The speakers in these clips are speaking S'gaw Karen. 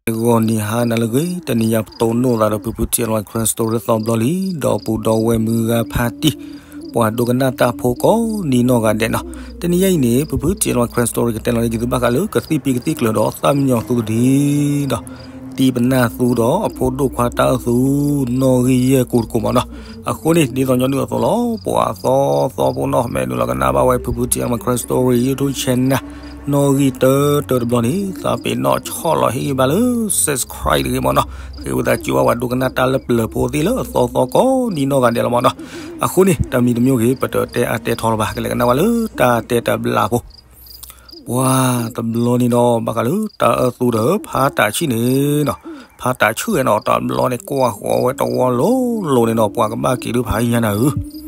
ဂီၤနံၤဟါနၤလၢအဂ့ၤ, တနံၤညါပတိၢ်နီၣ်သးဒီးဖုဖု T L Y Crime Story သီဘျီလံ, ဒီးပူၤဒီးဝဲၢ်မုၢ်ဂၤဖါတံၢ်, ပှၤဒိကနၣ်တၢ်ဖိကိးနီၢ်ဂၤဒဲးနီၤ. တနံၤညါအံၤန့ၣ် ဖုဖု T L Y Crime Story ကတဲလီၤန့ၢ်သုဘၣ်ဃးလၢကသံၣ်ပံကသံၣ်ကျၢၤဒီးသၣ်မံညီၤသူတဒံဒီး တံပနၢ်သူဒီးအဖိဒိၣ်ခွါတၢ်အၢၣ်သူ နီၣ်ဂံၢ်ယဲၢ်ကိတကိးမးနီၤ. အဃိန့ၣ် ဒ်သိးညီနုၢ်အသိးလီၤ, ပှၤသီသီဖိနီၤ မ့ၢ်နုာ်လီၤကနၣ်ဘၣ်ဝဲဖုဖု T L Y Crime Story YouTube channel နီၣ်ဂံၢ်တၢတၢတဘျီန့ၣ် သးပ့ၤနီၣ်ဆီၣ်လီၤဟ့ၣ်ဂံၢ်ဘါလၢ subscribe တဂ့ၤမးနီၤ. ဃ့ဝံသးစူၤဘၣ်ပှၤဒိကနၣ်တၢ်လၢပျၢၤဖိသ့ၣ်လၢအသီသီကိးနီၢ်ဂၤဒဲးလီၤမးနီၤ. အဃိန့ၣ် တၢ်မံၤတမံၤဂ့ၤ ပတတဲအါတဲထီလီၤဘၣ်, ကလဲၤကနၣ်ဝဲလၢတၢ်တဲတၢ်ဘျုးဖိ ပှၤတဘျီန့ၣ်ဒီး ဘၣ်ဃးလၢတၢ်အၢၣ်သူဒီးဖါတၢ်ဆံၣ်န့ၣ်နီၤ, ဖါတၢ်ဆံၣ်ဝဲနီၤ တဘျီန့ၣ်ကွၢ်ဃီၤဝဲတဝီလိၤလိၤန့ၣ်နီၤ ပှၤကဘၣ်က့ၤဒုးဖးညါနၤဧၢ,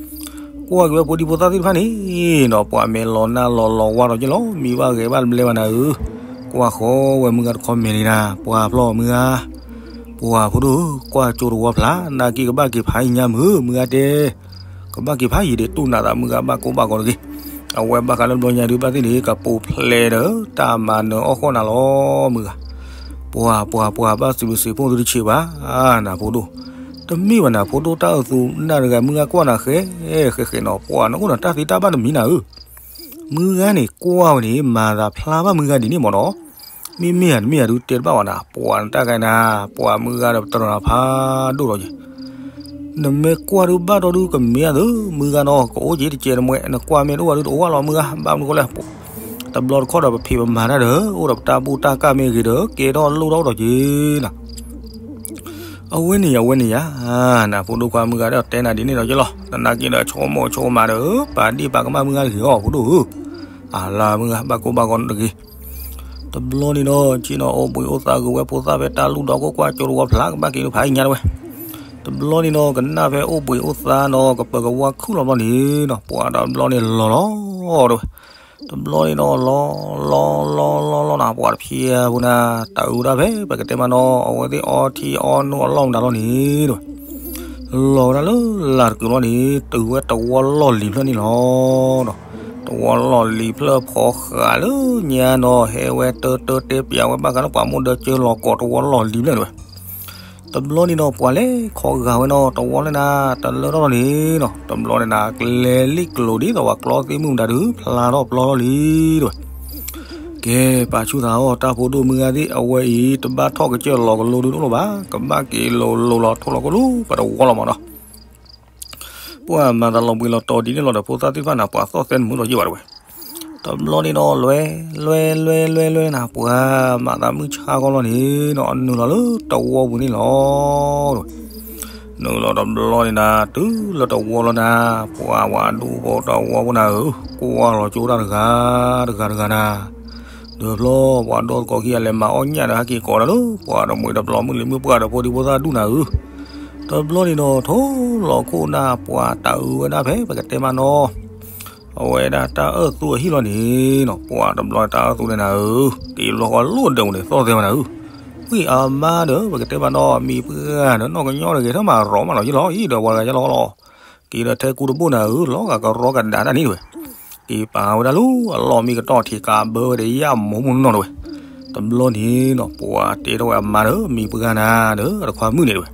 ကွၢ်က့ၤဝဲဖိဒံဖိသၣ်သ့ၣ်တဖၣ်န့ၣ်နီၤ ပှၤမဲာ်လီၤနၢ်လီၤလီၤဝါဒီးက့လီၤ မံဘၣ်ဂဲၤဘၣ်တဘျဲဘၣ်နၤဧၢ, ကွၢ်ဃီၤဝဲမုၢ်ဂၤတခီမဲာ်န့ၣ်နၤ ပှၤဖျီၣ်မုၢ်ဂၤ ပှၤဖိဒိၣ်ဧၢ ကွၢ်ကၠိတဝီဖျါ နာ်က့ကဘၣ်က့ၤဖးညါမုၢ် မုၢ်ဂၤတဲ ကဘၣ်က့ၤဖးယံာ်ဒံး တူၢ်နးသးမုၢ်ဂၤဘၣ်ကိၢ်ဘၣ်ဂီၤတဂ့ၤ. အဝဲဘၣ်ဃးလၢဘျီညါဒုးဘၣ်သ့ၣ်န့ၣ် ကပူၤဖျဲးဒီးတၢ်မၤနၢၤအီၣ်ဃီၣ်နၤလီၤ မုၢ်ဂၤ, ပှၤပှၤပှၤဘၣ်စံးဘျုးစံးဖှိၣ်သုတဆံးဘၣ်, နဖိဒိၣ်, တမ့ၢ်ဘၣ်နၤဖိဒိၣ်တၢ်အၢၣ်သူ နၢ်တဂၤမုၢ်ဂၤကွၢ်နၤဃဲ ဃဲဃဲနီၤ ပှၤနအိၣ်ဒီးတၢ်သံတၢ်ဘၣ်တမံၤနၤဧၢ မုၢ်ဂၤန့ၣ်ကွၢ်ဝဲန့ၣ် မၤသးဖျါဘၣ်မုၢ်ဂၤဒ်န့ၣ်မးနီၤ, မ့မ့ၢ်ဧါတမ့ၢ်ဧါဒုးတဲတဘၣ်ဝဲနၤ ပှၤနတၢ်ဂၤနၤ, ပှၤမုၢ်ဂၤဒီးပတြၢၤနၤဖးဒိၣ်ဒီးယဲ, နမ့ၢ်ကွၢ်ဒုးဘၣ်ဒီးဒုးကမ့ၢ်အသိး မုၢ်ဂၤနီၤ ကအိၣ်က့ၤတကဲးတမှဲး နကွၢ်မ့ၢ်တအိၣ်ဘၣ်ဒုးတအိၣ်ဘၣ်လီၤမုၢ်ဂၤ ဘၣ်မနုၤဃိလဲၣ်, တဘျီတခီၣ်ဒီးပဖံးပမၤတၢ်ဒီး အိၣ်ဒီးပတၢ်ဘူၣ်တၢ်ကၢ်မ့ၢ်ဂ့ၤဒီး ကဲထီၣ်လိၣ်ထီၣ်အိၣ်ဒီးက့ၤနၤ အဝဲန့ၣ်ယၤ အဝဲန့ၣ်ယၤ, နဖိဒိၣ်ခွါမုၢ်ဂၤဒီးတဲနၤဒ်န့ၣ်ဒီးက့လီၤ, သနာ်က့ဒီးဆိကမိၣ်ဆိကမးဒီး ပာ်ဒ့ၣ်ပာ်ကမၣ်မုၢ်ဂၤတဂ့ၤအီၤ ဖိဒိၣ်ဧၢ, အလၤမုၢ်ဂၤ ဘၣ်ကိၢ်ဘၣ်ဂီၤတဂ့ၤ. တဘျီန့ၣ်ဒီး က့ၤနီၤအိၣ်ဘှံးအိၣ်သါဂ့ၤဝဲဖိသၣ်ဖဲတၢ်လူၢ်ဒီး ကွၢ်ကွၢ်ကၠိတဝီဖျါ ကဘၣ်က့ၤဒုးဖးညါတဝဲ, တဘျီန့ၣ်ဒီး ကနၣ်ဖဲအိၣ်ဘှံးအိၣ်သါနီၤ ကပၢၤကဝါခုၣ်လီၤဘျီန့ၣ်နီၤ ပှၤတဘျီန့ၣ်လီၤလီၤတဝဲ တဘျီန့ၣ်ဒီး လီၤ လီၤ လီၤ လီၤ လီၤနၤ ပှၤတဖျဲးဖိနၤ တၢ်အုးဒၣ်ဖဲ ပကတဲမးနီၤ အဝဲသ့ၣ်အီထံအီနိအလီၢ်မတၤလီၤန့ၣ်တဝဲ, လီၤဝဲဒၣ်လၢလၢ်တကုာ်လီၤန့ၣ် တုၤဝဲတဝီလီၢ်လံၤဖျၢၣ်န့ၣ်လီၤ. တဝီလီၢ်လံၤဖျၢၣ်ဖီဃာ်လၢညါနီၤ ဟဲဝဲတၢတၢတဲပၠးဝဲဘၣ်ဃးလၢပှၤမိၢ်ဒၢကၢလီၤကီးတဝီလီၢ်လံၤဖျၢၣ်တဝဲ တဘျီန့ၣ်ဒီး ပှၤလဲၤခီဂာ်ဝဲနီၤ တဝီလၢနၤ တလၢထီၣ်လီၤန့ၣ်နီၤ တဘျီန့ၣ်နၤ ကလဲၤလံၣ်ကျိၤဒ်သိးပှၤကျီသ့ၣ်မုၣ်မတၤဒုး ဖျါထီၣ်ပျီထီၣ်လံတဝဲ, ကဲ ပာ်ဆူၣ်သးအီၤ တၢ်ဖိဒိၣ်မုၢ်ဂၤသ့ၣ် အဝဲအံၤ တဘၣ်ထီၣ်ကစၢၢ်လီၤကလိဒုးတအိၣ်လၢၤဘၣ် ကဘၣ်က့ၤလိၤလိၤလီၤထိၣ်လီၤခိၣ်လၢပတဝီလီၤမးနီၤ ပှၤမၤသးလီၤဘှံးလီၤတီၤဒ်န့ၣ်လီၤဒီး ဖိသၣ်သ့ၣ်တဖၣ်နၤ ပှၤသီၣ်သဲနမုာ်လီၤယံာ်ဘၣ်တဝဲ, တဘျီန့ၣ်ဒီး လွဲ လွဲ လွဲ လွဲ လွဲနၤ ပှၤမၤသးမုၢ်ဆါကီလီၤန့ၣ်နီၤ နုာ်လီၤလၢတဝီပူၤန့ၣ်လီၤ နုာ်လီၤတဘျီန့ၣ်နၤ တုၤလၢတဝီလီၤနၤ ပှၤဝဲဒူဖိတဝီဖိနၤဧၢ ကွၢ်လီၤကၠိတၢ်တဂၤ တဂၤတဂၤနၤ, ဒီးဖျီ ပှၤဒီသကိးခံဂၤလဲၤမၤအီၣ်ညၣ်ဒီးဟဲက့ၤကိးဒီးလၢ ပှၤတမှံၤတပျီၤမုၢ်လံၤမုၢ်ပှၢ်ဒီးဖိဒံဖိသၣ်ဒူၣ်နၤဧၢ, တဘျီန့ၣ်ဒီး ထိၣ်လီၤခိၣ်နၤ ပှၤတၢ်အုးဝဲဒၣ်ဖဲ ပကတဲမးနီၤ အဝဲဒၣ်တၢ်အၢၣ်သူအဟံၣ်လီၤန့ၣ်နီၤ ပှၤတဘျီတၢ်အၢၣ်သူန့ၣ်နၤဧၢ, က့ၤဘျီဃီလိၣ်ဒၢးပူၤန့ၣ် သီၣ်သဲဝဲနၤဧၢ, ဝံၢ်အမါဒီး ပကတဲမးနီၤ မံၤပှၢ်ဒီး နီၢ်ကညီတဂ့ၤ ထၢမၤရီမးလီၤယံလီၤ အံၤဒီးပှၤတဂၤယလီၤလီၤ, က့ၤဒီးထဲကူတဘိၣ်နၤဧၢ, လီၤဂာ်ကရီကဒါတၢ်န့ၣ်တဝဲ, က့ၤပာ်ဝဲဒၣ်လၢအလီၢ်မံကတီၢ်ထံးကးဘၢဝဲဒီးယမိၢ်မုၢ်နီၢ်တဝဲ, တဘျီန့ၣ်နီၤ ပှၤတဲထီၣ်ဝဲအမါဒီး မံၤပှၢ်နၤဒီး တခွါမုၣ်န့ၣ်တဝဲ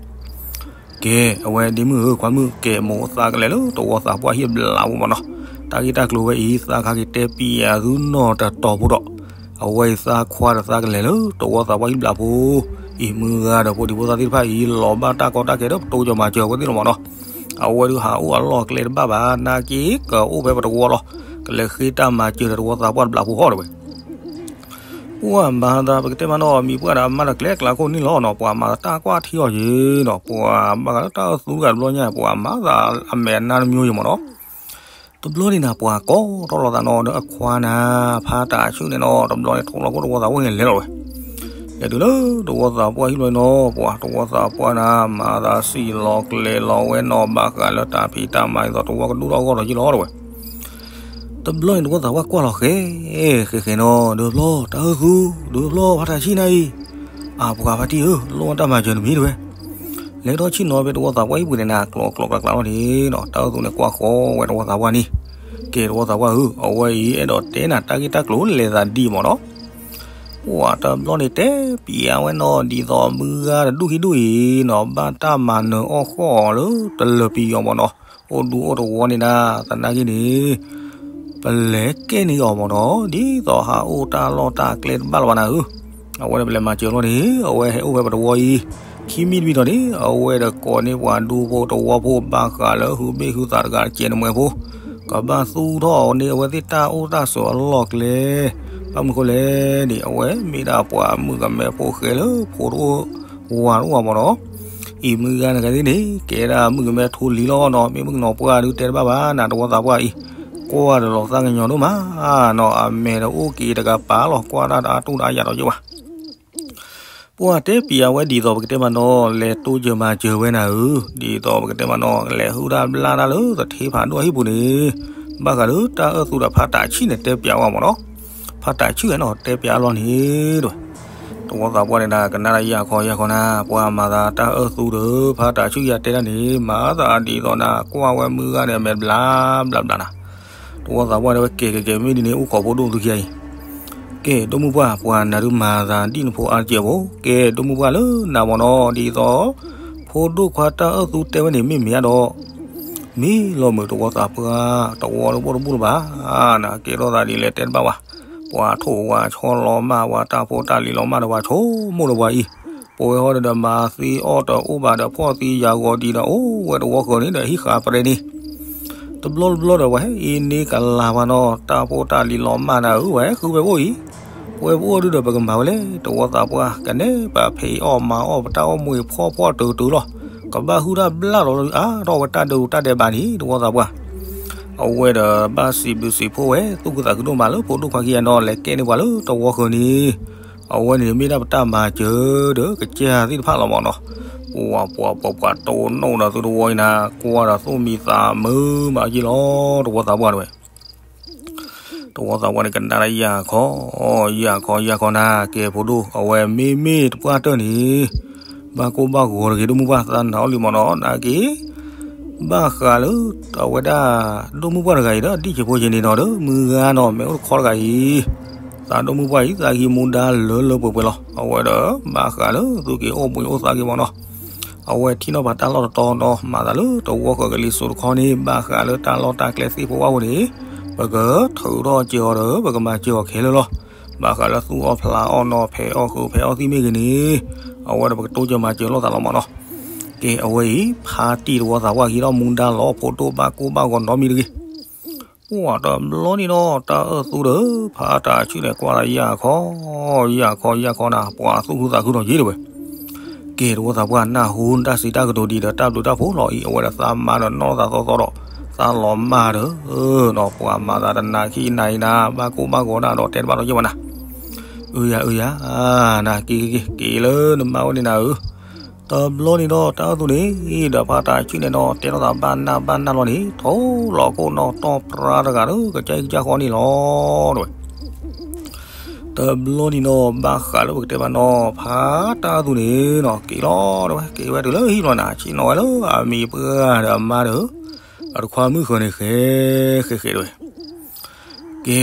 ကဲ အဝဲဒ့မုၣ်ဧၢ ခွါမုၣ် ကဲမိၢ်သးကလဲၤလၢတဝီသးပှၢ်ဟံၣ်ဘျးဖိမးနီၤ, တၢ်ဂ့ၢ်တၢ်ကျိၤဝဲအံၤ သးခါက့ၤတဲပံယၤသုနီၢ်တတီၤဖိဒီး, အဝဲအံၤသးခွါဒီးသးကလဲၤလၢတဝီသးပှၢ်ဟံၣ်ဘျးဖိ, အံၤမုၢ်ဂၤဒီးဖိဒံဖိသၣ်သ့ၣ်တဖၣ်အံၤ လီၤဘၣ်တၢ်ကီတၢ်ခဲဒီးပတိကီၤမၤစၢၤအဝဲသ့ၣ်လီၤမးနီၤ, အဝဲဒုးဟးအိၣ်အလီၢ်အကျဲတဘၣ်ဘၣ် နာ်က့ကအိၣ်ဖဲပတဝီလီၤ, ကလဲၤဃ့တၢ်မၤစၢၤဒီးတဝီသးပှၢ်တဘျးဖိဃီတဝဲ ပှၤမၤသး ပကတဲမးနီၤ မံၤပှၢ်ဒီးအမါဒီးကျဲကျါခိၣ်န့ၣ်လီၤနီၤ, ပှၤမၤတၢ်ကွၢ်ထံအီၤယ့ၤနီၤ, ပှၤဘၣ်ဃးလၢတၢ်အၢၣ်သူတဂၤတဘျီညါ ပှၤမၤသးအမဲာ်အနါတမံၤယ့ၤမးနီၤ, တဘျီန့ၣ်နၤ ပှၤကိးထီၣ်လီၤသးနီၤ ဒီးအခွါနၤ ဖါတၢ်ဆူၣ်န့ၣ်နီၤ, တဘျီန့ၣ် ထိၣ်လီၤခိၣ်တဝီသးဝဲန့ၣ်လဲၤလီၤဝဲ, လဲၤတုၤလၢတဝီသးပှၢ်ဟံၣ်လီၤနီၤ, ပှၤတဝီသးပှၢ်နၤ မၤသးစံၣ်လီၤကျဲၤလီၤဝဲနီၤ, ဘၣ်ဃးလၢတၢ်ဖံးတၢ်မၤအသိး တဝီကဒိၣ်ထီၣ်အဂီၢ်ဒီးယ့ၤလီၤတဝဲ တဘျီန့ၣ် တဝီသးပှၢ်ကွၢ်လီၤဃဲ ဃဲဃဲနီၤ, ဒီးဖျီ တၢ်အၢၣ်သူ, ဒီးဖျီ ဖါတၢ်ဆံၣ်နၤအံၤ, အပှၤဖါတံၢ်ဧၢ, လိၣ်ဘၣ်တၢ်မၤစၢၤတမံၤတဝဲ, လဲၤထီၣ်ဆံၣ်နီၤဖဲတဝီသးပှၢ်ဟံၣ်ပူၤန့ၣ်နၤ ကျိၤကျိၤကျဲကျဲလီၤန့ၣ်နီၤ, တၢ်အၢၣ်သူန့ၣ်ကွၢ်ဃီဝဲတဝီသးပှၢ်န့ၣ်, ကဲတဝီသးပှၢ်ဧၢ, အဝဲအံၤအဲၣ်ဒိးတဲနၤတၢ်ဂ့ၢ်တၢ်ကျိၤလဲၤသးဒ်အံၤမးနီၤ ပှၢ်တဘျီန့ၣ်တဲပၠးဝဲနီၤ ဒ်သိးမုၢ်ဂၤတဒူၣ်ခံဒူၣ်အံၤနီၤ ဘၣ်တၢ်မၤနၢၤအီၣ်ဃီၣ်အီၤလၢတလၢၤပယီၤမ့ၢ်နီၤ, အိၣ်ဒူအိၣ်တဝီန့ၣ်ဒၣ် သနာ်က့န့ၣ် ပလဲၤကဲန့ၢ်အီၤမ့ၢ်နီၤ ဒ်သိးဟးအိၣ်တၢ်လီၢ်တၢ်ကျဲတဘၣ်လၢၤဘၣ်နၤဧၢ. အဝဲန့ၣ်ပလဲၤမၤစၢၤလီၤန့ၣ် အဝဲဟဲအိၣ်ဖဲပတဝီအံၤ ခံမံၤတမံၤဒီးန့ၣ် အဝဲဒီးကိးန့ၢ်ပှၤဒူဖိတဝီဖိ ဘၣ်ဃးလၢဟုဘ့ၣ်ဟုသးတဂၤတကဲးနမှဲဖိ ကဘၣ်သူၣ်ထီၣ်န့ၢ်အဝဲသ့ၣ်တၢ်အိၣ်တၢ်ဆိးအလီၢ်ကျဲ ဘၣ်မနုၤဃိလဲၣ်န့ၣ် အဝဲမ့ၢ်ဒၣ်ပှၤမုၣ်ကမဲဖိဃဲလၢဖိတအိၣ်ဝၤတအိၣ်ဘၣ်မ့ၢ်နီၤ. အံၤမုၢ်ဂၤနဂၤသ့ၣ်န့ၣ် ကဲဒၣ်မုၣ်ကမဲထိလံၤလီၤနီၤ မ့ၢ်မုၣ်ကနီၤပှၢ်ဒုးတဲတဘၣ်ဘၣ်နၤ တဝီသးပှၢ်အံၤ ကွၢ်ဒီးလီၤသးကညီၤဒိၣ်မးနီၤ အမဲာ်ဒီးအိၣ်က့ၤတကပၤလီၤ ကွၢ်တၢ်တအါတူၢ်တအါယၤဒီးယ့ၢ်ဘၣ် ပှၢ်တဲပၠးဝဲဒ်သိးပကတဲမးနီၤ လဲၤတိစၢၤမၤစၢၤဝဲနၤဧၢ, ဒ်သိးပကတဲမးနီၤ လဲၤဟုၣ်တၢ်ဘျၣ်တၢ်လၢသထ့ဖးဒိၣ်အဟံၣ်ပူၤန့ၣ် ဘၣ်ဃးလၢတၢ်အၢၣ်သူဒီးဖးတးဆံၣ်န့ၣ် တဲပၠးဝဲမ့ၢ်နီၤ. ဖးတးဆံၣ်ဝဲနီၤ တဲပၠးအလီၢ်န့ၣ်တဝဲ တဝီသးပှၢ်န့ၣ်ဒၣ် ကနၣ်တၢ်ယၢ်ခီယၢ်ခီနၤ ပှၤမၤသးတၢ်အၢၣ်သူဒီး ဖးတးဆံၣ်ယၤတဲဒၣ်န့ၣ် မၤသးဒ်သိးနၤ ကွၢ်ဝဲမုၢ်ဂၤန့ၣ် အမဲာ်ဘျါဘျါဘျါနၤ တဝီသးပှၢ်တဲဝဲ ကဲကဲကဲ မ့ၢ်ဒ်န့ၣ် အိၣ်ခိးဖိဒိၣ်သုခံဂၤအံၤ, ကဲ ဒိၣ်မုၢ်ပှၢ် ပှၤနၤဒုးမၤသးဒ်နဖိအါတက့ၢ်ဖိ, ကဲ ဒိၣ်မုၢ်ပှၢ်လၢနၤမ့ၢ်နီၤ ဒ်သိး ဖိဒိၣ်ခွါတၢ်အၢၣ်သူတဲဝဲန့ၣ် မ့ၢ်မ့ၢ်ဧါဒီး မ့ၢ်လီၤမုာ်တဝီသးပှၢ် တဝီတဘိၣ်တဘိၣ်လၢၤဘၣ်, နကဲထီၣ်သးဒ်လဲၣ်တဲတဘၣ်ဘၣ်, ပှၤထိၣ်ဝၤဆီလီၤမၢ် ပှၤတၢ်ဖိတၢ်လံၤလီၤမၢ်ဒီး ပှၤဆိကမိၣ်ဒီးပှၤအံၤ, ပဝဲဟီဒီး မၤသ့အီၣ်တအိၣ်ဘၣ်ဒီး ဖှီၣ်သံယာ်ဂီၤဒံးဒီး အိၣ်ဝဲတဝီဃၢၤန့ၣ်ဒီး ဟံးဃာ်ပရဲန့ၣ် တဘျီတဘျီဒီး ပှၤဟဲအံၤန့ၢ်ကလၤပှၤနီၤ တၢ်ဖိတၢ်လံၤလီၤမၢ်နၤဧၢ ဝဲဃုဝဲပအိၣ်အံၤ, ပဝဲပအိၣ်ဒုဒီး ပကမၤဝဲလဲၣ် တဝီသးပှၢ် ကနဲၣ်ပာ်ဖံးအီၣ်မၤအီၣ် ပတၢ်အိၣ်မူအံၤဖှီၣ်ဖှီၣ်တၢၢ်တၢၢ်လီၤ, ကဘၣ်ဟုၣ်တၢ်ဘျၣ်လီၤအါထီၣ်ဝဲတၢ်ဒဲးတၢ်ဒဲးဘးန့ၣ် တဝီသးပှၢ်, အဝဲဒီးဘၣ်စံးဘျုးစံးဖှိၣ်ဝဲ သူၣ်ခုသးခုဒိၣ်မးလၢဖိဒိၣ်ခွါခံဂၤနီၤ လဲၤကဲန့ၢ်ပှၤလၢတဝီဃၢၤန့ၣ် အဝဲန့ၣ်မ့ၢ်ဒၣ်ပတၢ်မၤစၢၤဒီးကစၢ်သ့ၣ်တဖၣ်လီၤမ့ၢ်နီၤ, ပှၤပှၤပှၤပှၤတိၢ်နီၣ်ဒီးသုတဝီအံၤနၤ ကွၢ်ဒီးသူၣ်မံသးမုာ်မးက့လီၤ တဝီသးပှၢ်တဝဲ တဝီသးပှၢ်န့ၣ် ကနၣ်တၢ်ယၢ်ခီ, ယၢ်ခီယၢ်ခီနၤ ကဲဖိဒိၣ် အဝဲမ့မ့ၢ်တပှၢ်တၢၢ်န့ၣ် ဘၣ်ကိၢ်ဘၣ်ဂီၤတဂ့ၤ ဒိၣ်မုၢ်ပှၢ်သးနၤအီၣ်လံမ့ၢ်နီၤ နာ်က့ ဘၣ်ဃးလၢ အဝဲဒၣ် ဒိၣ်မုၢ်ပှၢ်တဂၤအံၤဒီး ဒ်ဆံးဖိဆံးန့ၣ်နီၤ ဒီးမုၢ်ဂၤနီၤ မ့ၢ်အိၣ်တခီတဂၤအံၤ သးဒိၣ်မုၢ်ပှၢ်အံၤ သးဂံၢ်မူဒါလၢလၢပှဲၤပှဲၤလီၤ. အဝဲဒီး ဘၣ်ဃးလၢသုက့ၤအိၣ်ဘှံးအိၣ်သါက့ၤမ့ၢ်နီၤ အဝဲထံၣ်နီၣ်ပာ်တၢ်လီၢ်တတီၤနီၤ မၤသးလၢတဝီဃၢၤကလံၤစိးတခီန့ၣ် ဘၣ်ဃးလၢတၢ်လီၢ်တၢ်ကျဲသ့ၣ်ဖိဘၣ်ဝဲန့ၣ် ပကထုးထီၣ်စၢၤအီၤဒီး ပကမၤစၢၤအီၤခဲလၢာ်လီၤ. ဘၣ်ဃးလၢသူၣ်အီၣ်ဖျးအီၣ်နီၤ ဖဲးအီၣ်ဃုာ်ဖဲးအီၣ်သံမ့ၢ်ဂ့ၤန့ၣ် အဝဲဒီးပကတိစၢၤမၤစၢၤလိာ်သးလီၤမ့ၢ်နီၤ. ကဲ အဝဲအံၤ ဖါတံၢ်တဝီသးပှၢ်ကဟံးထီၣ်မူဒါလီၤ ဖိဒိၣ်ဘၣ်ကိၢ်ဘၣ်ဂီၤနီတမံၤတဂ့ၤ ပှၢ်တဘျီန့ၣ်ဒီး တၢ်အၢၣ်သူဒီး ဖါတၢ်ဆူၣ်န့ၣ် ကွၢ်လၢယၢ်ခီ, ယၢ်ခီ ယၢ်ခီနၤ ပှၤသူၣ်ခုသးခုဒီးယ့ၢ်တဝဲ. ကဲ တဝီသးပှၢ် နၢ်ဟူတၢ်စံးတၢ်ကတိၤဒ်ဒီး တၢ်ဘျုးတၢ်ဖှိၣ်လီၤအံၤ အဝဲဒီးသးမါဒီးနီၢ်သးသီသီဒီး သးလီၤမၢ်ဒီး နီၢ်ပှၤမၤသးတနၤခံနၤအံၤနၤ ဘၣ်ကိၢ်ဘၣ်ဂီၤဒၣ်ဒီးတဲတဘၣ်ဒီးယ့ၢ်ဝဲနၤ အၢယၤ အၢယၤ နၤ က့ၤ က့ၤ က့ၤလၢနမါဝဲန့ၣ်နၤဧၢ. တဘျီန့ၣ်ဒီး တၢ်အၢၣ်သူန့ၣ် ဒီးဖါတၢ်ဆူၣ်န့ၣ်နီၤ တဲထီၣ်သးဘၣ်နၢ်ဘၣ်နၢ်လီၤန့ၣ် ထိၣ်လီၤခိၣ်နီၣ်တီၢ်ပြါတဂၤဒီး ကစၢ်အံၤကစၢ်ဃီန့ၣ်လီၤ. တဘျီန့ၣ်နီၤ ဘၣ်ဃးလၢပကတဲဘၣ်နီၤ ဖါတၢ်အၢၣ်သူန့ၣ်နီၤ က့ၤလီၤတဝဲ က့ၤဝဲတုၤလၢဟံၣ်လီၤနၤ ဆ့ၣ်နီၤဝဲလၢအမံၤပှၢ်ဒီးအမါဒီး အတခွါမုၣ်ဃၢၤန့ၣ် ဃဲ ဃဲ ဃဲတဝဲ ကဲ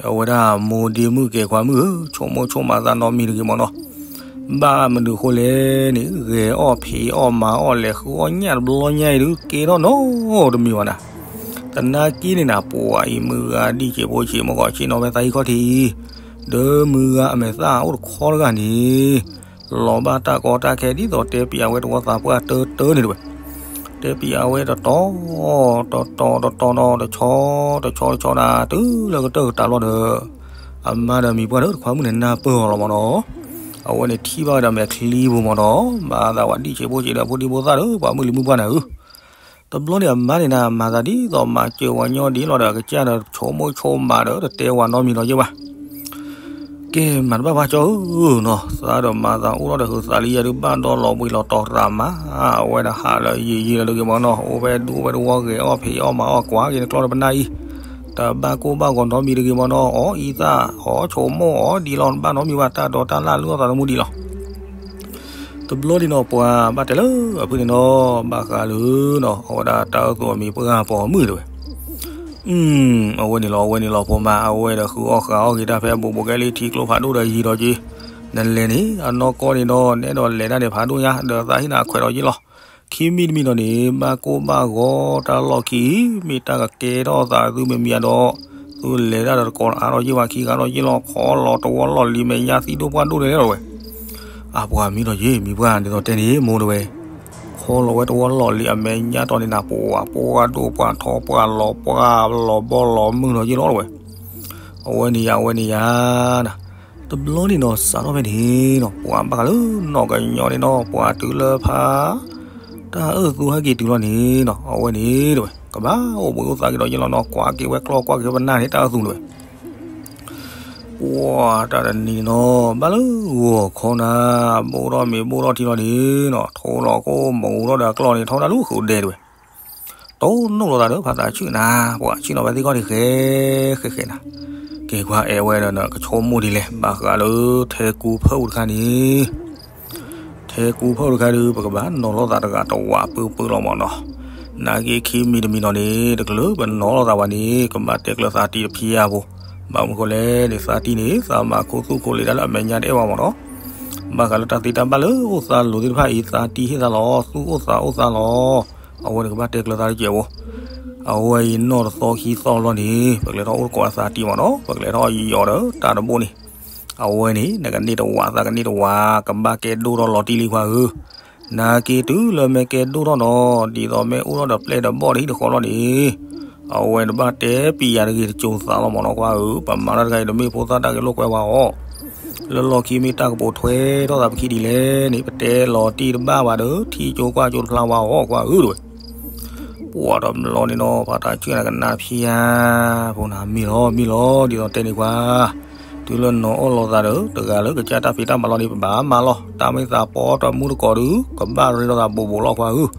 အဝဲဒၣ်မိၢ်ဒ့မုၣ်ကဲခွါမုၣ်ဧၢ ဆိကမိၣ်ဆိကမးသးနီတမံၤတဂ့ၤမ့ၢ်နီၤ. ဘၣ်မနုၤအဃိလဲၣ်န့ၣ် ဂဲၤအီၣ်ဖံးအီၣ်မၤအီၣ်လဲၤဃုအီၣ်ညၣ်တဘျီညါအံၤဒုး ကဲထီၣ်နီတမံၤဘၣ်နၤ. သနာ်က့န့ၣ်နၤ ပှၤအံၤမုၢ်ဂၤဒ်ဆံးဖိဆံးမ့ၢ်ဂီၤ ဆ့ၣ်နီၤဝဲသးဟံၣ်ခီၣ်ထံးအံၤ ဒီးမုၢ်ဂၤအမဲာ်သၣ်အိၣ်တခီတဂၤန့ၣ် လီၤဘၣ်တၢ်ကီတၢ်ခဲဒ်သိးတဲပၠးဝဲတဝီသးပှၢ်တၢတၢန့ၣ်တဝဲ တဲပၠးဝဲတတီၤ တတီၤ တတီၤနီၤ တဆီ တဆီ တဆီနၤ တုၤလၢကတၢၢ်ကတၢၢ်လီၤဒီး အမါဒီးမံၤပှၢ်ဒီးတခွါမုၣ်န့ၣ် နၢ်ပၢၢ်အီၤလီၤမ့ၢ်နီၤ. အဝဲန့ၣ်ထံၣ်ဘၣ်ဝဲဒီးမဲာ်ချံပူၤမ့ၢ်နီၤ မၤသးဝဲဒ်ဆံးဖိဆံးဒီး ဖိဒံဖိသၣ်ဒီး ပှၤမုၢ်လံၤမုၢ်ပှၢ်နၤဧၢ တဘျီန့ၣ်အမါန့ၣ်နၤ မၤသးဒ်သိးမၤစၢၤဝဲညီဒ်လီၤဒီး အကစၢ်ဒီးဆိကမိၣ်ဆိကမးဒီး တတဲဝဲနီတမံၤဒီးယဲၢ်ဘၣ်. ကဲ မၤတဘၣ်ဘၣ်ကၠီဧၢနီၤ သးဒီးမၤသးအိၣ်ထီၣ်ဒီးဟုးသးလံယၤဒုး ဘၣ်ဒီးလီၤဘှံးလီၤတီၤရၤမး အဝဲဒၣ်ဟးလၢယံာ်ယံာ်လၢဒုးက့ၤမ့ၢ်နီၤ အိၣ်ဖဲဒူအိၣ်ဖဲတဝီဂဲၤအီၣ်ဖံးအီၣ်မၤအီၣ်ကွၢ်က့ၤန့ၣ် ကျီၢ်ဒီးပနၢ်အံၤ တဘၣ်ကိၢ်ဘၣ်ဂီၤနီတမံၤတဂ့ၤမ့ၢ်နီၤ အီၣ်အံသၣ်အီၣ်ဆိကမိၣ်အီၣ်ဒ်လီၤ တဘၣ်နီတမံၤဘၣ် တၢ်ဒိးတၢ်လၢ်လုၢ်အီၣ်သးသမူဒံးလီၤ. တဘျီဒံးနီၤပှၤဘၣ်တဲလၢအဖုန့ၣ်နီၤ ဘၣ်ဃးလၢနီၤ အဝဲဒၣ်တၢ်အၢၣ်သူအမံၤပှၢ်ပိာ်မုၣ်တဲဝဲ အဝဲန့ၣ်လီၤ အဝဲန့ၣ်လီၤ ဖိမါ အဝဲဒီးဃုအီၣ်ဃုအီၣ်က့ၤတၢ်ဖဲအဘူးဘူးကဲလံ ထံကျိဖးဒိၣ်ဒီးယံၤဒီးက့ၤ, နလဲၤန့ၣ် အနီၢ်ကီၢ်န့ၣ်ဒီး နဲဒိးလဲၤတၢ်န့ၣ်ဖးဒိၣ်ညါ ဒီးသးဟ့ၣ်နၤခွဲးဒီးယ့ၢ်လီၤ. ခံမံၤတမံၤဒီးန့ၣ် ဘၣ်ကိၢ်ဘၣ်ဂီၤတၢ်လီၢ်ခံ မ့ၢ်တၢ်ကကဲထီၣ်သးသုမ့မံၤအဒီး သုလဲၤတၢ်ဒီးတကိးအါဒီးယ့ၢ်ဝဲခံဂၤဒီးယ့ၢ်လီၤ ခီလီၤတဝီလီၢ်လံၤမဲာ်ညါသံဒိၣ်ပှၢ်ဒိၣ်န့ၣ်လီၤဝဲ. အပှၤမံဒီးယ့ၢ် မံၤပှၢ်ဒ်သိးတဲန့ၣ် မိၢ်တဝဲ ခီလီၤဝဲတဝီလီၢ်လံၤအမဲာ်ညါတီၤန့ၣ်နၤ ပှၤပှၢ်ဒိၣ်ပှၢ်ထီပှၢ်လီၤ ပှၢ်လီၤဘီလီၤမုၢ်ဒီးယ့ၢ်လီၤဝဲ. အဝဲန့ၣ်ယၤ အဝဲန့ၣ်ယၤ တဘျီန့ၣ်နီၤ စးထီၣ်ဖဲန့ၣ်နီၤ ပှၤဘၣ်ဃးလၢနီၢ်ကညီန့ၣ်နီၤ ပှၤတုၤလၢဖး တၢ်အၢၣ်သူဟဲက့ၤတုၤလီၤန့ၣ်နီၤ အဝဲန့ၣ်တဝဲ ကဘၣ်အိၣ်ဘှံးအိၣ်သါက့ၤဒီးယ့ၢ်လီၤနီၤ ကွၢ်က့ၤဝဲကျီၢ်ကွၢ်က့ၤဝဲပနၢ်န့ၣ် တၢ်အၢၣ်သူတဝဲ ပှၤတၢ်တနံၤနီၤ ဘၣ်လၢဂီၤခီနၤ ဘိၣ်ထီၣ်မ့ၤဘိၣ်ထီၣ်ထံလီၤန့ၣ်နီၤ ထိလီၤကိၢ်မူၤထီၣ်ဒီးအကျီၢ်န့ၣ် ထီဒါလၢဃုာ်ဒဲတဝဲ တိၢ်နီၣ်လိာ်သးဒီးဖးသးဆူၣ်နၤ ပှၤဆူၣ်နီၤဝဲသ့ၣ်ကီၢ်န့ၣ် ဃဲဃဲဃဲနၤ ကဲကွၢ်အဲၣ်ဝဲဒီးနကဆိကမိၣ်ဒ်လဲၣ် ဘၣ်ဃးလၢထဲကူဖၢပူၤတခါန့ၣ် ထဲကူဖၢပူၤတခါဒီး ပကဘၣ်နီၤလိာ်သးတဂၤတဝးပၢပၢလီၤမၢ်နီၤ နာ်က့ခံမံၤတမံၤနီၤန့ၣ် တချုးပနီၤလိာ်သးဘၣ်န့ၣ် ကဘၣ်တဲကျၢၤသးတံၢ်တဖံးအါဖိ ဘၣ်မနုၤဃိလဲၣ်န့ၣ် သးတံၢ်န့ၣ် သးမၤခူသူၣ်ခိၣ်လ့ၤဒၣ်လၢအမဲာ်ညါတအဲၣ်ဝဲမၢ်နီၤ ဘၣ်ဃးလၢတၢ်သ့တၢ်ဘၣ်လၢအိၣ်သးလိၤသ့ၣ်တဖၣ်အံၤ သးတံၢ်ဟ့ၣ်သးလီၤ သူၣ်အိၣ်သးအိၣ်သးလီၤ အဝဲန့ၣ်ကဘၣ်တဲကျၢၤသးတကဲးဖိ အဝဲအံၤနီၢ်တသီခံသီလီၤန့ၣ် ပကလဲၤထီၣ်အိၣ်သကိးအသးတံၢ်မၢ်နီၤ ပကလဲၤထီၣ်ယီၤဒီးတၢ်တဘိန့ၣ် အဝဲန့ၣ် နကန့ၢ်တဝး သးကန့ၢ်တဝး ကဘၣ်ကဲဒိၣ်ထီၣ်လီၤတံၢ်လံခွါဧၢ, နာ်က့တုၤလၢမ့ၢ်ကဲဒိၣ်ထီၣ်နီၤ ဒ်သိးမ့ၢ်အိၣ်ထီၣ်ဒီးပျဲၢ်ဒီးဘီၣ်တဟံၣ်တဃီလီၤန့ၣ်, အဝဲတဘၣ်တဲပံၤယၤတဂ့ၤတစိၤသးလီၤမၢ်နီၤခွါဧၢ, ပမၤတၢ်တခါအံၤတမ့ၢ်ဖိသၣ်တၢ်ဂဲၤလိာ်ကွဲဝဲအီၤ, လၢလီၢ်ခံမ့ၢ်တၢ်ကပိာ်ထွဲထီၣ်သးပခံဒ်လဲၣ်န့ၣ် ပတဲလီၤတံၢ်တဘၣ်ဘၣ်ဒီး ထံကၠိကွၢ်ကၠိတဖျါဝဲအီၤခွါဧၢတဝဲ. ပှၤတဘျီန့ၣ်နီၤ ဖါတၢ်ဆၢနၤကနၣ်ဖံးဧါ, ဖိနၤမ့ၢ်လီၤမ့ၢ်လီၤ ဒ်သိးတဲန့ၣ်ခွါ, တုၤလၢနီၤအီၣ်လိာ်သးဒီး တဂၤလၢကစၢ်တၢ်ဖံးတၢ်မၤလီၤန့ၣ် ပဘၣ်မၤလီၤ, တၢ်မ့ၢ်သးပီတမူတကိးဒုး ကဘၣ်ရ့လိာ်သးဘိးဘိးလီၤခွါဧၢ,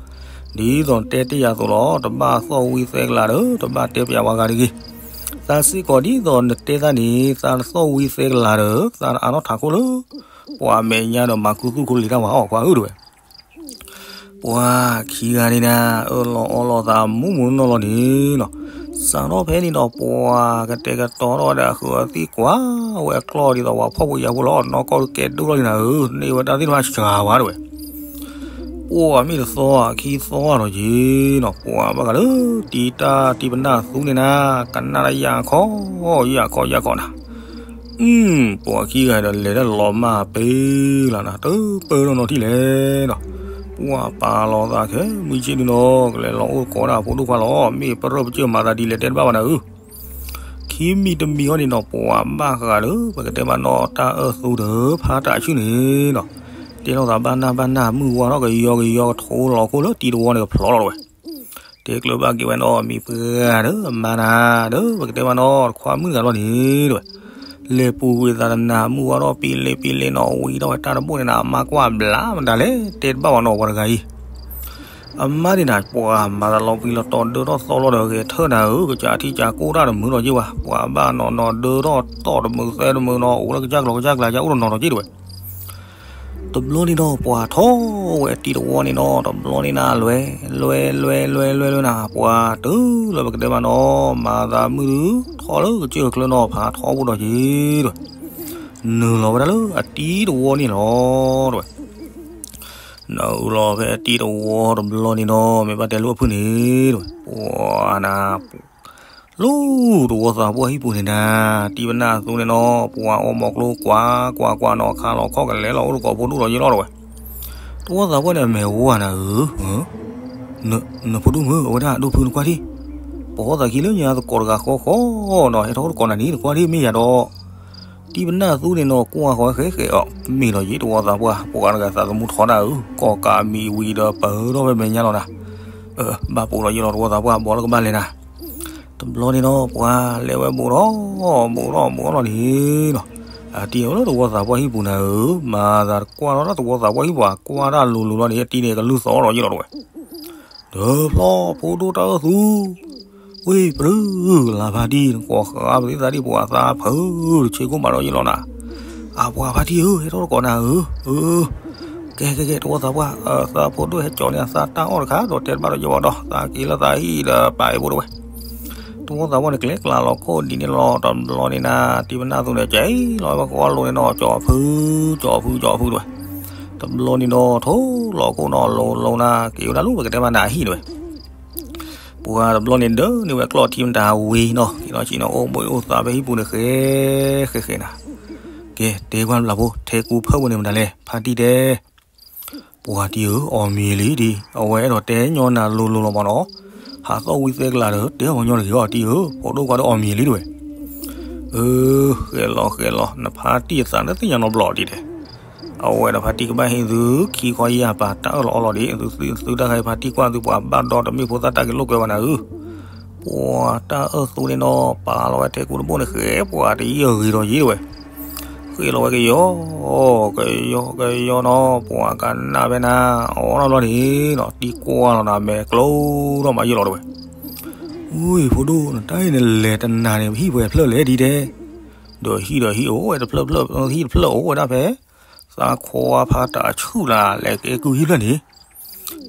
ဒ်သိးနတဲတ့ၢ်ယၤအသိးလီၤ, တဘၣ်သီၣ်ဝံသဲကလၤဒီး တဘၣ်တဲပျးဝဲဂၤတဂ့ၤ, သးစ့ၢ်ကီးဒ်သိးနတဲသးန့ၣ် သးတသီၣ်ဝံသဲကလၤဒီး သးတအါထီၣ်ထးခိၣ်လၢ ပှၤမဲာ်ညါဒီးမၤခူသူၣ်ခိၣ်လ့ၤတၢ်ဝဲအီၤခွါဧၢတဝဲ. ပှၤခံဂၤန့ၣ်ဒၣ် အၢၣ်လီၤအီလီၤသးမူးမူးနီၢ်နီၢ်လီၤန့ၣ်နီၤ, စးထီၣ်ဖဲန့ၣ်ဒီး ပှၤကတဲာ်ကတီၤထီၣ်ဝဲဒၣ်အဃုာ်အသံကွၢ်ဝဲအကျီၢ်ဒ်သိးပှၤဖှီၣ်ဖိယာ်ဖိလီၤ, နီၢ်ကီၢ်ဒုးကဲဒိၣ်ထီၣ်လံနၤဧၢ, န့ၢ်ဝဲတၢ်သ့ၣ်တဖၣ်စှၤဝဲတဝဲ. ပှၤမ့ၢ်တသီခံသီလီၤက့ၤနီၤ, ပှၤဘၣ်ဃးလၢတံၤတၢ်တံၤပနၢ်သူန့ၣ်နၤ, ကနၣ်တၢ်ယၢ်ခီ ယၢ်ခီယၢ်ခီနၤ ပှၤခံဂၤဒီးလဲၤတၢ်လီၤမၢ်ပ့ၤလီၤနၤ, တပၢၢ်ထီၣ်နီၤထံၣ်လဲၣ်နီၤ, ပှၤပာ်လီၤသးခဲမုၢ်ဆ့ၣ်ဒုနီၤ, ကလဲၤလီၤအိၣ်သကိးဒၣ်ဖိဒိၣ်ခွါလီၤ, မ့ၢ်ပရၢပကျၢၢ်မၤသးဒ်လဲၣ်တဲတဘၣ်ဘၣ်နၤဧၢ. ခံမံၤတမံၤဃီန့ၣ်နီၤ ပှၤဘၣ်ဃးလၢ ပကတဲမးနီၤ တၢ်အၢၣ်သူဒီးဖါတၢ်ဆူၣ်န့ၣ်နီၤ, တဲလိာ်သးဘၣ်နၢ်ဘၣ်နၢ် မုၢ်ဝါထီၣ်ကယီကယီကထိလီၤခိၣ်လၢတံၤတဝီန့ၣ်ကဖျိးလီၤတဝဲ. တဲကျၢၤဘၣ်က့ၤဝဲနီၤ မံၤပှၢ်ဒီးအမါနၤ, ဒီးပကတဲမးနီၤ တခွါမုၣ်တဂၤလီၤန့ၣ်တဝဲ. လဲၤပူၤကွံာ်သးတနၤ မုၢ်ဝါထီၣ်ပံလ့ပံလ့နီၤ ဝံထီၣ်ဝဲတၢ်တဘိန့ၣ်နၤ အမါကွၢ်ဘျးမတၤလဲၣ် တဲတဘၣ်ဝဲနီၤ ပှၤတဂၤအံၤ အမါန့ၣ်နၤ ပှၤမၤသးလီၤပှံၤလီၤတီၤဒၢထီၣ်သီလီၤဒီးဂဲၤထၢၣ်နၤဧၢ, ကစၢ်ထံၣ်ကၢ်ကိၢ်တၢ်တမုာ်လီၤက့ၤဝဲ, ပှၤဘၣ်နီၤနီၤဒၢထီၣ်တီၢ်တမုာ်သဲတမုာ်နီၤ အိၣ်လၢကစၢ်ကျီၤကစၢ်ကျါ ကအိၣ်တနီၤနီၤက့ၤတဝဲ. တဘျီန့ၣ်ဒီး ပှၤထီၣ်ဝဲအတံၤတဝီန့ၣ်နီၤ တဘျီန့ၣ်နၤ လွဲလွဲလွဲလွဲလွဲနၤ ပှၤတုၤလၢပကတဲမးနီၤ မၤသးမုၢ်ဒုး ထီၣ်လၢကစၢၢ်ချၢနီၤ ဖးထီဘိဒီးက့ၤတဝဲ. နုာ်လီၤဝဲဒၣ်လၢအတံၤတဝီန့ၣ်လီၤတဝဲ. နုာ်လီၤဖဲအတံၤတဝီတဘျီန့ၣ်နီၤ မ့ၢ်ဘၣ်တဲလိာ်အဖုၣ်န့ၣ်တဝဲ ပှၤနၤ လၢတဝီသးပှၢ်ဟံၣ်ပူၤန့ၣ်နၤ တံၤပနၢ်သူန့ၣ်နီၤ ပှၤအီၣ်မီၤကျိကွၢ်ကွၢ်ကွၢ်နီၤ ခါလီၤခီၣ်ကလဲၤလီၤအိၣ်တကိးဖိဒိၣ်ဒီးယ့ၢ်လီၤတဝဲ. တဝီသးပှၢ်န့ၣ် အမဲာ်ဝါနၤဧၢ, နဖိဒိၣ်မုၣ် အဝဲဒၣ်ဒိၣ်ဖုနကွၢ်ထံၣ်, ပှၤသးခံလၢညါသကိးတဂၤဃီဃီနီၤ ဟဲထီၣ်အိၣ်တကိးနၤန့ၣ် နကွၢ်ထံၣ်မ့ၢ်ယၤဒီး တံၤပနၢ်သူန့ၣ်နီၤ ကွၢ်ဃီဃဲဃဲအီၤ မ့ၢ်လီၤယ့ၢ်တဝီသးပှၢ် ပှၤတဂၤသးသမူထီနၤဧၢ, ကီၢ်ကးမံၤဝံၤဒီးပၢၢ်ထီၣ်ဖဲမဲာ်ညါလီၤနၤ. ဘၣ်ပူၤလီၤယ့ၢ်လီၤတဝီသးပှၢ် ဘီလၢကဘၣ်လဲၤနၤ. တဘျီန့ၣ်နီၤ ပှၤလဲၤဝဲဘူးထီၣ်ဘူးထီၣ်ဘူးထီၣ်လီၤန့ၣ်နီၤ, အတံၤအိၣ်လၢတဝီသးပှၢ်ဟံၣ်ပူၤနၤဧၢ, မၤသးတကွၢ်ထီၣ်တၢ်တဝီသးပှၢ်ဟံၣ်ပူၤ ကွၢ်တၢ်လိၤလိၤလီၤန့ၣ် အတံၤန့ၣ်ကလုၢ်သီလီၤယ့ၢ်လီၤတဝဲ. တဖျီဖိဒိၣ်တၢ်အၢၣ်သူ ဝ့ၢ်ပြၢလၢ်ဖါတံၢ် နကိးဃးပသ့ၣ်သးဒ်ပှၤသးဖုးတဆ့ကိၣ်မးဒီးယ့ၢ်လီၤနၤ. အပှၤဖါတံၢ်ဧၢ ဟဲထီၣ်တကိးနၤဧၢ, ကဲကဲကဲ တဝီသးပှၢ် သးဖိဒိၣ်ဟဲကၠီန့ၢ်အသးတၢ်အီၣ်တခါဒီးတဲတဘၣ်ဒီးယ့ၢ်ဘၣ်ဒီး သးက့ၤလၢသးဟံၣ်ဒီးပာ်အ့ၣ်ဖိတဝဲ. သဝီသးပှၢ်န့ၣ် ကျဲကျါလီၤခိၣ်ဒ်န့ၣ်လီၤ. တဘျီန့ၣ်နၤ တံၤပနၢ်သူန့ၣ် ကဲလီၤဝဲကဝီၤလိၤန့ၣ်နီၤ, ကၠီဖု, ကၠီဖု, ကၠီဖုတဲဝဲ. တဘျီန့ၣ်ဒီး ထိၣ်လီၤခိၣ်နီၤ, လိၤလိၤနၤ, က့ၤဝဲဒၣ်လၢပကတဲမးနၤဟံၣ်တဲဝဲ. ပှၤတဘျီန့ၣ်ဒၢန့ၢ်ဝဲကျီၢ်ထံမတၤဝံၤနီၤ, က့ၤနီၤဆံးနီၤ အိၣ်ဘှံးအိၣ်သါဖဲဟံၣ်ပူၤန့ၣ် ဃဲဃဲဃဲနၤ. ကဲ တဲကွၢ်ဘျးဖိ ထဲကူဖၢပူၤန့ၣ်မတၤလဲၣ် ဖါတံၢ်တဲ. ပှၤတံၢ်ဧၢ, အီၣ်မ့ၤလံတံၢ်, အဝဲအဲၣ်ဒိးတဲညီနၤလိၤလိၤလီၤမးနီၤ. ဟးသီၣ်ဝံသဲကလၤဒီး တဲအီၣ်ညီတဂ့ၤအီၤတံၢ်ဧၢ, ဖိဒိၣ်ခွါဒီးအီၣ်မ့ၤလံတဲဝဲ. အၢ ဃဲလီၤဃဲလီၤ, နဖါတံၢ်အသးနသ့ၣ်ညါနီတဘျီဒံးတဲ. အဝဲဒီးဖါတံၢ်ကဘၣ်ဟ့ၣ်သုခံခီယၢ်ပၤ တၢ်အၢၣ်လီၤအီလီၤဒံး, သုသုတၢ်ခါအံၤဖါတံၢ်ကွၢ်သုပှၤဘၣ်ဒီတမ့ၢ်ဖိသၣ်တၢ်က့ၤလိာ်ကွဲဘၣ်နၤဧၢ. ပှၤတၢ်အၢၣ်သူန့ၣ်နီၤ ပာ်လီၤဝဲထဲကူတဘိန့ၣ် ဃဲပှၤတယံာ်အဂ့ၤဒီးယံာ်တဲဝဲ. ဃ့လီၤဝဲကယီ, ကယီကယီနီၤ ပှၤကနၣ်ဖဲနၤ အီၣ်နီတဘျီန့ၣ်နီၤ တံၢ်ကွၢ်လီၤနၤ မဲာ်ကျိထီၣ်မးယံာ်လီၤတဲဝဲ. အူ ဖိဒိၣ် နတၢ်အံၤနလဲၤတနၤန့ၣ် ဟံၣ်ပှဲၤဖျၢၣ်လဲၣ်ဒ်တဲ. ဒီးဟံၣ်ဒီးဟံၣ်အိၣ်ဝဲတဖျၢၣ်ဖျၢၣ် ဟံၣ်တဖျၢၣ်အိၣ်ဝဲဒၣ်ဖဲ သးခွါဖါတၢ်ဆူၣ်လၢလဲၤကဲကုၢ်ဟံၣ်ဖျၢၣ်န့ၣ်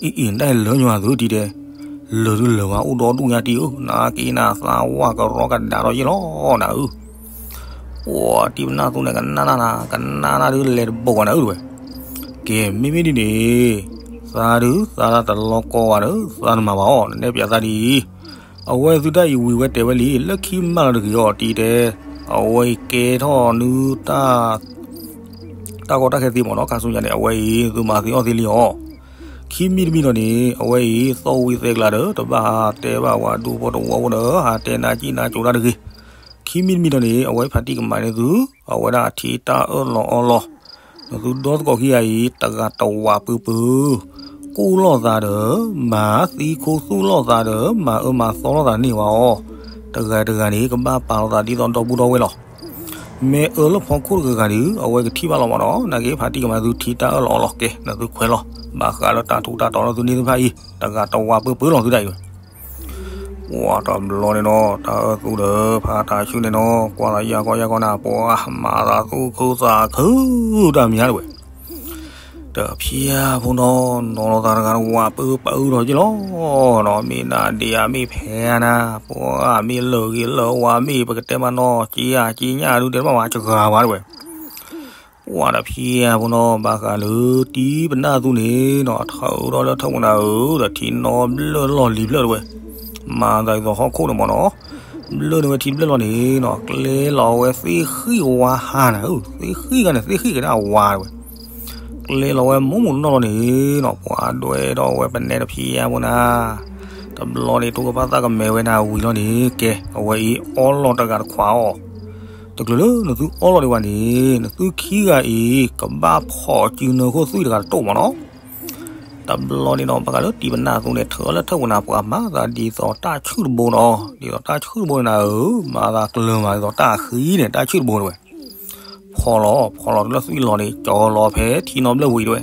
အံၤအံၤ နတၢ်အံၤလၢညီနၤသုတံၢ်တဲ, လၢာ်ဒုလၢာ်ဝဲအိၣ်ဒီဒူၣ်ညါတံၢ်ဧၢ, နက့ၤနၤသးဝါကရီကဒါဒီးယံာ်လီၤနၤဧၢ. ပှၤတံၢ်ပနၢ်သူန့ၣ် ကနၣ်နၤ ကနၣ်နၤဒုးလဲၤတဘိးဘၣ်နၤဧၢတဲဝဲ. ကဲ မ့မ့ၢ်ဒ်န့ၣ် သးဒုးသးတလီၤကီဘၣ်ဒီး သးတမၤဘၣ်အီၤ နနဲၣ်ပၠးသးဒ်အံၤ. အဝဲသုတၢ်အံၤဝံၤဝဲတဲဝဲလံ လၢခံမးလီၤတဂ့ၤအီၤတံၢ်တဲ, အဝဲအံၤကဲထီၣ်နုတၢ် တၢ်ကီတၢ်ခဲသ့မ့ၢ်နီၤ ခါဆူညါန့ၣ် အဝဲအံၤ သုမၤသ့အီၣ်သ့လံအီၤ. ခံမံၤတမံၤဒီးန့ၣ် အဝဲအံၤ သီၣ်ဝံသဲကျါဒီး တဘၣ်ဟးတဲဘၣ်ဝဲဒူဖိတဝီဖိဒီး ဟးတဲနါကံၣ်နါကိၤတၢ်တဂ့ၤ. ခံမံၤတမံၤဒီးန့ၣ် အဝဲဖါတံၢ်ကမၤန့ၢ်သု အဝဲဒၣ်ထံတၢ်အၢၣ်လီၤအီလီၤ. နသုဒီသကိးခံဂၤအံၤ တဂၤတဝးပၢပၢ ကူၣ်လိာ်သးဒီး မၤသံခိသူၣ်လိာ်သးဒီး မၤအၢမၤသီလိာ်သးန့ၢ်ဝဲအီၤ. တဂၤတဂၤန့ၣ် ကဘၣ်ပာ်လိာ်သးဒ်သိးဒီပုၢ်ဒီဝဲၢ်လီၤ. မ့ၢ်အၢလၢဖီခိၣ်တဂၤဂၤဒီး အဝဲကထံၣ်ဘၣ်လီၤမးနီၤ. နာ်က့ဖါတံၢ်ကမၤသုထံတၢ်အၢၣ်လီၤအီလီၤ ကဲ နသုခွဲးလီၤ. ဘၣ်ဃးလၢတၢ်ထူးတၢ်တီၤလၢသုန့ၢ်သ့ၣ်တဖၣ်အံၤ တဂၤတဝးပၢပၢလီၤသုဒၣ်အံၤဝဲ. ပှၤတဘျီန့ၣ်နီၤ တၢ်အၢၣ်သူဒီး ဖါတၢ်ဆူၣ်န့ၣ်နီၤ ကွၢ်လီၤယၢ်ကီယၢ်ကီနၤ ပှၤမၤသးသူၣ်ခုသးခုတၢ်မံၤဧါတဲဝဲ. တဖျၢၣ်ဖိနီၤ နီၤလီၤသးတဂၤတဝးပၢပၢဒီးယ့ၢ်လီၤနီၤ မ့ၢ်နၤဒံးဧါ မ့ၢ်ဖဲနၤ ပှၤမ့ၢ်လၢာ်ဂ့ၤလၢာ်ဝါမ့ၢ် ပကတဲမးနီၤ က့ၤဧါက့ၤညၣ်ဒုးတဲတဘၣ်ဝဲ စှၤဝဲတဲဝဲ. ပှၤတဖျၢၣ်ဖိနီၤ ဘၣ်ဃးလၢတံၢ်ပနၢ်သူန့ၣ်နီၤ ထၢထီၣ်လၢထၢပူၤနၤဧၢ ဒီးထံနီဘျၢၣ်လီၢ်လံၤဖျၢၣ်တဲဝဲ. မၤသးဒ်သိးဟီၣ်ခိၣ်န့ၣ်မးနီၤ ဘျၢၣ်န့ၢ်ဝဲထံတဘျၢၣ်လီၢ်န့ၣ်နီၤ ကျဲလီၤဝဲသ့ၣ်ဃံၣ်ဝါဟါနၤဧၢ သ့ၣ်ဃံၣ်ဂၤန့ၣ် သ့ၣ်ဃံၣ်ကဒါဝါတဲဝဲ. ကျဲလီၤဝဲမူးမူးနီၢ်နီၢ်လီၤန့ၣ်နီၤ ပှၤဒွဲၣ်ထီၣ်ဝဲပနဲတဖျၢၣ်ဖိနၤ တဘျီန့ၣ်တိၢ်ကပၣ်သၣ်ကမဲာ်ဝဲနၤဝံၤလီၤန့ၣ် ကဲ အဝဲအံၤအီလီၤတဂၤတခွးအီၤ. တချုးလၢနသုအီလီၤဒံးဘၣ်န့ၣ် နသုခံဂၤအံၤ ကဘၣ်ဖီၣ်စုနၢခိၣ်သွံၣ်တဂၤတတိၢ်မးနီၤ. တဘျီန့ၣ်နီၤ ဘၣ်ဃးလၢတံၢ်ပနၢ်သူန့ၣ် ထၢလၢထၢပူၤနၤ ပှၤမၤသးဒ်သိးတၢ်ဆူၣ်တဘိနီၤ ဒ်သိးတၢ်ဆူၣ်တဘိန့ၣ်နၤဧၢ မၤသးကျၢၤမးဒ်သိးတၢ်ဃံန့ၣ် တၢ်ဆူၣ်တဘိတဲဝဲ. ဖီၣ်လီၤ ဖီၣ်လီၤတုၤလၢသွံၣ်လီၤန့ၣ် ကၠီလီၤဖဲထံနီဘျၢၣ်ပူၤအံၤတဲဝဲ.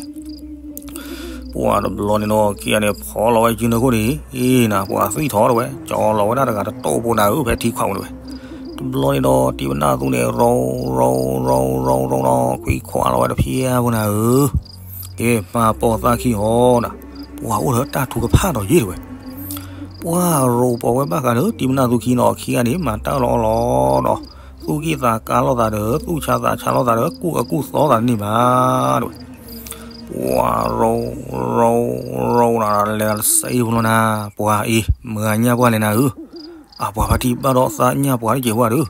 ပှၤတဘျီန့ၣ်နီၤ ခံဂၤန့ၣ် ဖီၣ်လီၤဝဲစုနၢခိၣ်န့ၣ် အ့ၣ်နၤ ပှၤသွံၣ်ထီၣ်တဲဝဲ ကၠီလီၤဝဲဒၣ်တဂၤတတိၢ်ဖိနၤဧၢ ဖဲထံခွးပူၤတဲဝဲ. တဘျီန့ၣ်ဒီး တံၢ်ပနၢ်သူန့ၣ် ရိရိရိရိရိနီၤ ခွံခွါလီၤဝဲတဖျၢၣ်ဖိနၤဧၢ ကဲမၤပိာ်သးခံအီၤနၤ ပှၤအိၣ်လၢတၢ်ထူကဖၣ်ဒီးယ့ၢ်တဲဝဲ. ပှၤရိပိာ်ဝဲဘၣ်ဃးဒီးတံၢ်ပနၢ်သူခံနီၤ ခံဂၤန့ၣ် မၤတၢ်အၢၣ်လီၤအီလီၤဒီး သူၣ်က့ၣ်သးကါလိာ်သးဒီး သူၣ်ဆါသးဆါလိာ်သးဒီး ကူၣ်အကူၣ်သီသးန့ၣ်ဘၣ်တဲဝဲ. ပှၤရိရိရိနၤ လဲၤတစဲးဖိလီၤနၤ ပှၤအံၤ မၤညၣ်ပှၢ်လဲၣ်နၤဧၢ အပှၤဖါတံၢ်ဘၣ်ဒီးသးညၣ်ပှၢ်တစဲးဖိဒီး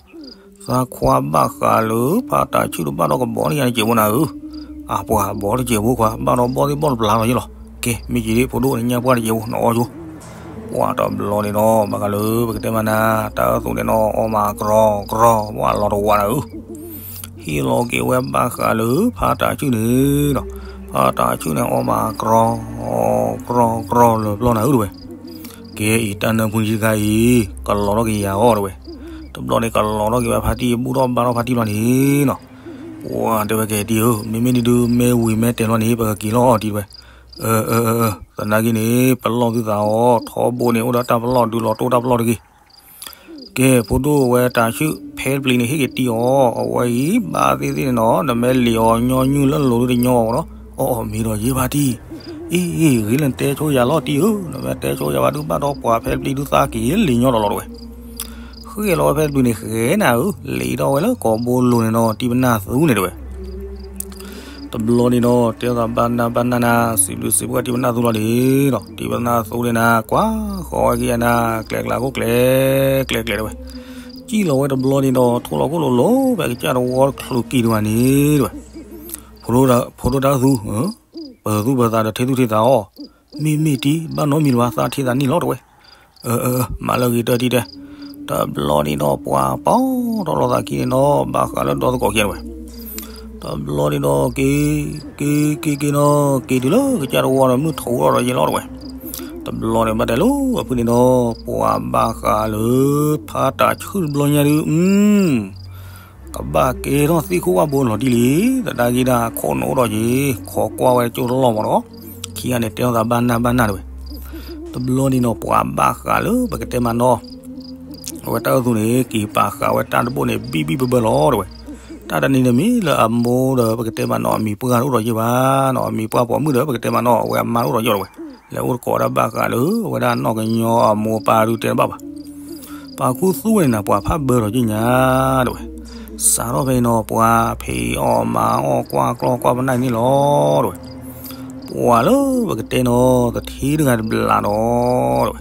သးခွါဘၣ်ဃးလၢ ဖါတၢ်ဆူၣ်တဘၣ်ဒီးကဘီန့ၣ်ယါတစဲးဖိနၤဧၢ, အပှၤဘီတစဲးဖိခွါ ဘၣ်ဒီးဘီသ့ၣ်ဘီတပျၢ်လီၤယ့ၢ်လီၤ. ကဲ မ့ၢ်က့ၤဒ် ဖိဒိၣ်န့ၣ်ညၣ်ပှၢ်တစဲးဖိ နအီယိၣ်. ပှၤတဘျီန့ၣ်နီၤ ဘၣ်ဃးလၢ ပကတဲမးနၤ တၢ်အၢၣ်သူန့ၣ်နီၤ အီမးကြီကြီ ပှၤလီၤတဝးနၤဧၢ ဟ့ၣ်လီၤက့ၤဝဲဘၣ်ဃးလၢ ဖါတၢ်ဆူၣ်န့ၣ်နီၤ, ဖါတၢ်ဆူၣ်န့ၣ် အီမးကြီကြီ ကြီကြီလၢပျီနၤဧၢ တဲဝဲ. ကဲအံၤ တၢ်နၢဖုတခါအံၤ ကလီၤထီၣ်က့ၤယၤအီၤ တဲဝဲ. တဘျီန့ၣ် ကလီၤထီၣ်က့ၤဝဲဖါတံၢ် ဘူၣ်ထီၣ်ဘါထီၣ်ဖါတံၢ်ဘျီန့ၣ်နီၤ, ပှၤတဲဝဲ ကဲတံၢ်ဧၢ မ့မ့ၢ်ဒုး မ့ၢ်ဝံၤမ့ၢ်တဲာ်လီၤန့ၣ် ပကက့ၤလီၤအီၤတံၢ် တဲဝဲ. အၢ အၢ အၢ သနာ်က့န့ၣ် ပလီၢ်သုသးအီၤ ထီဘိန့ၣ် အိၣ်ဒီးတၢ်ပလီၢ် ဒုးလီၤတိၢ်တၢ်ပလီၢ်တဂ့ၤ. ကဲ ဖိဒိၣ်ဝဲတၢ်ဆူၣ် ဖဲတပျံၤန့ၣ် ဟ့ၣ်က့ၤတံၢ်အီၤ အဝဲအံၤ ဘၣ်သ့ၣ်သ့ၣ်န့ၣ်နီၤ နမ့ၢ်လံၤအီၤညီနုၢ်လၢလိၤဒုးတညီအီၤနီၤ, အီၣ်အီၤမ့ၤဒီးယ့ၢ်ဖါတံၢ်, အ့ ဂ့ၤလၢနတဲဆိယၤလီၤတံၢ်ဧၢ, နမ့ၢ်တဲဆိယၤဘၣ်ဒုးဘၣ်ဒီးပှၤဖဲတပျံၤဒုးသးက့ၤလံၤညီဒီးလီၤတဲဝဲ. ဃဲၤလီၤဝဲဖဲတဘျုးန့ၣ် ဃဲၤနၤဧၢ, လ့ၤထီၣ်ဝဲလၢကိာ်ဘိလိၤန့ၣ်ဒီး တံၢ်ပနၢ်သူန့ၣ်တဲဝဲ. တဘျီန့ၣ်ဒီး တဲသးဘၣ်နၢ်ဘၣ်နၢ်နၤ, စံးဘျုးစံးဖှိၣ်တံၢ်ပနၢ်သူလီၤန့ၣ်ဒီး တံၢ်ပနၢ်သူန့ၣ်နၤ ကွၢ်ဃီၤဝဲက့ၤနၤ ကျဲကျါခိၣ်ကျဲ ကျဲကျဲတဲဝဲ. စံၣ်လီၤဝဲတဘျီန့ၣ်ဒီး ထိၣ်လီၤခိၣ်လိၤလိၤ ဖဲကစၢ်တဝီတချုးက့ၤတဂၤန့ၣ်တဲဝဲ. ဖိဒိၣ်တၢ်သူ, ပၢၤသူပၢၤသးဒီးထံသူထံသးအီၤ, မ့ၢ်မ့ၢ်တံၢ် ဘၣ်နီတမံၤလၢၤဘၣ် သးထံသးနံၣ်လီၤတဲဝဲ. မၤလၢဂ့ၤတၢ်တံၢ်တဲ. တဘျီန့ၣ်ဒီး ပှၤပီထီၣ်လိာ်သးခံန့ၣ်ဒီး ဘၣ်ဃးလၢဒီသကိးခံတဲဝဲ. တဘျီန့ၣ်ဒီး က့ၤ က့ၤ က့ၤ က့ၤနီၤ က့ၤတုၤလၢကစၢ်တဝီဒီးမုၢ်ထီၣ်ဒီးယဲလီၤတဲဝဲ. တဘျီန့ၣ်ဘၣ်တဲလၢ အဖုန့ၣ်ဒီး ပှၤဘၣ်ဃးလၢ ဖးတၢ်ဆှုၣ်တဘျီညါဒုး ကဘၣ်ကဲထီၣ်သ့ၣ်ခိၣ်ဘၣ်ဘိလီၤတံၢ်လံ, သဒါက့ၤဒၣ်ခိၣ်နူာ်အိၣ်ဒီးယ့ၤ ခိးကွၢ်ဝဲကၠိတလီၢ်မးဒီး ခံဂၤန့ၣ်တဲထီၣ်သးဘၣ်နၢ်ဘၣ်နၢ်တဲဝဲ. တဘျီန့ၣ်နီၤ ပှၤဘၣ်ဃးလၢပကတဲမးနီၤ အဝဲတၢ်အၢၣ်သူန့ၣ် က့ၤပာ်ဃာ်ဝဲတၢ်တဘိၣ်န့ၣ် ဘံၣ်ဘံၣ်ဘၢဘၢလီၤတဲဝဲ. တၢ်တနံၤန့ၣ်မ့ၢ်လၢအမိၢ်ဒီးပကတဲမးနီၤ အမံၤပှၢ်တအိၣ်ဒီးယ့ၤဘၣ်နီၤ, အမံၤပှၢ်ပိာ်မုၣ်ဒီးပကတဲမးနီၤ အဝဲအမါတအိၣ်ဒီးယ့ၤတဲဝဲ. လဲၤအိၣ်တကိးဒၣ်ဘၣ်ဃးလၢ အဝဲဒၣ်နီၢ်ကညီအမိၢ်အပၢ်ဒုးတဲတဘၣ်ဘၣ်. ပှၤခူသူၣ်ဝဲန့ၣ်နၤ ပှၤဖးဘၢဒီးယ့ၤညါတဲဝဲ. စးထီၣ်ဖဲအံၤနီၤ ပှၤဖံးအီၣ်မၤအီၣ်ကွၢ်ကျီၢ်ကွၢ်ပနၢ်န့ၣ်လီၤတဲဝဲ. ပှၤလၢပကတဲနီၤ သထ့တဂၤတဘျးဒီးတဲဝဲ,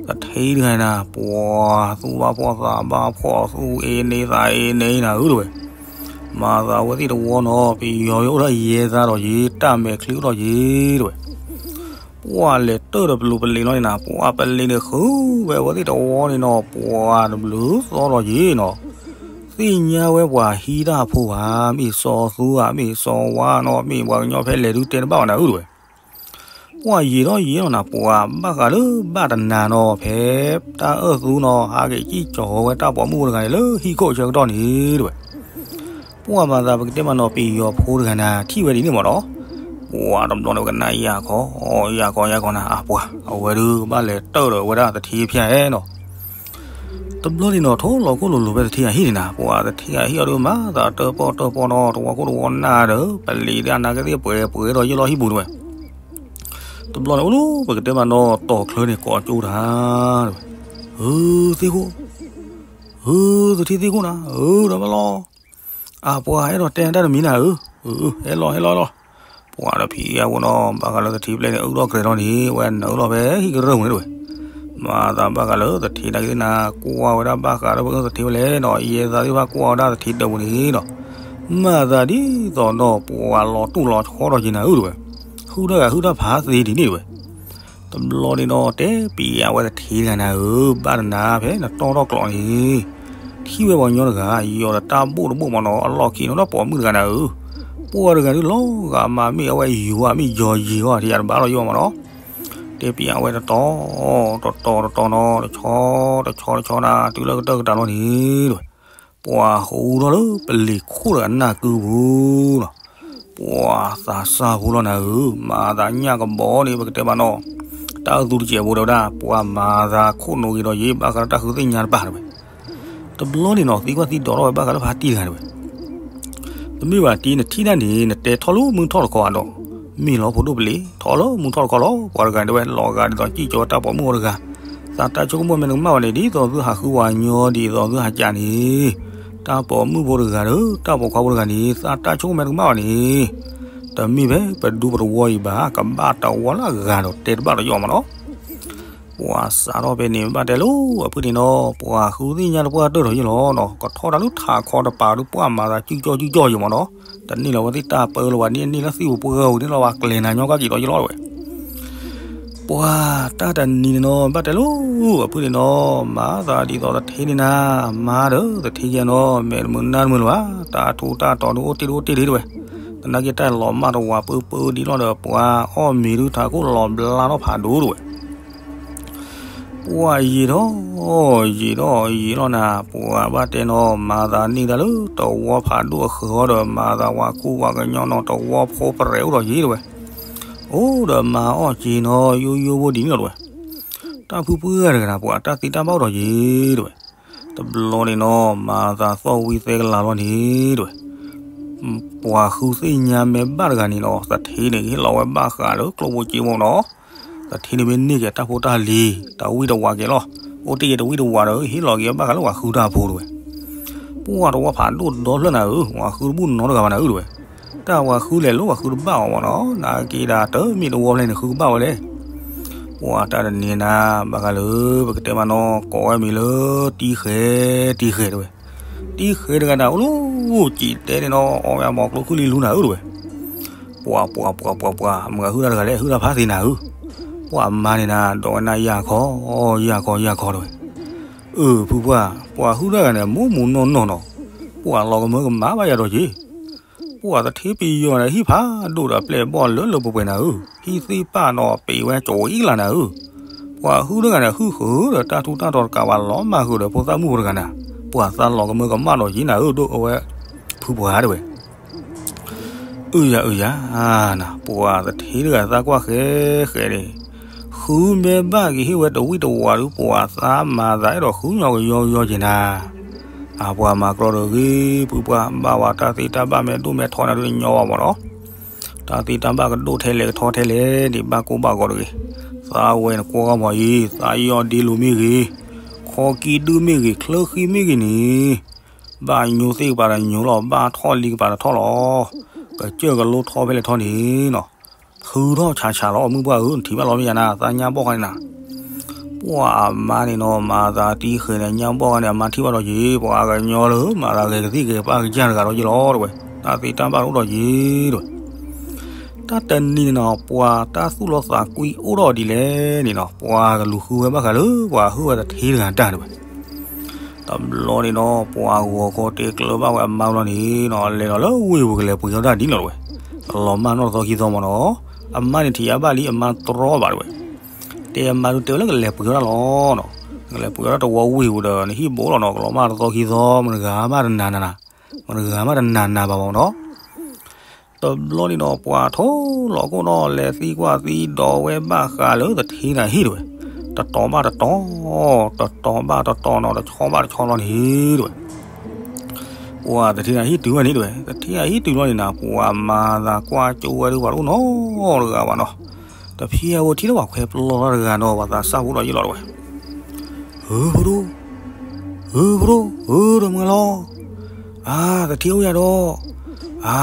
သထ့တဂၤနၤ ပှၤသူၣ်ဘၣ်ဖှီၣ်သးဘၣ်ဖှီၣ် သူၣ်အ့န့သးအ့န့နၤဧၢတဲဝဲ. မၤသးဝဲသ့ၣ်တဝီနီၤ ပယီၤအိၣ်ဒီးယဲသးဒီးယ့ၤ တၢ်မဲာ်ချံအိၣ်ဒီးယ့ၤတဲဝဲ. ပှၤလဲၤတၢၢ်ဒီးပလူၤပလ့ၤလီၤန့ၣ်နၤ ပှၤပလ့ၤန့ၣ်ဃုဝဲအဝဲသ့ၣ်တဝီန့ၣ်နီၤ ပှၤတဘျုးသီဒီးယ့ၤနီၤ. သ့ၣ်ညါဝဲပှၤဟံးတၢ်ဖိဘၣ် မ့ၢ်စီၤသူဧါ မ့ၢ်စီၤဝါနီၤ မ့ၢ်ပှၤကညီဖဲလဲၣ်ဒုးတဲတဘၣ်ဘၣ်နၤဧၢတဲဝဲ. ပှၤယံာ်ထီၣ်ယံာ်လီၤနၤ ပှၤဘၣ်ဃးလၢဘၣ်တနၤနီၤ ဖဲတၢ်အၢၣ်သူနီၤ ဟးက့ၤစံၣ်ကၠီၤဝဲတၢ်ပိာ်မုၣ်ဖိတဂၤန့ၣ် လၢဟံၣ်ခိၣ်ဆၢကတီၢ်န့ၣ်တဲဝဲ. ပှၤမၤသးပကတဲမးနီၤ ပယီၤဖိတဂၤနၤ ထံၣ်ဝဲဒ်န့ၣ်မးနီၤ ပှၤတဘျီန့ၣ် ကနၣ်ယၤခီ ယၤခီယၤခီနၤ အပှၤ အဝဲဒုးဘၣ်လဲၤတၢၢ်ဒီးဝဲဒၣ်သထ့ဖၠၣ်နီၤ. တဘျီန့ၣ်နီၤ ထိၣ်လီၤခိၣ်လိၤလိၤဖဲသထ့အဟံၣ်န့ၣ်နၤ ပှၤသထ့အဟံၣ်အီၤဒုး မၤသးတၢၢ်ပီၣ်တၢၢ်ပီၣ်နီၤ တဝီခိၣ်တဝီနၢ်ဒီး ပလံၤဒၣ်နၤကသ့ၣ်ပှဲၤပှဲၤဒီးယလီၤဟံၣ်ပူၤတဲဝဲ. တဘျီန့ၣ် အိၣ်လၢပကတဲမးနီၤ တီၤချၢန့ၣ် ကိးကၠိတၢ်တဲဝဲ. ဟၢ သ့ၣ်ခိၣ် ဟၢ သထ့သ့ၣ်ခိၣ်နၤ အၢ ဒီးဘၣ်လီၤ. အပှၤအဲၣ်ဒိးတဲတၢ်တမံၤနၤဧၢ, ဟဲလီၤ ဟဲလီၤ ဟဲလီၤ. ပှၤဒီးဖံးအဝဲနီၤ ဘၣ်ဃးလၢသထ့ဖျဲၣ်န့ၣ် အုၣ်ထီၣ်ကြဲၤထီၣ်န့ၣ် ဝဲနုာ်လီၤဖဲဟံၣ်ကရၢၢ်ပူၤန့ၣ်တဲဝဲ. မၤသးဘၣ်ဃးလၢသထ့နာ်က့သ့ၣ်နၤ ကွၢ်ဝဲဒၣ်ဘၣ်ဃးဒီးပအၢၣ်သထ့ဖဲလဲၣ်နီၤ ယဲသးသ့ၣ်တဖၣ်ကွၢ်ဝဲဒၣ်သထ့ဒၢးပူၤန့ၣ်နီၤ မၤသးဒ်သိးဒီးပှၤလီၤတူၢ်လီၤဆီဒီးက့ၤနၤဧၢတဲဝဲ. ဟုၣ်တၢ်ဂၤဟုၣ်တၢ်ဖးသ့ဒ်န့ၣ်တဲဝဲ. တဘျီန့ၣ်ဒီး တဲပံးအဝဲသထ့တဂၤနၤဧၢ, ဘၣ်တနၤဖဲနတီၢ်ထီၣ်ကျိးန့ၣ် ထံၣ်ဝဲပှၤကညီတဂၤ ယီၤဒီးတၢ်ဘိၣ်တဘိၣ်မးနီၤ အလီၢ်ခံန့ၣ်ဒီးပိာ်မုၣ်တဂၤနၤဧၢ. ပှၤတဂၤဒုးလီၤဂာ်မး မ့ၢ်အဝဲယွၤမ့ၢ်ယီၤယံၤအီၤ ထံၣ်ယၤတဘၣ်လီၤယီၤမးနီၤ. တဲပံးအဝဲတတီၤ တတီၤတတီၤနီၤ တဆီတဆီတဆီနၤ တုၤလၢကတၢၢ်ကတၢၢ်လီၤန့ၣ်တဲဝဲ. ပှၤဟူထီၣ်လၢပလံၤခိၣ်တဂၤနၢ်ကုပူၤနီၤ ပှၤသးစၢ်ဖိလီၤနၤဧၢ, မၤသးညၣ်ကဘီန့ၣ် ပကတဲဘၣ်နီၤ, တၢ်အၢၣ်သူတစဲးဖိတဲဝဲဒၣ် ပှၤမၤသးခိၣ်နူာ်ဂ့ၤဒီးယ့ၣ် ဘၣ်ဃးလၢတၢ်ဃုသ့ၣ်ညါတပၤတဲဝဲ. တဘျီန့ၣ်နီၤ သံကွၢ်သံဒိးထီၣ်ဝဲဘၣ်ဃးလၢဖါတံၢ်တဂၤတဲဝဲ. တမ့ၢ်ဘၣ်တံၢ် နထံၣ်တၢ်န့ၣ် နတဲထီၣ်လၢမုၢ်ထီၣ်တခီဧါဒီး, မ့ၢ်လီၤဖိဒိၣ်ပလံၤ ထီၣ်လၢမုၢ်ထီၣ်တခီလီၤ. ပှၤတဂၤတဲဝဲ လီၤဂာ်ဒ်သိးစံၣ်ကၠီၤတၢ်ပိာ်မုၣ်ဖိတဂၤ, သးတၢ်ဆိကမိၣ်မ့ၢ်တကမၣ်ဘၣ်န့ၣ် ဒ်သိးသုဟးဃုပှၤကညီဒ်သိးသုဟးကးန့ၣ် တၢ်ပိာ်မုၣ်ဖိတဂၤဒီး တၢ်ပိာ်ခွါဖိတဂၤန့ၣ် သးတၢ်ဆိကမိၣ်မ့ၢ်တကမၣ်ဘၣ်န့ၣ် တမ့ၢ်ဖဲပဒူပတဝီအံၤဘၣ် ကဘၣ်တဝီလၢအဂၤဒီးတဲတဘၣ်ဒီးယီၤမးနီၤ. ပှၤစးထီၣ်ဖဲန့ၣ် ဘၣ်တဲလိာ်အဖုန့ၣ်နီၤ ပှၤဃုသ့ၣ်ညါတပှၢ်တၢၢ်ဒီးယ့ၣ်လီၤနီၤ, ကထီၣ်တၢ်လၢထးခီတပၤဒီးပှၤမၤသးကၠူကၠီကၠူကၠီယ့ၣ်မးနီၤ, တန့ၢ်လီၤဝဲသ့ၣ်တၢ်ပၢလီၤဘၣ် န့ၢ်လၢသံၣ်ပူၤပှၢ်ပူၤန့ၣ်လီၤ ပှၤကျဲၤနၤညီကီၢ်က့ၤဒီးယ့ၣ်လီၤတဲဝဲ. ပှၤတၢ်တနံၤန့ၣ်နီၤ ဘၣ်တဲလိာ်အဖုန့ၣ်နီၤ မၤသးဒ်သိးသထ့န့ၣ်နၤ, မၤဒီးသထ့ယဲနီၤ မဲာ်တမုာ်နါတမုာ်လၢၤဘၣ်, တၢ်ထူးတၢ်တီၤဒုးအိၣ်တ့ၢ်ဒုးအိၣ်တ့ၢ်ဒံးတဲဝဲ, သနာ်က့တၢ်လီၤမၢ်တဝးပၢပၢဒံးလီၤဒီး ပှၤအီၣ်မ့ၤဒုးထးခိၣ်လီၤဘျါထီၣ်ဖးဒိၣ်တဲဝဲ. ပှၤယံာ်ထီၣ် ယံာ်ထီၣ်ယံာ်ထီၣ်နၤ ပှၤဘၣ်တဲနီၤ မၤသးန့ၢ်တၢ်လၢတဝီဖးဒိၣ်အဃၢၤဒီး မၤသးပှၤခူပှၤကညီနီၤ တဝီဖိပရဲးအိၣ်ဒီးယ့ၣ်တဲဝဲ, အိၣ်ဒီးမၤအီၣ်က့ၤနီၤ ယိယိဖိဒ်န့ၣ်လီၤတဲဝဲ. တၢ်ဖုပှၢ်တဂၤနၤ ပှၤတၢ်သ့တၢ်ဘၣ်အိၣ်ဒီးယ့ၣ်တဲဝဲ. တဘျီန့ၣ်နီၤ မၤသးသီၣ်ဝံသဲကလၤလီၤန့ၣ်တဲဝဲ. ပှၤဃုသ့ၣ်ညါမဲာ်ဘၣ်တဂၤန့ၣ်နီၤ သထ့န့ၣ် ဟ့ၣ်လီၤဝဲဘၣ်ဃးလၢကျိၣ်ဖိစ့ဖိနီၤ, သထ့န့ၣ်မ့ၢ်န့ၢ်က့ၤတၢ်ဖိတၢ်လံၤ တၢ်ဝံတဝးက့ၤလီၤ. အိၣ်တ့ၢ်ယတဝံၣ်တဝးဒီး ဟ့ၣ်လီၤက့ၤဘၣ်ဃးလၢပှၤဃုတၢ်ဖိတဝဲ. ပှၤတဝီဖးဒိၣ်ဒီဖျၢၣ်နၤဧၢ, ပှၤဃုတဘူၣ်နီတဂၤဘၣ်နၤဧၢတဝဲ. တၢ်ပှၤဃုလဲၤလိၣ်ပှၤဃုတဘၣ်အီၤမၢ်နီၤ, နာ်က့ဒၣ်တမ့ၢ်တဝီဖျၢၣ်န့ၣ် ဃုကဘၣ်ဝဲလဲၣ်. ပှၤတၢ်တနံၤနၤ ဘၣ်ဃးလၢ ပကတဲမးနီၤ ကိးဝဲမံၤလၢ တံဃဲ, တံဃဲတဝဲ. တံဃဲတဂၤန့ၣ် အိၣ်လၢ ကံးတဲန့ၣ်နီၤ အီၣ်ဝဲအမိၢ်ကျိချံလံလူနၤဧၢတဝဲ. ပှၤ ပှၤ ပှၤ ပှၤ ပှၤ မတၤဃုတၢ်တဂၤလဲၣ် ဃုတၢ်ဖးသ့နၤဧၢ. ပှၤမါန့ၣ်နၤ ဒိးဝဲနၤယၢ်ခီ, ယၢ်ခီ ယၢ်ခီတဝဲ. အၢ ဖုပှၢ်, ပှၤဃုတၢ်တဂၤန့ၣ် မူမူနီၢ်နီၢ်နီၤ, ပှၤလီၤကမၢကမၣ်ဘၣ်ယၤဒီးက့ၤ. ပှၤသထ့ပယီၤန့ၣ် ဟံၣ်ဖးဒိၣ်ဒီးပျဲၢ်ဘီၣ်လၢလၢပှဲၤပှဲၤနၤဧၢ, ဟံၣ်သ့ၣ်ပၢ်နီၤ ပ့ၤဝဲကၠီၤအံၤကလးနၤဧၢ. ပှၤဃုတဂၤန့ၣ် ဟုၣ်ဃုာ်ဒီးတၢ်ထူးတၢ်တီၤတကးဘၣ်လီၤမၢ်ဃုာ်ဒီးဖိသၣ်မုၣ်ဖိတဂၤနၤ, ပှၤသးလီၤကမၢကမၣ်ဒီးက့ၤနၤဧၢ ဒိၣ်အဝဲ ဖုပှၢ်တဝဲ. အၢယၤ အၢယၤ, နၤ ပှၤသထ့တဂၤသးကွၢ်ဃဲဃဲန့ၣ်, ဃုမ့ၢ်ဘၣ်က့ၤဟ့ၣ်ဝဲတဝံၣ်တဝးဒုး ပှၤသးမၤသးအဲၣ်ဒိးဃုညီကယီကယီက့ၤနၤ. အပှၤမၤကြီဒီးဂ့ၤ ဖုပှၢ် ဘၣ်ဝဲတၢ်သ့တၢ်ဘၣ်မ့ၢ်ဒိၣ်မ့ၢ်ထီနၤဒုးတညီဘၣ်မၢ်နီၤ. တၢ်သ့တၢ်ဘၣ်ကဒိၣ်ထဲလဲၣ်ကထီထဲလဲၣ်န့ၣ် ဘၣ်ကိၢ်ဘၣ်ဂီၤတဂ့ၤ. သးဝဲန့ၣ်ကွၢ်ကီမီၤအံၤ သးယီၢ်ဒ့လူၤမ့ၢ်ဂ့ၤ, ခီကံဒုမ့ၢ်ဂ့ၤ, ချၢဃံမ့ၢ်ဂ့ၤန့ၣ် ဘၣ်ညိသ့ၣ်ကပၤတညိလီၤ, ဘၣ်ထီၣ်လံကပၤတထီၣ်လီၤ. ကစၢၢ်ကလိထီဖဲလဲၣ်ထီန့ၣ်နီၤ, ဖုထီၣ်ဆးဆးလီၤ မုၢ်ပှၢ်ဧၢ, နထံၣ်ဘၣ်လီၤမ့ၢ်ယၤနၤ, သးညါဘီၣ်ဃီန့ၣ်နၤ. ပှၤအမါန့ၣ်နီၤ မၤသးတံဃဲန့ၣ် ညါဘီၣ်ဃီန့ၣ် အမါထံၣ်ဘၣ်ဒီးက့ၤ, ပှၤကညီလၢမၤသးဂဲၤကသံၣ်ဂဲၤပၢ်ကစၢ်တဂၤဒီးက့ၤလီၤတဝဲ, တၢ်သ့တၢ်ဘၣ်အိၣ်ဒီးက့ၤတဝဲ. တၢ်တနံၤန့ၣ်နီၤ ပှၤတၢ်သူၣ်လီသးကွံအိၣ်ထီၣ်ဒ်လဲၣ်န့ၣ်နီၤ, ပှၤကလူၤဃုဝဲဘၣ်ဃးလၢ ပှၤဟုၣ်ဝဲသထ့တဂၤတၢ်တဝဲ. တဘျီန့ၣ်နီၤ ပှၤဂီၤခီတဲကျၢၤဘၣ်ဝဲအမါလီၤန့ၣ်နီၤ, လဲၤဒီးလၢဝ့ၢ်ပူၤကလဲၤပှ့ၤထီၣ်တၢ်ဒ်န့ၣ်လီၤတဝဲ. ကလီၤမၢ်နီၢ်တသီခံသီမၢ်နီၤ, အမါန့ၣ်ထံၣ်အဘၣ်လံ အမါတြီဘၣ်တဝဲ. တဲအမါဒုးတဲဝဲလၢကလဲၤပှ့ၤထီၣ်တၢ်လီၤနီၤ, ကလဲၤပှ့ၤထီၣ်တၢ်တဝီဝ့ၢ်ပူၤဒီး နဟံၣ်ဘိလီၤနီၤ, ကလီၤမၢ်တသီခံသီ မတဂၤမးတနၤနၤ, မတဂၤမးတနၤနၤဘၣ်မၢ်နီၤ. တဘျီန့ၣ်နီၤ ပှၤထိၣ်လီၤခိၣ်နီၤ လဲၤသံကွၢ်သံဒီးဝဲဘၣ်ဃးလၢသထ့တဂၤဟံၣ်တဝဲ, တတီၤဘၣ်တတီၤ, တတီၤဘၣ်တတီၤနီၤ, တဆီဘၣ်တဆီလီၤန့ၣ်တဝဲ. ပှၤသထ့တဂၤဟံၣ်တုၤဝဲန့ၣ်တဝဲ, သထ့တဂၤဟံၣ်တုၤလီၤန့ၣ်နၤ ပှၤမၤသးကွၢ်ကၠိဝဲဒုး ပှၤတအိၣ်နီတဂၤဘၣ်နီၤ. တဖျဲအဝဲထံၣ်လၢပှၤခွဲးပျီထီၣ်တဂၤနီၤ, ပှၤသးစၢ်ဖိဒီးယ့ၢ်လီၤတဝဲ. ဧၢ ဖိဒိၣ်, ဧၢ ဖိဒိၣ်, ဧၢ တမုၢ်လီၤ. အါ သထ့အိၣ်ယၤဒီး, အါ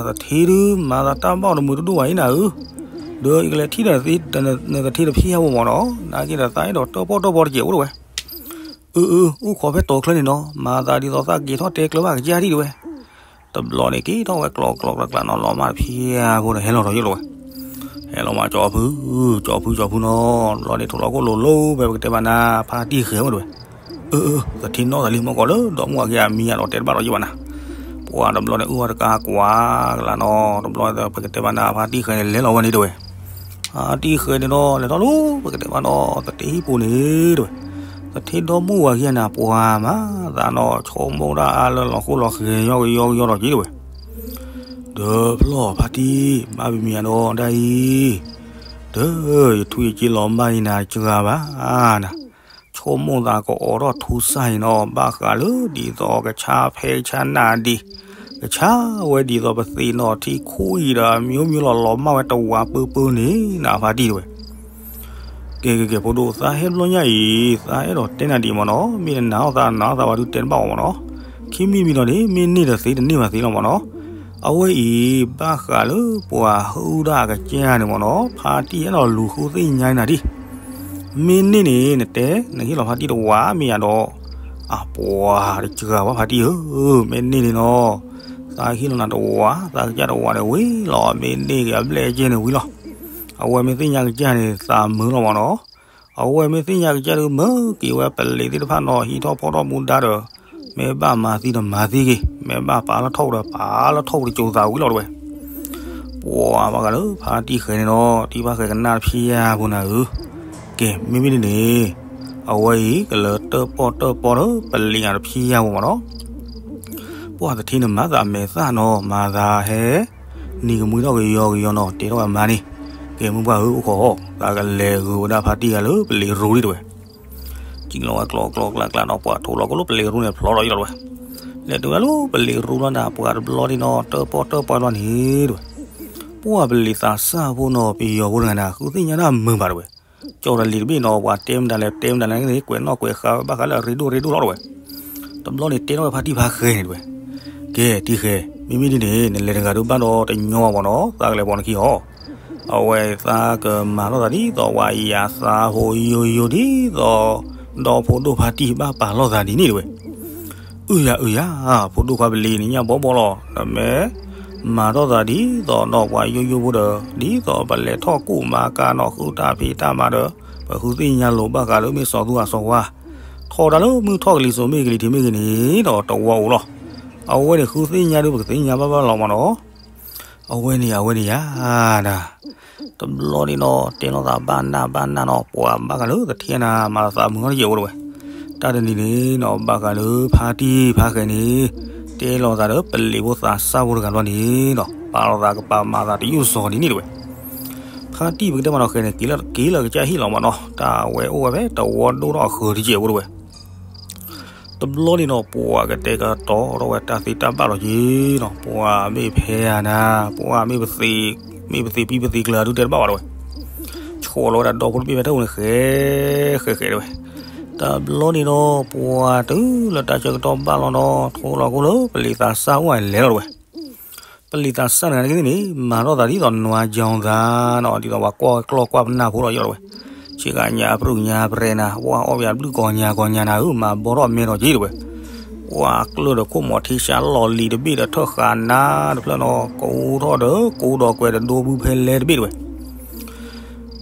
သထ့ဒုး မၤသးတၢ်ဘၣ်အီၤတမုာ်တဒိၣ်ဘၣ်အံၤနၤဧၢ, ဒီးယကလဲၤထံၣ်ဒီးသထ့တဖျဲအဝဲမၢ်နီၤ, နာ်က့ဒီးသးအဲၣ်ဒိးတၢၣ်ပီၣ်တၢၣ်ပီတကဲးအိၣ်တဝဲ. အၢ အၢ အိၣ်ခိးဖဲတီၤချၢန့ၣ်နီၤ, မၤသးဒ်သိးသးက့ၤထီၣ်တဲကျၢၤဘၣ်ကစၢ်ထံၣ်တဝဲ. တဘျီန့ၣ်က့ၤထီၣ်ဝဲကျီကျီကျးကျးနီၤ, လီၤမၢ်တဖျဲဖိဒီးဟဲလီၤဒီးယ့ၢ်လီၤဝဲ. ဟဲလီၤမၢ်ကၠီဖု, ကၠီဖု ကၠီဖုနီၤ, တဘျီန့ၣ်ထိၣ်လီၤခိၣ်လိၤလိၤဖဲပကတဲဘၣ်နၤ ဖါတံၢ်ဃဲၤဝဲတဝဲ. အၢ အၢ သထ့နီၢ်သးလံ မ့ၢ်ကီးလၢဒီမါဝၤက့ၤအမံၤအဒီးတဲတဘၣ်ဒီးယ့ၢ်ဘၣ်နၤ. ပှၤတဘျီန့ၣ်အုၣ်ဝဲတကးကွၢ်ကလးနီၤ, တဘျီပကတဲဘၣ်နၤ ဖါတံၢ်ဃဲၤန့ၣ် လဲၤလီၤဝဲန့ၣ်တဝဲ. ဖါတံၢ်ဃဲၤန့ၣ်နီၤ လဲၤထီၣ်လၢပကတဲဘၣ်နီၤ သထ့ဟံၣ်ပူၤန့ၣ်တဝဲ. သထ့ဒီမါဝၤက့ၤနၤ ပှၤမၤသးနီၤ ဆိကမိၣ်ဒၣ်အါလၢလီၤခိၣ်လီၤဃဲၤ ယီကယီကယီဒီးက့ၤတဝဲ. ဒီးဖျီၣ်ဖါတံၢ် ဘၣ်ပမံၤအဒီးဒၣ်အံၤ, ဒီးယထူယစ့လီၤမၢ်အံၤနၤတစှၤဘၣ်နၤ, ဆိကမိၣ်သးကအိးထီၣ်ထူစၢ်အံၤနီၤ ဘၣ်ဃးလၢဒ်သိးကဆါဖဲကဆါနၢ်ဒံး, ကဆါဝဲဒ်သိးပသ့ၣ်နီၣ်ထံခူအံၤဒီး မျိုးမျိုးလီၤလီၤမၢ်ဝဲတဝးပၢပၢန့ၣ်နၤဖါတံၢ်တဝဲ. ကဲ ကဲ ကဲ ဖိဒိၣ် သးဟဲဘျီညါအံၤ သးအဲၣ်ဒိးတဲနၤဒံးမၢ်နီၤ, မ့ၢ်နနာ်အီၤသးနာ်အီၤသးဝဲဒုးတဲတဘၣ်အီၤမၢ်နီၤ. ခံမံၤတမံၤလီၤန့ၣ် မ့ၢ်န့ၢ်ဒီးသ့တန့ၢ်ဘၣ်သ့လီၤမၢ်နီၤ. အဝဲအံၤ ဘၣ်ဃးလၢပှၤဟုၣ်ဒၣ်ကစၢ်န့ၣ်မၢ်နီၤ, ဖါတံၢ်အဲၣ်ဒိးလူၤဃုသ့ၣ်ညါနၤဒံး. မ့ၢ်န့ၢ်န့ၣ် နတဲ နဟ့ၣ်လီၤဖါတံၢ်တဝး မ့ၢ်ယၤဒီး အပှၤတစှၤဘၣ်ဖါတံၢ်ဧၢ, မ့ၢ်န့ၢ်န့ၣ်နီၤ သးဟ့ၣ်လီၤနၤတဝး, သးကစၢ်တဝးန့ၣ်ဝံၤလီၤ, မ့ၢ်န့ၢ်က့ၤအဘျဲၣ်ကဲန့ၣ်ဝံၤလီၤ. အဝဲမ့ၢ်သ့ၣ်ညါကစၢ်န့ၣ် သးမုာ်လီၤမၢ်နီၤ. အဝဲမ့ၢ်သ့ၣ်ညါကစၢ်ဒုး မၢက့ၤဝဲပလံၤသ့ၣ်တဖၣ်နီၤ, ဟံးထီၣ်ဖီၣ်ထီၣ်မူဒါဒီး မ့ၢ်ဘၣ်မၤသံတမၤသံက့ၤ, မ့ၢ်ဘၣ်ပာ်လီၤထီၣ်ဒီး ပာ်လီၤထီၣ်ဝံၤတစိၤသးဝံၤလီၤတဝဲ. ပှၤဘၣ်ဃးလၢဖါတံၢ်ဃဲၤန့ၣ်နီၤ, တံၢ်ဖါဃဲၤကနၣ်တဖံးယါဖိနၤဧၢ. ကဲ မ့မ့ၢ်ဒ်န့ၣ် အဝဲအံၤကလၢၤတၢၣ်ပီၣ်တၢၣ်ပီဒီး ပလံၤအတဖံးယါဖိမၢ်နီၤ. ပှၤသထ့န့ၣ်မၤသးမဲာ်သၣ်နီၤ, မၤသးဟဲ နံၤကမှံထီၣ်ကယီကယီနီၤ, တဲထီၣ်ဝဲမါန့ၣ်, ကဲ မုၢ်ပှၢ်ဧၢ အိၣ်ခိး, သးကလဲၤဂုာ်ဝဲဒၣ်ဖါတံၢ်ဂၤလၢပလံၤရူဒံးတဝဲ. စံၣ်လီၤဝဲကျီကျီကျးကျးနီၤ, ပှၤထိၣ်လီၤခိၣ်လၢပလံၤရူန့ၣ် ဖျိလီၤယံလီၤတဝဲ. လဲၤတုၤဝဲဒၣ်လၢပလံၤရူလီၤနၤ, ပှၤတဘျီဒံးနီၤ, တၢၣ်ပီၣ်တၢၣ်ပီလီၤန့ၣ်တဝဲ. ပှၤပလံၤသးစၢ်ဖိနီၤ, ပယီၤဖိတဂၤန့ၣ် ဃုသ့ၣ်ညါဒၣ်မုာ်ဘၣ်တဝဲ. ကၠီၣ်တၢ်လံၤတဘ့ၣ်နီၤ ပှၤတဲမတၤလဲၣ် တဲမတၤလဲၣ်န့ၣ် ကွဲးနီၣ်ကွဲးဃါဝဲဘၣ်ဃးလၢအရ့ဒိၣ်ရ့ဒိၣ်လီၤတဲဝဲ. တဘျီန့ၣ်တဲထီၣ်ဝဲဖါတံၢ်ဖါဃဲန့ၣ်တဲဝဲ, ကဲတံၢ်ဃဲ, မ့မ့ၢ်ဒ်န့ၣ် နလဲၤတဂၤဒုးဘၣ်ဒီးတညီဘၣ်နီၤ သးကလဲၤပိာ်နခံအီၤ. အဝဲသးကမၤလိာ်သးဒ်သိးဝဲယၤသးဖိယိယိဒ်သိး ဒီဖိဒိၣ်ဖါတံၢ်ဘၣ်ပာ်လိာ်သးဒ်န့ၣ်တဲဝဲ. အုယၤအုယၤ, ဖိဒိၣ်ခွါပလံၤန့ၣ်ညၣ်ဘီဘီလီၤ, နမ့ၢ်မၤထီၣ်သးဒ်သိးဒီးပှၤယိယိဖိဒီး ဒ်သိးပလဲၤထီၣ်ကိၣ်မၤကၤနီၣ်ဃုတၢ်ဖံးတၢ်မၤဒီး ပဃုသ့ၣ်ညါလိာ်ဘၣ်ဃးလၢမ့ၢ်စီၤသူအစီၤဝါ, ထီဒါလၢမုၢ်ထီၣ်ကလံၤစိးမ့ၢ်ကလံၤထံးမ့ၢ်ဂ့ၤန့ၣ်ဒီးတဝီအိၣ်လီၤ. အဝဲန့ၣ်ဃုသ့ၣ်ညါဒုးပကသ့ၣ်ညါဘၣ်ဘၣ်လီၤမးနီၤ. အဝဲန့ၣ် အဝဲန့ၣ်ယၤဒၣ် တဘျီန့ၣ်နီၤ တဲလိာ်သးဘၣ်နၢ်ဘၣ်နၢ်နီၤ ပှၤဘၣ်ဃးလၢသထ့နၤ မၤသးမုာ်ထီၣ်တယဲၢ်ဝဲတဲဝဲ. တၢ်တနံၤန့ၣ်နီၤ ဘၣ်ဃးလၢဖါတံၢ်ဖါဃဲန့ၣ် တဲလိာ်သးဒီးပလံၤဖိသးစၢ်ဖိတဂၤဘျီန့ၣ်နီၤ ပာ်လိာ်သးကပာ်မၤသးတယုၢ်စီၤဒ်န့ၣ်တဲဝဲ. ဖါတံၢ်ပကတဲမးနီၤဃဲန့ၣ် က့ၤလၢကစၢ်ဟ့ၣ်လီၤမးနီၤ တၢ်ဝဲအိၣ်ဝဲဖဲတဝီဒိၣ်ထီၣ်အဃၢၤတယဲၢ်ဝဲတဲဝဲ. တဘျီန့ၣ်နီၤ ပှၤကတဲကတီၤထီၣ်ဝဲတၢ်သ့တၢ်ဘၣ်လီၤက့ၤနီၤ ပှၤမ့ၢ်ဖဲဧါနၤ ပှၤမ့ၢ်ပသ့ မ့ၢ်ပသ့ပံပသ့ကျၢၤဒုးတဲတဘၣ်ဘၣ်တဲဝဲ. ဆိးလီၤဝဲဒၣ်ဒီဖိတဘ့ၣ်ဖဲတၢ်အိၣ်န့ၣ် ဃဲ ဃဲ ဃဲတဲဝဲ. တဘျီန့ၣ်နီၤ ပှၤတုၤလၢတၢ်ဆၢကတီၢ်ဘၣ်လီၤနီၤ ထိလီၤခိၣ်လၢပလံၤသးစၢ်အိၣ်လဲၤလီၤတဲဝဲ. ပလံၤသးစၢ်တဂၤန့ၣ်က့န့ၣ် မၤထီၣ်သးဒ်သိးနွၤကၠီသးနီၤ ဒ်သိးပှၤကွၢ်ကျီၢ်ကွၢ်ပနၢ်ဖိလီၤယီၤတဲဝဲ. ဆ့ကၤညါပြူၢ်ညါပြဲနၤ ပှၤအီၣ်ပယၤဘျုးကီၢ်ညါကီၢ်ညါနၤဧၢ မၤဘီထီၣ်မဲထီၣ်က့တဲဝဲ. ပှၤကျၢၢ်ဒီးခိၣ်မီၤထံဆါလီၢ်လံၤတဘ့ၣ်ဒီးထၢၣ်ဃာ်နၤတဖျၢၣ်နီၤ ကအိၣ်ထီၣ်ဒီးကိးဒီးကွဲးတဒိဘုဖဲလဲၣ်တဘ့ၣ်တဲဝဲ.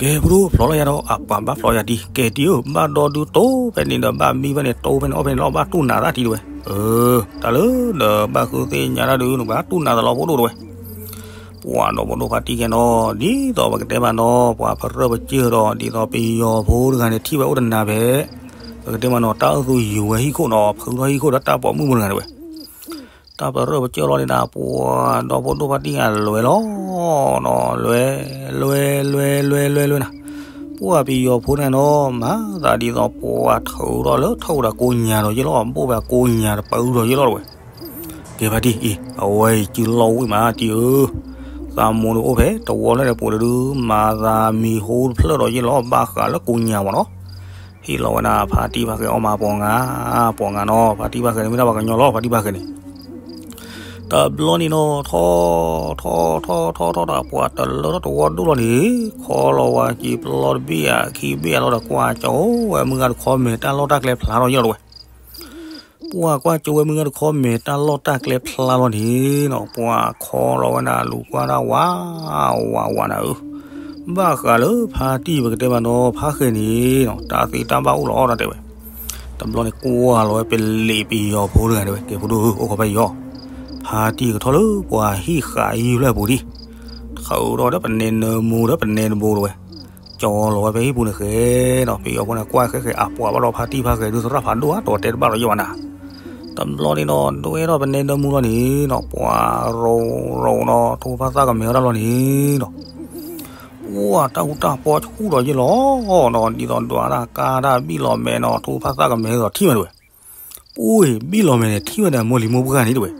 ကဲဖိဒိၣ်ဖျိးလီၤယၤဒီး အပှၤဘၣ်ဖျိးယၤတံၢ် ကဲတံၢ်ဧၢ ဘၣ်ဒီဒုတိၢ်ဖဲန့ၣ်ဒီးဘၣ်မံဖဲန့ၣ် တိၢ်ဖဲန့ၣ်အီၣ်ဖဲန့ၣ်လီၤ ဘၣ်တူၢ်နးသးတံၢ်တဲဝဲ. တၢ်လၢဒီးဘၣ်ဃုသ့ၣ်ညါတၢ်ဒုး နဘၣ်တူၢ်နးသးလီၤဖိဒိၣ်တဲဝဲ. ပှၤဒီးဖိဒိၣ်ဖါတံၢ်ခဲနီၤ ဒ်သိးပကတဲဘၣ်နီၤ ပှၤပရၢပစၢၢ်ဒီး ဒ်သိးပယီၤဖိတဂၤန့ၣ် ထံၣ်ဝဲအိၣ်တနၤဖဲ ပကတဲမးနီၤ တၢ်အၢၣ်သူယုၤဝဲဟံၣ်ခိၣ်နီၤ ဖုထီၣ်ဟံၣ်ခိၣ်ဒီးတၢ်ပိာ်မုၣ်ဖိတဂၤန့ၣ်ဝဲ တၢ်ပရၢပစၢၢ်လီၤန့ၣ်ဒၣ် ပှၤဒီးဖိဒိၣ်ဖါတံၢ်ဂၤလဲၤလီၤနီၤ လဲၤ လဲၤ လဲၤ လဲၤ လဲၤ လဲၤနၤ, ပှၤပယီၤဖိန့ၣ်နီၤ မၤသးဒ်သိးပှၤထုးထီၣ်လၢထီၣ်ဝဲဒၣ်ကိးညါဒီးယ့ၢ်လီၤ ဘိၣ်ဝဲကိးညါတပၢၢ်ဒီးယ့ၢ်လီၤတဲဝဲ. ကဲဖါတံၢ်အံၤ အဝဲအံၤစုလီၤဝံၣ်မးတံၢ်ဧၢ, သးမိၢ်ဒုးအိၣ်ဖဲတဝီလၢ်ဒီးပူၤတဒု မၤသးမံၤဟိတဖျၢၣ်ဒီးယ့ၢ်လီၤ ဘၣ်ဃးလၢကိးညါမးနီၤ, ဟ့ၣ်လီၤဝဲဒၣ်ဖါတံၢ်ဖါဃဲအီၣ်မးပိာ်ငါ, ပိာ်ငါနီၤ ဖါတံၢ်ဖါဃဲန့ၣ် မ့ၢ်ဒၣ်ပှၤကညီလီၤ ဖါတံၢ်ဖါဃဲန့ၣ် တဘျီန့ၣ်နီၤ ထီၣ် ထီၣ် ထီၣ် ထီၣ် ထီၣ် ထီၣ်ဒီးပှၤတလၢထီၣ်တဝီဒိၣ်လီၤန့ၣ်, ခီလီၤဝဲက့ၤပျီတဘ့ၣ်ဧါ ခံဘ့ၣ်ဧါလီၤဒီး ကွၢ်ကၠီဝဲမုၢ်ဂၤတခီမဲာ်တၢ်လီၢ်တၢ်ကျဲဖျါထီၣ်ယ့ၢ်လီၤတဲဝဲ. ပှၤကွၢ်ကၠီဝဲမုၢ်ဂၤတခီမဲာ်တၢ်လီၢ်တၢ်ကျဲဖျါလီၤန့ၣ်နီၤ ပှၤခီလီၤဝဲနၤလူၤကွၢ်တၢ်ဝး ဝး ဝးနၤဧၢ, ဘၣ်ဃးလၢဖါတံၢ်ပကတဲဘၣ်နီၤ ဖါဃဲန့ၣ်နီၤ တၢ်သ့တၢ်ဘၣ်အိၣ်လီၤအီၣ်တၢ်တဲဝဲ. တဘျီန့ၣ်ကွၢ်လီၤဝဲပလံၤပယီၤဖိတဂၤတဲဝဲ ကဲဖိဒိၣ်ဧၢ အိၣ်ခိးဖဲယီၤ, ဖါတံၢ်ကထီၣ်လၢပှၤဟံၣ်ဃာ်အံၤဖျၢၣ်အပူၤဒံး, ထုးထီၣ်ဒီးပနဲနၢမူဒီးပနဲတဘိတဲဝဲ, ကၠီလီၤဝဲဖဲဟံၣ်ပူၤန့ၣ်ဃဲနီၤ ပယီၤဖိန့ၣ်ကွၢ်ဃဲဃဲအပှၤဘၣ်ဒီးဖါတံၢ်ဖါဃဲဒုးသရၣ်ဖးဒိၣ်ဧါ တတဲတဘၣ်ဒီးယဲၢ်ဘၣ်နၤ, တဘျီန့ၣ်နီၤ ဒွဲထီၣ်ပနဲနၢမူလီၤန့ၣ်နီၤ ပှၤရိၤရိၤနီၤ ထိဖါသၣ်ကမဲထီၣ်တၢ်လီၤန့ၣ်နီၤ ပှၤတၢ်ဟူးတၢ်ပီဆူၣ်ဒီးယ့ၢ်လီၤနီၤ ဒ်သိးဒွးတၢ်ကါတၢ်ဘံၣ်လီၤမဲာ်နီၤ ထိဖါသၣ်ကမဲဒ်သိးထံၣ်ဝဲတဲဝဲ, ပှၤဘံၣ်လီၤမဲာ်န့ၣ် ထံၣ်ဝဲဒၣ်မိၢ်လံၤမိၢ်ပှၢ်န့ၣ်တဲဝဲ,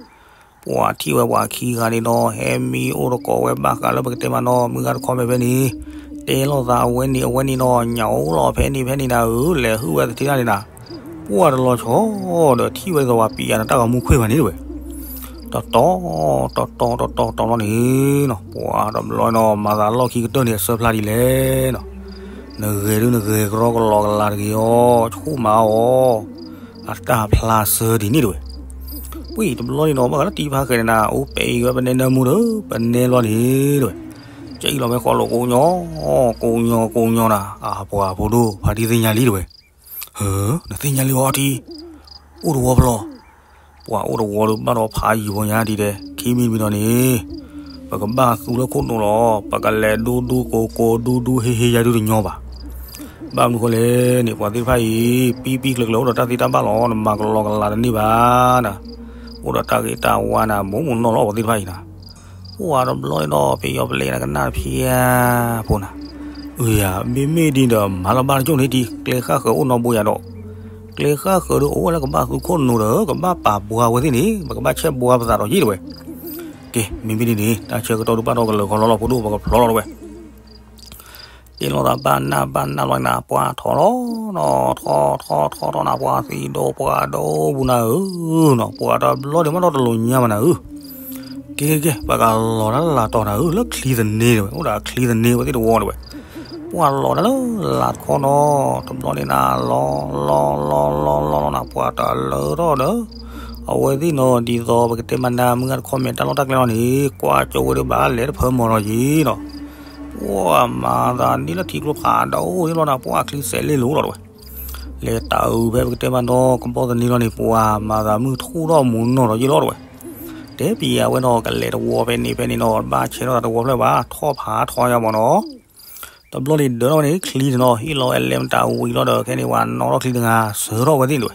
ပှၤထံၣ်ဝဲပှၤခံဂၤန့ၣ်နီၤ ဟဲမံအိၣ်တကိးဝဲဘၣ်ဃးလၢပကတဲမးနီၤ မုၢ်ဂၤတခီမဲာ်ဖဲန့ၣ်, တဲလိာ်သးအဝဲန့ၣ်အဝဲန့ၣ်နီၤ ညၣ်အိၣ်လီၤဖဲန့ၣ်ဖဲန့ၣ်နၤဧၢ လဲၤဟုၣ်ဝဲသထ့တၢ်န့ၣ်နၤ ပှၤတလီၤဆီဒီးထံၣ်ဝဲဒ်သိးပှၤပံးယၤဒီးတၢ်ဂီၤမူခွဲးဘၣ်န့ၣ်တဲဝဲ, တတီၤ တတီၤ တတီၤ တတီၤလီၤန့ၣ်နီၤ ပှၤတဘျီနီၤ မၤသးလီၢ်ခံကတၢၢ်န့ၣ် အဆၢဖျါဒ်လဲၣ်နီၤ, နဂဲၤဒုးနဂဲၤကရီကလီကလးတဂ့ၤအီၤ ဆူၣ်မးအီၤ, အတၢ်ဖျါဆၢဒ်န့ၣ်တဲဝဲ, ပှၤတဘျီန့ၣ်နီၤ ဘၣ်ဃးလၢတံၢ်ဖါဃဲန့ၣ်နၤ အိၣ်ပဲာ်အံၤဝဲပနဲနၢမူဒီး ပနဲလီၤန့ၣ်တဲဝဲ, ကၠီလီၤဝဲဃီလိာ်ကိးညီ ကိးညီကိးညီနၤ အပှၤဖိဒိၣ်ဖါတံၢ်သ့ၣ်ညါလံတဲဝဲ, ဟၢ နသ့ၣ်ညါလံအီၤတံၢ်, အိၣ်တဝီဖျီ ပှၤအိၣ်တဝီဒီးဘၣ်ဒီးဖးယံာ်ဖိညါဒ်လဲၣ် ခံမံၤတမံၤဒီးန့ၣ်, ပကဘၣ်သူလၢခိၣ်နူာ်လီၤ ပကလဲၤဒူဒူကိးကိးဒူဒူဟ့ဟ့ယါဒုတညီဘၣ်, ဘၣ်မနုၤဃိလဲၣ်န့ၣ် ပှၤသ့ၣ်တဖၣ်အံၤ ပံပံကျၢၤကျၢၤအိၣ်ဒီးတၢ်သ့တၢ်ဘၣ်လီၤ နမၤကလီကလးတန့ၢ်ဘၣ်နၤ, အိၣ်ဒီးတၢ်ဂ့ၤတၢ်ဝါနၤ မိၢ်မိၢ်နီၢ်လီၤ ပှၤသ့ၣ်တဖၣ်အံၤနၤ ပှၤတဘျီန့ၣ်ဒီး ပယီၤပလဲၤနကနၣ်တဖျၢၣ်ဖိနၤ, အၢ ယၤ မ့မ့ၢ်ဒ်ဒီး မၤလီၤဘၣ်တကၠိၢ်န့ၣ်ဒ် ကျဲဃၣ်ဃၢၤအိၣ်နီတဘိယၤဒီး, ကျဲဃၣ်ဃၢၤဒီးအိၣ်ဝဲလၢကဘၣ်သူခိၣ်နူာ်ဒီး ကဘၣ်ပာ်ဘှါဝဲသ့ၣ်န့ၣ် ပကဘၣ်ဆဲးဘှါပသးဒီးယ့ၢ်တဲဝဲ, ကဲ မ့မ့ၢ်ဒ်န့ၣ် တၢ်ဆၢကတီၢ်ဒုးဘၣ်ဒီးကလၢၤခီလီၤလီၤ ဖိဒိၣ်ပကဖျီလီၤတဲဝဲ က တ့လိာ်သးဘၣ်နၢ်ဘၣ်နၢ်လီၤနၤ ပှၤထီၣ်လီၤနီၤ, ထီၣ်ထီၣ်ထီၣ်ထီၣ်ထီၣ်နၤ ပှၤသံဒိၣ်ပှၤဒိၣ်ပူၤနၤဧၢနီၤ, ပှၤတဘျီဒံးမးနီၤ တလိၣ်ညါဘၣ်နၤဧၢ. ကဲကဲကဲ ပှၤကလီၤတၢ်လၢလၢ်တီၤနၤဧၢ လၢချံသန့တဝဲ အိၣ်ဒီးချံသန့ဝဲသ့ၣ်တဝီတဝဲ, ပှၤလီၤတၢ်လၢလၢ်တခီနီၤ, တဘျီန့ၣ်နၤ လီၤလီၤလီၤလီၤလီၤလီၤနၤ ပှၤတၢ်လၢထီၣ်ဒီး အဝဲသ့ၣ်နီၤ ဒ်သိးပကတဲမးနၤ မုၢ်ဂၤတခီမဲာ်တၢ်လီၢ်တၢ်ကျဲလီၤန့ၣ် ကွၢ်ကၠိဝဲဒၣ်ဘၣ်လဲၤတဖၢမီၤလီၤယံၤနီၤ, ပှၤမၤသးန့ၢ်လၢထံကျိဖးဒိၣ်ယံၤလီၤနၤ ပှၤချံစဲးလ့လိၤလီၤတဝဲ, လဲၤတၢ်အုးဖဲပကတဲမးနီၤ ကဘီသန့လီၤန့ၣ် ပှၤမၤသးမုၢ်ထူၣ်ထီၣ်မူၤနီၢ်ဒီးယံၤလီၤတဝဲ, တဲပံၤအဝဲနီၤ ကလဲၤတဝီဖဲန့ၣ်ဖဲန့ၣ်နီၤ ဘၣ်ဆဲးထီၣ်သးတဝီဖျၢၣ်ဘၣ် ထီၣ်ဖးထီယါမးနီၤ, တဘျီန့ၣ်ဒၢးထီၣ်ဝဲန့ၣ် ချံန့ၣ်နီၤ ဟ့ၣ်လီၤဝဲလဲၤမတၤဝံၤလီၤဒီး ခဲန့ၣ်ပှၤနီၣ်ထီၣ်ချံတဂၤ ဆၢထီၣ်ဝဲသ့ၣ်တဝဲ,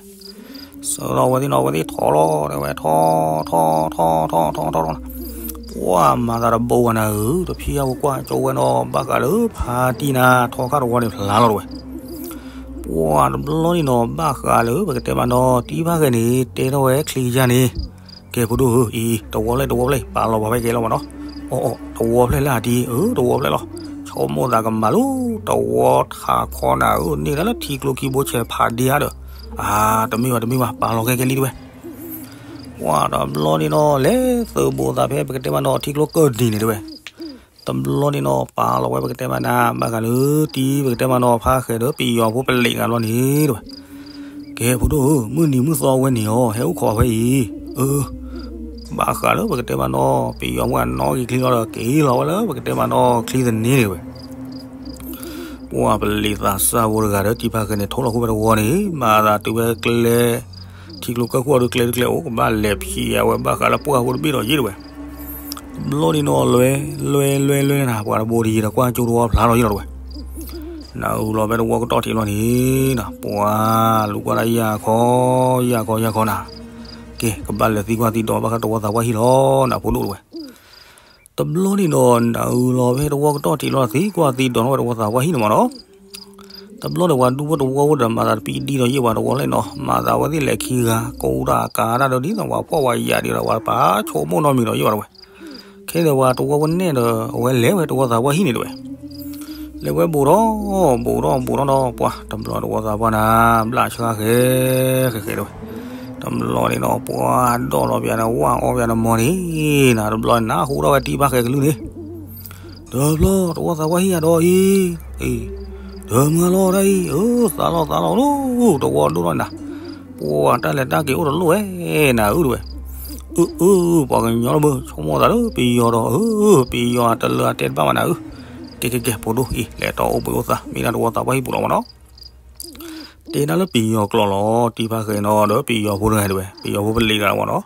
ဆၢထီၣ်ဝဲသ့ၣ်နီၤ ဝဲသ့ၣ်ထီၣ်လီၤ တဲဝဲထီၣ်ထီၣ်ထီၣ်ထီၣ်ထီၣ်ထီၣ်ထီၣ်ထီၣ် ပှၤမၤသးတဘိဝဲနၤဧၢ တဖံးအါဝဲကွၢ်ကၠိဝဲနီၤ ဘၣ်ဃးလၢဖးတံၢ်နၤ ထီခါတဝီန့ၣ်ဖျါလီၤတဝဲ, ပှၤတဘျီန့ၣ်နီၤ ဘၣ်ဃးလၢပကတဲမးနီၤ တံၢ်ဘၣ်ဃဲန့ၣ် တဲထီၣ်ဝဲချံကယါန့ၣ်, ကဲဖိဒိၣ်ဧၢ အံၤ တဝီဖျၢၣ်တဝီဖျၢၣ် ပာ်လီၤပှၤဖဲကဲလီၤမးနီၤ, အီအီ တဝီဖျၢၣ်လၢအတံၢ်ဧၢ တဝီဖျၢၣ်လီၤ, ဆိကမိၣ်သးကမၤလၢ တဝီထးခီနၤဧၢ န့ၢ်ဒၣ်လၢထံကျိခံဘိဆဲးဖးဒ့ဧါဒီး, အါ တမ့ၢ်ဘၣ်တမ့ၢ်ဘၣ် ပာ်လီၤခဲကဲလံတဝဲ ပှၤတဘျီန့ၣ်နီၤ လဲၤသုးဘူးသးဖဲပကတဲမးနီၤ ထံကျိကၢၢ်နံၤန့ၣ်တဝဲ, တဘျီန့ၣ်နီၤ ပာ်လီၤဝဲပကတဲမးနၤ ဘၣ်ဃးလၢတံၢ်ပကတဲမးနီၤ ဖးဃဲးဒီးပယီၤဖိပလံးတဂၤဘျီန့ၣ်တဝဲ, ကဲဖိဒိၣ်ဧၢ မုၢ်နံၤမုၢ်သီဝဲန့ၣ်အီၤ ဟဲအိၣ်ခိးဖဲအံၤ, အၢ ဘၣ်ဃးလၢပကတဲမးနီၤ ပယီၤဖိအနီၣ်ဂံၢ်ချံလီၤဒီး က့ၤလီၤဝဲလၢပကတဲမးနီၤ ချံသန့တဝဲ ပှၤပလံးသးစၢ်ဖိတဂၤဒီး တံၢ်ဖးဃဲန့ၣ် ထိၣ်လီၤဃုာ်ဖဲတဝီန့ၣ် မၤသးတုၤဖဲကျဲ ထံကျိကၢၢ်ခိၣ်အီၤဒုး ကျဲဒုးကျဲအိၣ် ကဘၣ်လဲၤဖံးအဝဲဘၣ်ဃးလၢပှၢ်ဖိတဘ့ၣ်ဒီးယ့ၢ်တဝဲ, တဘျီန့ၣ်နီၤ လွဲလွဲလွဲလွဲနၤ ပှၤတဘိဒံးဒီးကွၢ်ကၠိတဝီဖျါထီၣ်ယ့ၢ်လီၤတဝဲ, နအုလီၤဖဲတဝီကတီၢ်ထံးလီၤန့ၣ် ပှၤလူၤကွၢ်ဒၣ်ယၢ်ခီ ယၢ်ခီယၢ်ခီနၤ, ကဲ ကဘၣ်လဲၤသံကွၢ်သံဒိးဘၣ်ဃးတဝီသးပှၢ်ဟံၣ်လီၤ နဖိဒိၣ်တဝဲ တဘျီန့ၣ်ဒီး နအုလီၤဖဲတဝီကတီၢ်ထံးလီၤ သံကွၢ်သံဒိးန့ၢ်ဝဲတဝီသးပှၢ်ဟံၣ်န့ၣ်မးနီၤ, တဘျီန့ၣ် ပှၤဒူဖိတဝီဖိဒီး မၤသးတပံဒံးဒီးယ့ၢ်ပှၤတဝီလဲၣ်နီၤ, မၤသးဝဲသ့ၣ်လဲၤခံဂၤ ကိးတၢ်ကၤတၢ်ဒီး ဒ်သိးပှၤဖှီၣ်ပှၤယာ်ဒံးဒီး ပှၤတပာ်ဆိကမိၣ်နီတမံၤဒီးယ့ၢ်ပှၤတဝဲ, ခဲန့ၣ်ပှၤတဝီဖိနဲၣ်ဒီး အဝဲလဲၤဝဲတဝီသးပှၢ်ဟံၣ်န့ၣ်တဝဲ လဲၤဝဲဘူးထီၣ် ဘူးထီၣ်ဘူးထီၣ်ဒီး ပှၤတဘျီတဝီသးပှၢ်နၤ ဘျၣ်ဆှါဃဲ ဃဲဃဲတဝဲ, တဘျီန့ၣ်ဒီး ပှၤဒီၣ်လီၤပျးန့ၣ် ဝၣ်အီၣ်ပျးန့ၣ်မီၤန့ၣ်, နၤတဘျီနၢ်ဟူထီၣ်ဝဲတံၢ်ဘၣ်ဃဲကလုၢ်န့ၣ်, တဘျီတဝီသးပှၢ်ဟံၣ်အဒီးအံၤ, အံၤ, တမုၢ်လီၤဒၣ်အံၤ, အၢ သးလီၤသးလီၤလီၤ, တဝီဒိၣ်ထီၣ်နၤ, ပှၤတၢ်လဲၤတၢ်က့ၤအိၣ်တလိၣ်ဝဲ, နၤဧၢတဝဲ, အၢ အၢ ပှၤကညီလၢမုၢ် ဆိကမိၣ်သးလၢပယီၤဒီး အၢ ပယီၤတလၢအတဲတဘၣ်ဘၣ်နၤဧၢ, ကဲကဲကဲ ဖိဒိၣ်အံၤ လဲၤတီၢ်အိၣ်ဘှံးအိၣ်သါ မ့ၢ်ဒၣ်တဝီသးပှၢ်ဟံၣ်ပူၤလီၤမးနီၤ, တဲဒၣ်လၢပယီၤကျိာ်လီၤ တံၢ်ဖးဃဲနီၤဒီး ပယီၤဖိတဂၤတဝဲ ပယီၤဖိပလံးတဂၤမးနီၤ,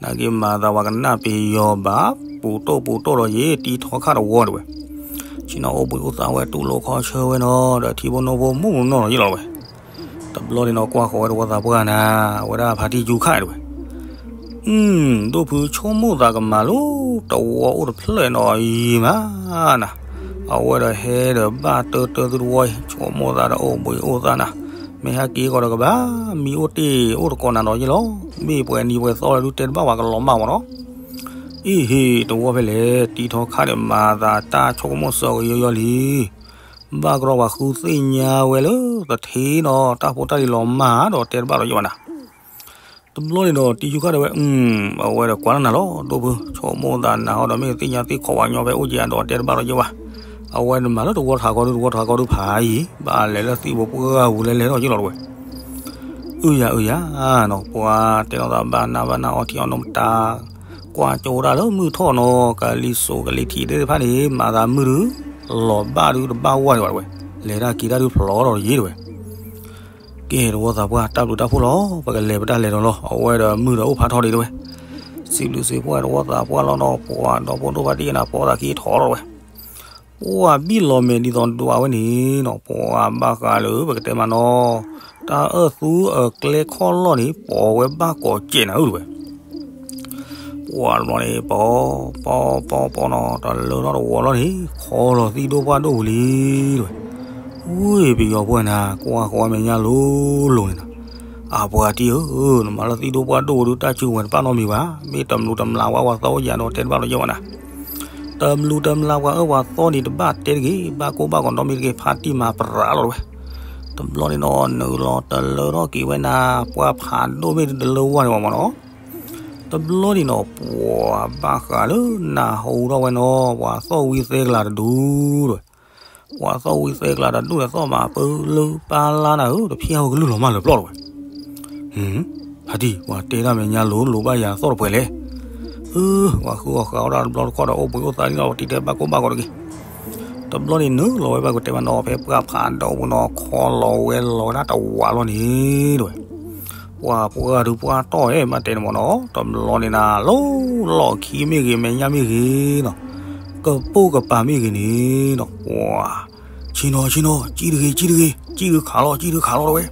နာ်က့မၤသးပှၤကနၣ်ပယီၤဘၣ် ပူၤတိၢ်ပူၤတိၢ်ဒီးယ့ၢ် တံၢ်ထီခါတဝီတဝဲ, ဆ့ၣ်နီၤအိၣ်ဘှံးအိၣ်သါဝဲ တူၢ်လိာ်ခီဆၢဝဲနီၤဒီး ထံဖိနိဖိမုၢ်မုၢ်နီၢ်နီၢ်ယ့ၢ်လီၤဝဲ တဘျီန့ၣ်နီၤ ကွၢ်ဃီၤဝဲတဝီသးပှၢ်နၤ, အဝဲဒၣ်ဖါတံၢ်ယူၤခါတဝဲ, အု ဒိၣ်ဖုဆိကမိၣ်သးကမၤလၢ တဝီအိၣ်တဖျၢၣ်နီၤအံၤမးနၤ, အဝဲဒီးဟဲဒီးဘၣ်တၢတၢသုတဝီအံၤ ဆိကမိၣ်သးဒီးအိၣ်ဘှံးအိၣ်သါနၤ, မ့ၢ်ဟဲက့ၤကီးဒီးကဘၣ် မံအိၣ်တ့ၢ်အိၣ်တကိးနၤနီၤယ့ၢ်လီၤ, မ့ၢ်ပှဲၤနံၤပှဲၤသီလၢဒုးတဲတဘၣ်ဝဲကလီၤမၢ်မးနီၤ အံၤဟ့ၣ် တဝီဖဲလဲၣ် တံၢ်ထီခါန့ၣ် မၤသးတၢ်ဆိကမိၣ်စၢၤကယီယီလံ, ဘၣ်ကရီပှၤဃုသ့ၣ်ညါဝဲလၢ သထ့နီၤ တၢ်ဖိတၢ်လံၤလီၤမၢ်ဒီးတဲတဘၣ်ဒီးယ့ၢ်ဘၣ်နၤ, တဘျီန့ၣ်ဒီး တံၢ်ယူၤခါတဲဝဲ အု အဝဲဒီးကွၢ်လၢနၤလီၤ ဒိၣ်ဖု ဆိကမိၣ်သးနၤဟီဒီး မ့ၢ်သ့ၣ်ညါသ့ၣ်ခိးဝဲညီဖဲအိၣ်က့ၤအဒီးတဲတဘၣ်ဒီးယ့ၢ်ဘၣ်, အဝဲန့ၣ်မၤလၢတဝီထးခီဒု တဝီထးခီဒုဖးယံၤ ဘၣ်လဲၤလၢသံၣ်ဘိပှၢ်ပူၤလဲၤလဲၤထီၣ်ယ့ၢ်လီၤတဝဲ အုယၤအုယၤနီၤ ပှၤတဲလီၤသးဘၣ်နၢ်ဘၣ်နၢ်အီထံအီနိမတၤ, ကွၢ်ကၠိဒၣ်လၢမုၢ်ထီၣ်နီၤ ကလံၤစိးကလံၤထံးသ့ၣ်တဖၣ်န့ၣ် မၤသးမုၢ်ဒု လီၤဘၣ်ဒုတဘၣ်ဝဲဒံးဘၣ်တဝဲ, လဲၤတၢ်က့ၤတၢ်ဒုဖျိးထီၣ်ယ့ၢ်တဝဲ, ကဲ တဝီသးပှၢ်တၢ်ဘျုးတၢ်ဖှိၣ်လီၤ ပကလဲၤပတၢ်လဲၤဒီးလီၤ အဝဲဒီးမုၢ်ဒီးအိၣ်ဖးထီဒံးတဝဲ, စံးဘျုးစံးဖှိၣ်တဝီသးပှၢ်လီၤနီၤ ပှၤဒီဖိဒိၣ်ဖါတံၢ်ကနၤ ပှၤသးက့ၤထီၣ်ထီၣ်တဝဲ ပှၤဘံၣ်လီၤမဲာ်ဒ်သိးဒွးဝဲန့ၣ်နီၤ ပှၤဘၣ်ဃးလၢပကတဲမးနီၤ, တၢ်အၢၣ်သူအကျဲခီၣ်လီၢ်န့ၣ် ပိာ်ဝဲဘၣ်ကိးကဲးနၤဧၢတဝဲ, ပှၤတဘျီန့ၣ် ပိာ် ပိာ် ပိာ် ပိာ်နီၤ တလၢထီၣ်တဝီလီၤန့ၣ် ခီလီၤသံၣ်ဒိၣ်ပှၢ်ဒိၣ်ပူၤလံတဝဲ, ဝ့ၢ်ပယီၤပှၢ်နၤ ကွၢ်ဃီၤဝဲမဲာ်ညါလိၤလိၤန့ၣ်နီၤ, အပှၤတံၢ်ဧၢ နမၤလၢသံၣ်ဒိၣ်ပှၢ်ဒိၣ်ပူၤဒု တၢ်စုကဝဲၤတပာ်နီတမံၤဘၣ်, မ့ၢ်တမျူးတမျးဝဲ ပှၤသီအိၣ်ယၤဒီးတဲတဘၣ်လီၤယဲၢ်ဝဲနၤ, တမျူးတမျၢ်ပှၤအၢပှၤသီန့ၣ် တဘၣ်တဲတဂ့ၤ, ဘၣ်ကိၢ်ဘၣ်ဂီၤနီတမံၤတဂ့ၤ, ဖးတံၢ်မၤပြးလီၤတဝဲ. တဘျီန့ၣ်နီၤ နုာ်လီၤတလၢထီၣ်က့ၤဝဲနၤ, ပှၤဖးဒိၣ်မ့ၢ်တလၢဝါန့ၣ်မ့ၢ်နီၤ. တဘျီန့ၣ်နီၤ ပှၤဘၣ်ဃးလၢနၢ်ဟူထီၣ်ဝဲနီၤ, ပှၤသီၣ်ဝံသဲကလၤတဒူၣ်တဝဲ. ပှၤသီၣ်ဝံသဲကလၤတဒူၣ်ဒီး သီၣ်မၤပၢလၢပၢ်လါနၤဧၢ, တဖျၢၣ်ဟီၣ်ကလုၢ်လီၤမၢ်လၢပျီၢ်တဝဲ. ဖးတံၢ်, ပှၤတဲတၢ်မဲာ်ညါလိၤလိၤဘၣ်ယၤသီၣ်တပှဲၤလဲၣ်. အၢ, ပှၤဃုအီၣ်ဃုအီၣ်တၢ်တဘျီတခီၣ်ဒီး အိၣ်ဘှံးအိၣ်သါလံဒီး တံၤတဲဘၣ်ကိၢ်ဘၣ်ဂီၤတဂ့ၤ. တဘျီန့ၣ်နုာ်လီၤဝဲဘၣ်ကတဲမးနီၤ ဖဲပှၤဖးဒိၣ်ပူၤနီၤ ခီလီၤဝဲလီၤဝဲဒၣ်တဝးလီၤန့ၣ်တဝဲ. ပှၤပှၢ်ဒုးပှၢ်တီၢ်ဝဲဘၣ်တဲန့ၣ်မ့ၢ်နီၤ, တဘျီန့ၣ်နၤ လီၤလီၢ်ခံမ့ၢ်ဂ့ၤ မဲာ်ညါမ့ၢ်ဂ့ၤနီၤ, ကပိၢ်ကပၤမ့ၢ်ဂ့ၤန့ၣ်နီၤ ပှၤ ဆ့နီၤ ဆ့နီၤ ကံၣ်တဂ့ၤ ကံၣ်တဂ့ၤ ကံၣ်ဒုးခးလီၤ ကံၣ်ဒုးခးလီၤတဝဲ.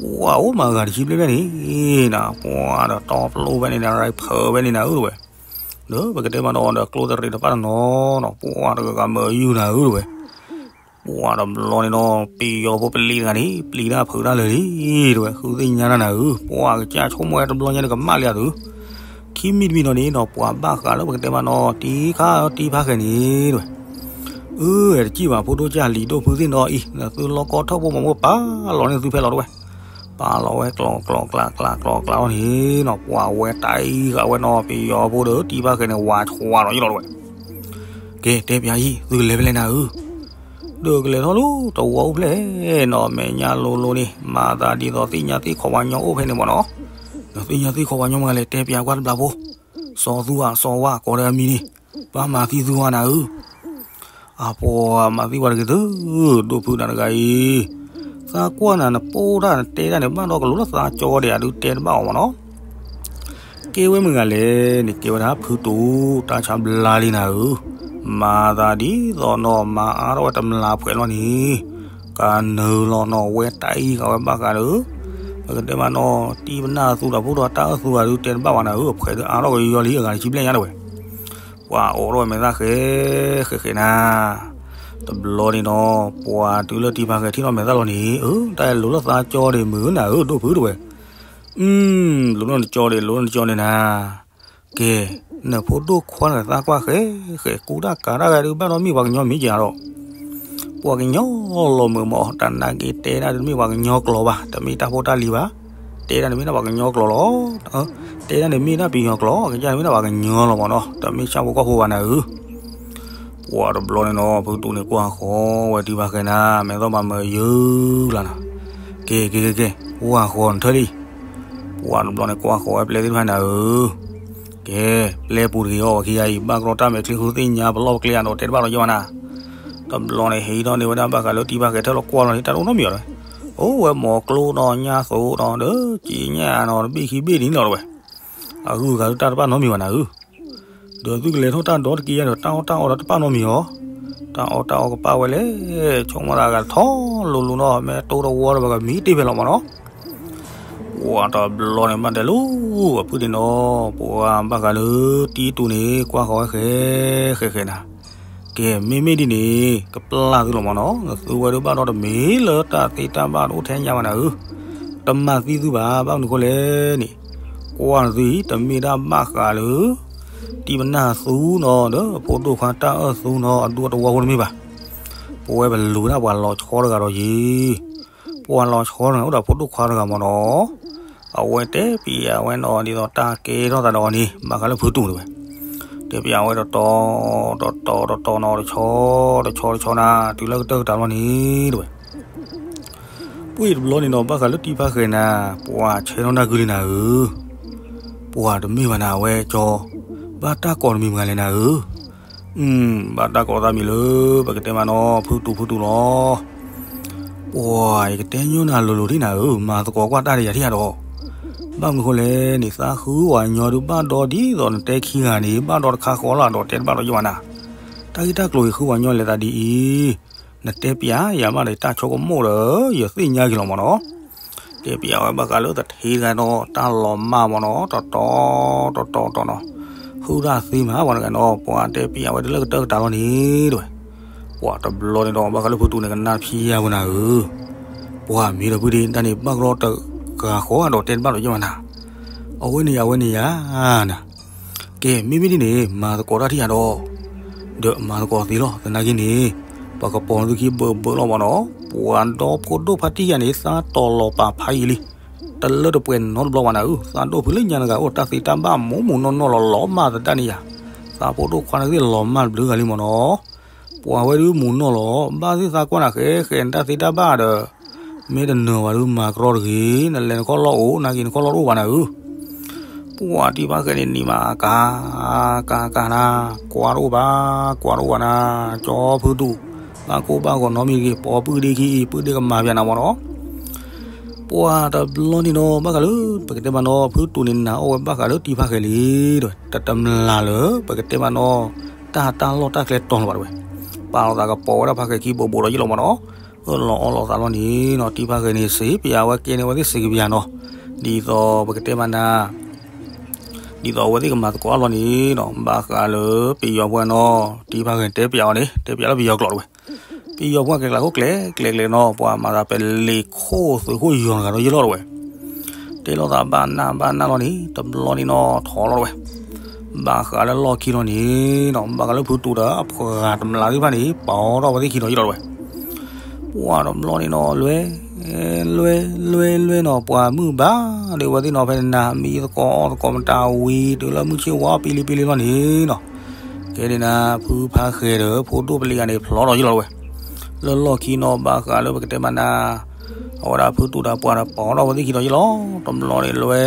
ပှၤအိၣ်မးဂၤတဆံဘျဲၣ်ဘျဲၣ်န့ၣ်နၤ ပှၤဒီးတီပျိဖဲန့ၣ်နၤ ရံဖၢဖဲန့ၣ်နၤဧၢတဝဲ. ဒီးပကတဲမးနီၤဒီးကျိသရံးတဖၣ်တနီၤနီၤ ပှၤတဂၤဂၤမၢယုၢ်နၤဧၢတဝဲ. ပှၤတဘျီန့ၣ်နီၤ ပယီၤဖိပလံၤတဂၤန့ၣ် ပျံၤတၢ်ဖုးတၢ်လၢာ်လံတဝဲ ဃုသ့ၣ်ညါတၢ်နၤဧၢ, ပှၤကစၢ်ဆိကမိၣ်ဝဲတဘျီညါန့ၣ် ကမၣ်လံအသုး, ခံမံၤတမံၤနီၤန့ၣ်နီၤ ပှၤဘၣ်ဃးလၢပကတဲမးနီၤ တံၤခါတံၤဖးဃဲၤန့ၣ်တဝဲ. အၢ တစံၣ်ဘၣ်ဖိဒိၣ်ကၢ်လံၤဒိၣ်ဖုသ့ၣ်နီၤအံၤ နသုလီၢ်ကီထၢၣ်ဖိမၤမိၢ်ပာ်လီၤန့ၢ်သုဖဲလီၤတဝဲ. ပာ်လီၤဝဲကျီကျီကျါကျါကျီကျါလီၤန့ၣ်နီၤ ပှၤဝဲတၢ်အံၤဃာ်ဝဲနီၤ ပယီၤဖိဒီးတံၤဖးဃဲၤန့ၣ် ဝးဆှါလီၤယလီၤတဝဲ. ကဲ တဲပၠးအံၤ သုကလဲၤဖဲလဲၣ်နၤဧၢ. ဒီးကလဲၤထီၣ်လၢတဝီအိၣ်ဖျဲၣ်နီၤ မဲာ်ညါလိၤလိၤန့ၣ် မၤသးဒ်သိးသ့ၣ်ညါသ့ၣ်ခီပှၤညီအိၣ်ဖဲန့ၣ်မ့ၢ်နီၤ. နသ့ၣ်ညါသ့ၣ်ခီပှၤညီမ့ၢ်ဂ့ၤလဲၣ် တဲပၠးကွၢ်တဘျီဖိ, စီၤသူဧါ စီၤဝါ ကိးဒီးအမံၤန့ၣ် ပှၤမၤသံသုဝဲနၤဧၢ. အပှၤမၤသံပှၤတဂ့ၤသု, ဒိၣ်ဖုနၤတဂၤအံၤ, သးကွၢ်နၤနပိၢ်တၢ်နတဲတၢ်န့ၣ် ဘၣ်ဒီးကလူၤလၢသးကၠီဒဲး အဒုးတဲတဘၣ်အီၤမ့ၢ်နီၤ. ကဲဝဲမ့ၢ်ဂ့ၤလဲၣ်န့ၣ် ကဲဝဲဒၣ်ဖုတူာ် တၢ်ဆါဘျါလံနၤဧၢ, မၤသးဒ်သိးနီၤ မၤအါထီၣ်ဝဲတမျးဖှဲးလီၤန့ၣ်, ကနၢၤလီၤနီၤ ဝဲတၢ်အံၤဃာ်ဝဲဘၣ်ဃးဒီး ပကတဲမးနီၤ တံၤပနၢ်အသူဒီးဖိဒိၣ်တၢ်အၢသူဂၤဒုးတဲတဘၣ်ဘၣ်နၤဧၢ, အဖှဲးဒုးအါထီၣ်ကယီလံ အဂၤတဆံဘျဲၣ်ညါတဝဲ. ပှၤအိးထီၣ်ဝဲမဲာ်သၣ်ဃဲ ဃဲဃဲနၤ. တဘျီန့ၣ်နီၤ ပှၤတုၤလၢတံၤဖးဃဲၤထံၣ်ထီၣ်မဲာ်သၣ်လီၤန့ၣ်, အၢ တၢ်အံၤလူၤလၢသးကၠီဒံးမုၢ်နၤဧၢ ဒိၣ်ဖုတဝဲ. အၢ လူၤလၢနကၠီဒံး လူၤလၢနကၠီန့ၣ်နၤ. ကဲ နဖိဒိၣ်ခွါနသးကွၢ်ဃဲ ဃဲကူတၢ်ကၤတၢ်ဂဲဒုးဘၣ်ဒီးမ့ၢ်ပှၤကညီမ့ၢ်က့ၤဒီး ပှၤကညီလီၤမုၢ်မ့ၢ် တနာ်က့ၤတဲဒၣ်တမ့ၢ်ပှၤကညီကျိာ်ဘၣ်, တမ့ၢ်တၢ်ဖိတၢ်လံၤဘၣ်, တဲဒၣ်တမ့ၢ်ဒၣ်ပှၤကညီကျိာ်လီၤ. တဲဒၣ်န့ၣ်မ့ၢ်ဒၣ်ပယီၤကျိာ် ကစၢ်တမ့ၢ်ဒၣ်ပှၤကညီလီၤမ့ၢ်နီၤ, တမ့ၢ်ဆၣ်ဖိကီၢ်ဖိဘၣ်နၤဧၢ. ပှၤတဘျီန့ၣ်နီၤ ဖုတူာ်န့ၣ်ကွၢ်ဃီဝဲတံၤဖးဃဲၤနၤ မဲာ်သီၣ်ဘၣ်မၢယုၢ်လီၤနၤ. ကဲ ကဲ ကဲ ကဲ ကွၢ်ဃီနထၢၣ်လံ. ပှၤတဘျီန့ၣ်ကွၢ်ဃီဝဲပျဲသ့ၣ်တဖၣ်နၤဧၢ. ကဲ ပျဲပူၤတဂ့ၤအီၤ ပှၤခံဂၤအံၤ ဘၣ်ကရီတၢ်မဲာ်ချံဃုသ့ၣ်ညါ ပလီၢ်ပကျဲအဒိးတဲတဘၣ်ဒီးယဲၢ်ဘၣ်နၤ. တဘျီန့ၣ်ဟံးထီၣ်န့ၢ်ဝဲဒၣ်ဘၣ်ဃးလၢတံၤဘၣ်ဃဲၤထၢၣ်လီၤကွၢ်လီၤန့ၣ် တၢ်တအိၣ်နီတမံၤအီၤဒီး အိၣ်ဝဲမိၢ်ကျိနီၤ ညၣ်သိးနီၤ ဒီးကံညၣ်နီၤ တဘ့ၣ်ခံဘ့ၣ်ဒ်န့ၣ်လီၤတဝဲ. အဂုၤအဂၤတၢ်တပာ်နီတမံၤဘၣ်နၤဧၢ. ဒီးသုကလဲၤထီၣ်တၢ်ဒီတက့ၢ်ယါဒီး တၢ်အီၣ်တၢ်အီဒီးတပာ်နီတမံၤအီၤ. တၢ်အီၣ်တၢ်အီကပာ်ဝဲလဲၣ် ဆိကမိၣ်သးဂၤထီၣ်လိၤလိၤနီၤ မ့ၢ်တိၢ်တဝီဒီးပကမံတ့ၢ်ဖဲလီၤမ့ၢ်နီၤ. ပှၤတဘျီန့ၣ်ဘၣ်တဲလိၤ ပဖုန့ၣ်နီၤ ပှၤဘၣ်ဃးလၢတံၤတူာ်န့ၣ် ကွၢ်ဃီဝဲဃဲ ဃဲဃဲနၤ. ကဲ မ့မ့ၢ်ဒ်န့ၣ် ကပျၢ်သုလီၤမ့ၢ်နီၤ နသုဝဲဒၣ်ဘၣ်ဒီးတမ့ၢ်လၢတၢ်သ့တၢ်ဘၣ်တအိၣ်ထဲညါဘၣ်နၤဧၢ. တမၤသံသုဘၣ် ဘၣ်မနုၤဃိလဲၣ်န့ၣ် ကွၢ်သုအံၤ တမ့ၢ်ဒၣ်ဘၣ်ဃးလၢ တံၤပနၢ်သူနီၤ ဒီးဖိဒိၣ်ခွါတၢ်အၢၣ်သူနီၤ အဒူအတဝီဖိတမ့ၢ်ဘၣ်. ပဝဲပလူၤဒၣ်ပှၤလီၤဆီတဂၤဒီးယံၤ ပှၤလီၤဆီတဂၤအိၣ်ဒီးဖိဒိၣ်ခွါတဂၤမ့ၢ်နီၤ. အဝဲတဲပျးဝဲနီၤ ဒ်သိးတၢ်ကဲထီၣ်သးဒီးအီၤန့ၣ် ဘၣ်ဃးလၢဖုတူာ်တဝဲ. တဲပျးဝဲတတီၤ တတီၤ တတီၤနီၤ တဆီ တဆီ တဆီနၤ တုၤလၢကတၢၢ်ကတၢၢ်လီၤန့ၣ်တဝဲ. ပှ့ၤတဘျီန့ၣ်နီၤ ဘၣ်ဃးလၢတံၤဖးဃဲၤနၤ ပှၤဆဲးထီၣ်နၢ်ကုလံနၤဧၢ. ပှၤတမ့ၢ်ဘၣ်နၤဝဲကၠီ ဘၣ်တၢ်ကိးတမံၤမတၤလဲၣ်နၤဧၢ. ဘၣ်တၢ်ကိးသးမံၤလၢ ပကတဲမးနီၤ ဖုတူာ်ဖုတူာ်လီၤ. ပှၤယကတဲညီနၤလိၤလိၤဒ်နၤဧၢ မၤသကိးကွၢ်တၢ်ဒီးယၤထံၣ်ဧါဒီး. ဘၣ်မနုၤဃိလဲၣ်န့ၣ် သးဃုဝဲညီဒုးဘၣ်ဒီးဒ်သိးနတဲခံဂၤန့ၣ် ဘၣ်ဒီးတခါဃီလၢအဒိးတဲတဘၣ်ဒီးယဲၢ်ဘၣ်နၤ. တၢ်ဂ့ၢ်တၢ်ကျိၤအံၤဃုဝဲညီလဲၤသးဒ်အံၤ နတဲပျးယၤမးဒီးတၢ်ဆိကမိၣ်ဒီး ယသ့ၣ်ညါက့ၤလီၤမ့ၢ်နီၤ. တဲပျးဝဲဘၣ်ဃးလၢသထ့တဂၤဒီး တၢ်လီၤမၢ်မ့ၢ်နီၤ တတီၤ တတီၤတတီၤနီၤ. ဟုၣ်တၢ်သ့မးပှၤတဂၤနီၤ ပှၤတဲပျးဝဲတုၤလၢကတၢၢ်ကတၢၢ်လီၤန့ၣ်တဝဲ. ပှၤတဘျီန့ၣ်ဒီး ဘၣ်ဃးလၢဖုတူာ်န့ၣ် ကနၣ်ဖံးယၤဝဲနၤဧၢ. ပှၤမ့ၢ်ဒီးဖုဒ့တၢ်န့ၣ် ဘၣ်ကရီတဂၤဃီအဒိးတဲတဘၣ်ဒီးယဲၢ်မးနၤ. အဝဲန့ၣ်ယၤ အဝဲန့ၣ်ယၤနၤ. ကဲ မ့မ့ၢ်ဒ်န့ၣ် မၤသကိးတၢ်ထံၣ်ယၤဒီး ဒီးမၤသကိးသ့လီၤ. သနာ်က့န့ၣ် ပကပိာ်သုခံဘၢၣ်ဘၢၣ်လီၤမ့ၢ်နီၤ. ပှၤဒီဖိဒိၣ်ဖါတံၢ်ယၤန့ၣ် သးတီၢ်လီၤပာ်ဖးယံာ်လံ, တလၢတပှဲၤနီတဘျီဘၣ်နၤဧၢ, သးဒိၣ်ဖုလၢညါတဂၤအိၣ်တၢ်သ့တၢ်ဘၣ် မူးမူးနီၢ်နီၢ်လီၤလီၤမၢ်သဒၣ်န့ၣ်ယၤ, သးဖိဒိၣ်ခွါန့ၣ်သ့ၣ်လီၤမၢ်တဘျုးဂၤလံမ့ၢ်နီၤ. ပှၤဝဲဒုးမူးနီၢ်လီၤ ဘၣ်သ့ၣ်သးကွၢ်နၤဃဲဃဲနတၢ်သ့တၢ်ဘၣ်ဒီး မ့ၢ်တနၢၤဘၣ်ဒုးမၤကရီတဂ့ၤ, နလဲၤနခီၣ်လီၢ်အိၣ် နာ်က့နခီၣ်လီၢ်တအိၣ်ဘၣ်နၤဧၢ. ပှၤတံၢ်ဖါဃဲန့ၣ်နံၤမးကၤ ကၤကၤနၤ, ကွၢ်တအိၣ်ဘၣ် ကွၢ်တအိၣ်ဘၣ်နၤ, ကၠီဖုတူး, ဘၣ်ကိၢ်ဘၣ်ဂီၤနီတမံၤတဂ့ၤ, ပိာ်ပုၢ်ဒ့ခံအံၤ ပုၢ်ဒ့ကမၤပၠးနၤမ့ၢ်နီၤ. ပှၤတဘျီန့ၣ်နီၤ ဘၣ်ဃးလၢ ပကတဲမးနီၤ ဖုတူးန့ၣ်နၤအီၣ်ဝဲဘၣ်ဃးလၢတံၢ်ဖါဃဲလံ, တတမျာ်လၢ ပကတဲမးနီၤ တၢ်တၢ်လီၢ်တၢ်ကျဲတီၤလၢၤဘၣ်တဝဲ, ပာ်လီၤသးကပီၤဝဲဒၣ်ဖါဃဲခံဘိးဘိးဒီးယ့ၣ်လီၤမ့ၢ်နီၤ. အၢၣ်လီၤအီလီၤသးလီၤန့ၣ်နီၤ တံၢ်ဖါဃဲန့ၣ် စံးပယၤဝဲကဲန့ၣ် အဝဲသ့ၣ်စံးကပယၤနီၤ, ဒ်သိးပကတဲမးနၤ ဒ်သိးအဝဲသ့ၣ်ကမၤသကိးအါလီၤန့ၣ်နီၤ ဘၣ်ဃးလၢပယီၤပှၢ်နီၤ တံၢ်ဖါဃဲတဲပယၤအီၤန့ၣ် တဲပယၤလၢပယီၤကျိာ်တဝဲ, ပယီၤပှၢ်ကျဲကျါခိၣ်ကျဲကျဲနီၤ ပှၤမၤသးပလ့ၤခိၣ်သုးခိၣ်ယီၤတဂၤဒီးယ့ၣ်လီၤတဝဲ, တဲလိာ်သးဘၣ်နၢ်ဘၣ်နၢ်လီၤန့ၣ် တဘျီန့ၣ်နီၤ ထီၣ်လီၤတဝဲ, ဘၣ်ဃးလၢလီၢ်ခံလီၤန့ၣ်နီၤ ဘၣ်ဃးလၢဖုတူးဒီးအပှၤတမျာ်သ့ၣ်တဖၣ်န့ၣ် ပာ်ထီၣ်ဝဲသ့ၣ်ခံဒီးယ့ၣ်လီၤတဝဲ ပှၤတဘျီန့ၣ်နီၤ လွဲ လွဲ လွဲ လွဲနီၤ ပှၤမုၢ်ဘၣ်ဒုးဝဲသ့ၣ်နီၤ ဖဲန့ၣ်နၤ မံသကိးအီၣ်သကိးမတၤဝံၤ တုၤလၢမုၢ်ဆ့ၣ်ဝါပံလံပံလံလီၤန့ၣ်နီၤ, ကဲန့ၣ်နၤ ဖုဖါဃဲဒီး ဖိဒိၣ်ပလံၤဂၤန့ၣ် ဖျီဒီးယ့ၣ်လီၤတဝဲ, လၢလီၢ်ခံနီၤ ဘၣ်ဃးလၢပကတဲမးနၤ အဝဲဒၣ်ဖုတူးဒီးပှၤဒီး ပာ်ထီၣ်ဝဲသ့ၣ်ခံဒီးယ့ၣ်လီၤ, တဘျီန့ၣ် လွဲ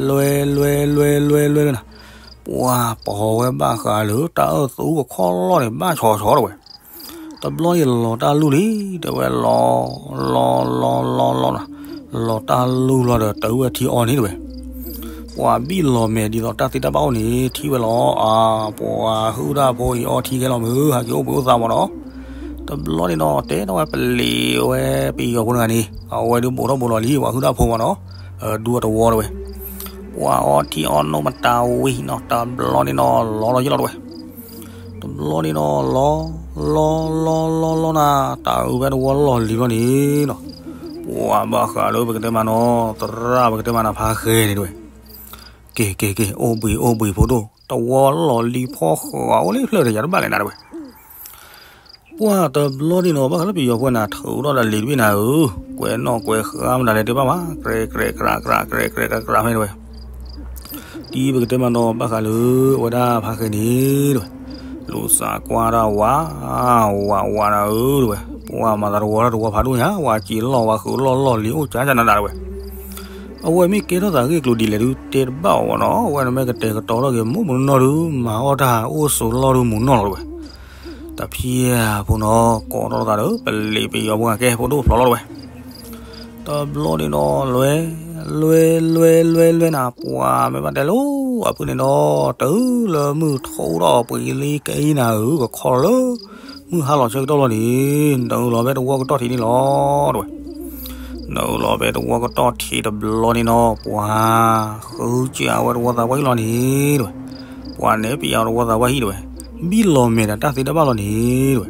လွဲ လွဲ လွဲ လွဲ လွဲ လွဲနၤ, ပှၤပာ်ထီၣ်ဝဲဘၣ်ဃးလၢ တၢ်အၢၣ်သူကခီၣ်လီၢ်န့ၣ် ဘၣ်ဆီဆီတဝဲ တဘျီန့ၣ်လီၤတၢ်လူၢ်လံ, တဲဝဲလီၤ လီၤ လီၤ လီၤ လီၤ လီၤနၤ, လီၤတၢ်လူၢ်လီၤဒီး တၢ်အုၣ်ဝဲထံအီန့ၣ်တဝဲ, ပှၤဘံၣ်လီၤမဲာ်ဒ်သိးတၢ်သ့တၢ်ဘၣ်အိၣ်န့ၣ် ထံၣ်ဝဲလီၤ, အါ ပှၤဟုၣ်တၢ်ဖိအံၤအီထံခဲလီၤမုၢ် ဟးက့ၤအိၣ်ဘှံးအိၣ်သါမ့ၢ်နီၤ, တဘျီန့ၣ်နီၤ တဲထီၣ်ဝဲပလံၤဝဲပယီၤဖိတဂၤန့ၣ် အဝဲဒုးဘိးထီၣ်ဘိးလီၤလံ ပှၤဟုၣ်တၢ်ဖိမ့ၢ်နီၤ, ဒူအတဝီတဝဲ ပှၤအီထံအီနိၣ်မတၤဝံၤနီၤ တဘျီန့ၣ်နီၤ လီၤလီၤယ့ၣ်လီၤတဝဲ, တဘျီန့ၣ်နီၤ လီၤ လီၤ လီၤ လီၤ လီၤနၤ, တၢ်အုၣ်ဖဲတဝီလီၢ်လံၤလီၤန့ၣ်နီၤ, ပှၤဘၣ်ဃးလၢပကတဲမးနီၤ သရၣ်ပကတဲမးနၤဖါဃဲန့ၣ်တဝဲ, က့ၤ က့ၤ က့ၤ အိၣ်ဘှံး အိၣ်ဘှံးဖိဒိၣ် တဝီလီၢ်လံၤဖီဃာ်အိၣ်လၢဖျၢၣ်ဒီး ယၤတဘၣ်လဲၣ်နၤတဝဲ ပှၤတဘျီန့ၣ်နီၤ ဘၣ်ဃးလၢပယီၤဖိနၤ ထုးထီၣ်ဒီးလံာ်တဘ့ၣ်နၤဧၢ, ကွဲးနီၣ်ကွဲးဃါမတၤလဲၣ်တဘၣ်ဘၣ် ကြဲးကြဲးကြးကြး ကြဲးကြဲးကြးကြးဖဲန့ၣ်တဝဲ, ဒ်ပကတဲမးနီၤ ဘၣ်ဃးလၢ အဝဲဒၣ်ဖါဃဲန့ၣ်တဝဲ, လူၤသးကွၢ်တၢ်ဝး ဝး ဝးနၤဧၢတဝဲ, ပှၤမၤသးတဝီတၢ်တဝီဖးဒိၣ်ညါ ဝးစံးလီၢ်ဝးဃုာ်လီၢ်လီၢ်လံၤအိၣ်ကၠါကၠါနးနးတဝဲ အဝဲမ့ၢ်ကဲထီၣ်သးဂ့ၢ်ကျိၤဒ်လဲၣ်ဒုး တဲတဘၣ်အီၤဘၣ်နီၤ, အဝဲန့ၣ်မ့ၢ်ကတဲာ်ကတီၤထီၣ်က့ၤ မူးမူးနီၢ်နီၢ်ဒုး မၤအီၣ်တၢ်အိၣ်ဆိးလီၢ်ဒုးမူးနီၢ်လီၤတဝဲ, တဖျၢၣ်ဖိနီၤ ကိးထီၣ်သးဒီး ပလံၤပယီၤဖိကဲ ဖိဒိၣ်ဖျီလီၤတဝဲ, တဘျီန့ၣ်နီၤ လွဲ လွဲ လွဲ လွဲ လွဲနၤ ပှၤမ့ၢ်ဘၣ်တဲလိၤ အဖုန့ၣ်နီၤ တုၤလၢမုၢ်ထီၣ်ဒီးပှ့ၤလံကဲအံၤနၤဧၢ ကခီလၢ မုၢ်ဟါလီၤဆၢကတီၢ်လီၤန့ၣ် နအုၣ်လီၤဖဲတဝီကတီၢ်ထံးန့ၣ်လီၤတဝဲ, နအုၣ်လီၤဖဲတဝီကတီၢ်ထံးတဘျီန့ၣ်နီၤ ပှၤဃုစၢဝဲတဝီသးပှၢ်ဟံၣ်လီၤန့ၣ်တဝဲ, ပှၤနဲၣ်ပယီၤတဝီသးပှၢ်ဟံၣ်တဝဲ, ဘံၣ်လီၤမဲာ်ဒီးတၢ်သ့တၢ်ဘၣ်လီၤန့ၣ်တဝဲ,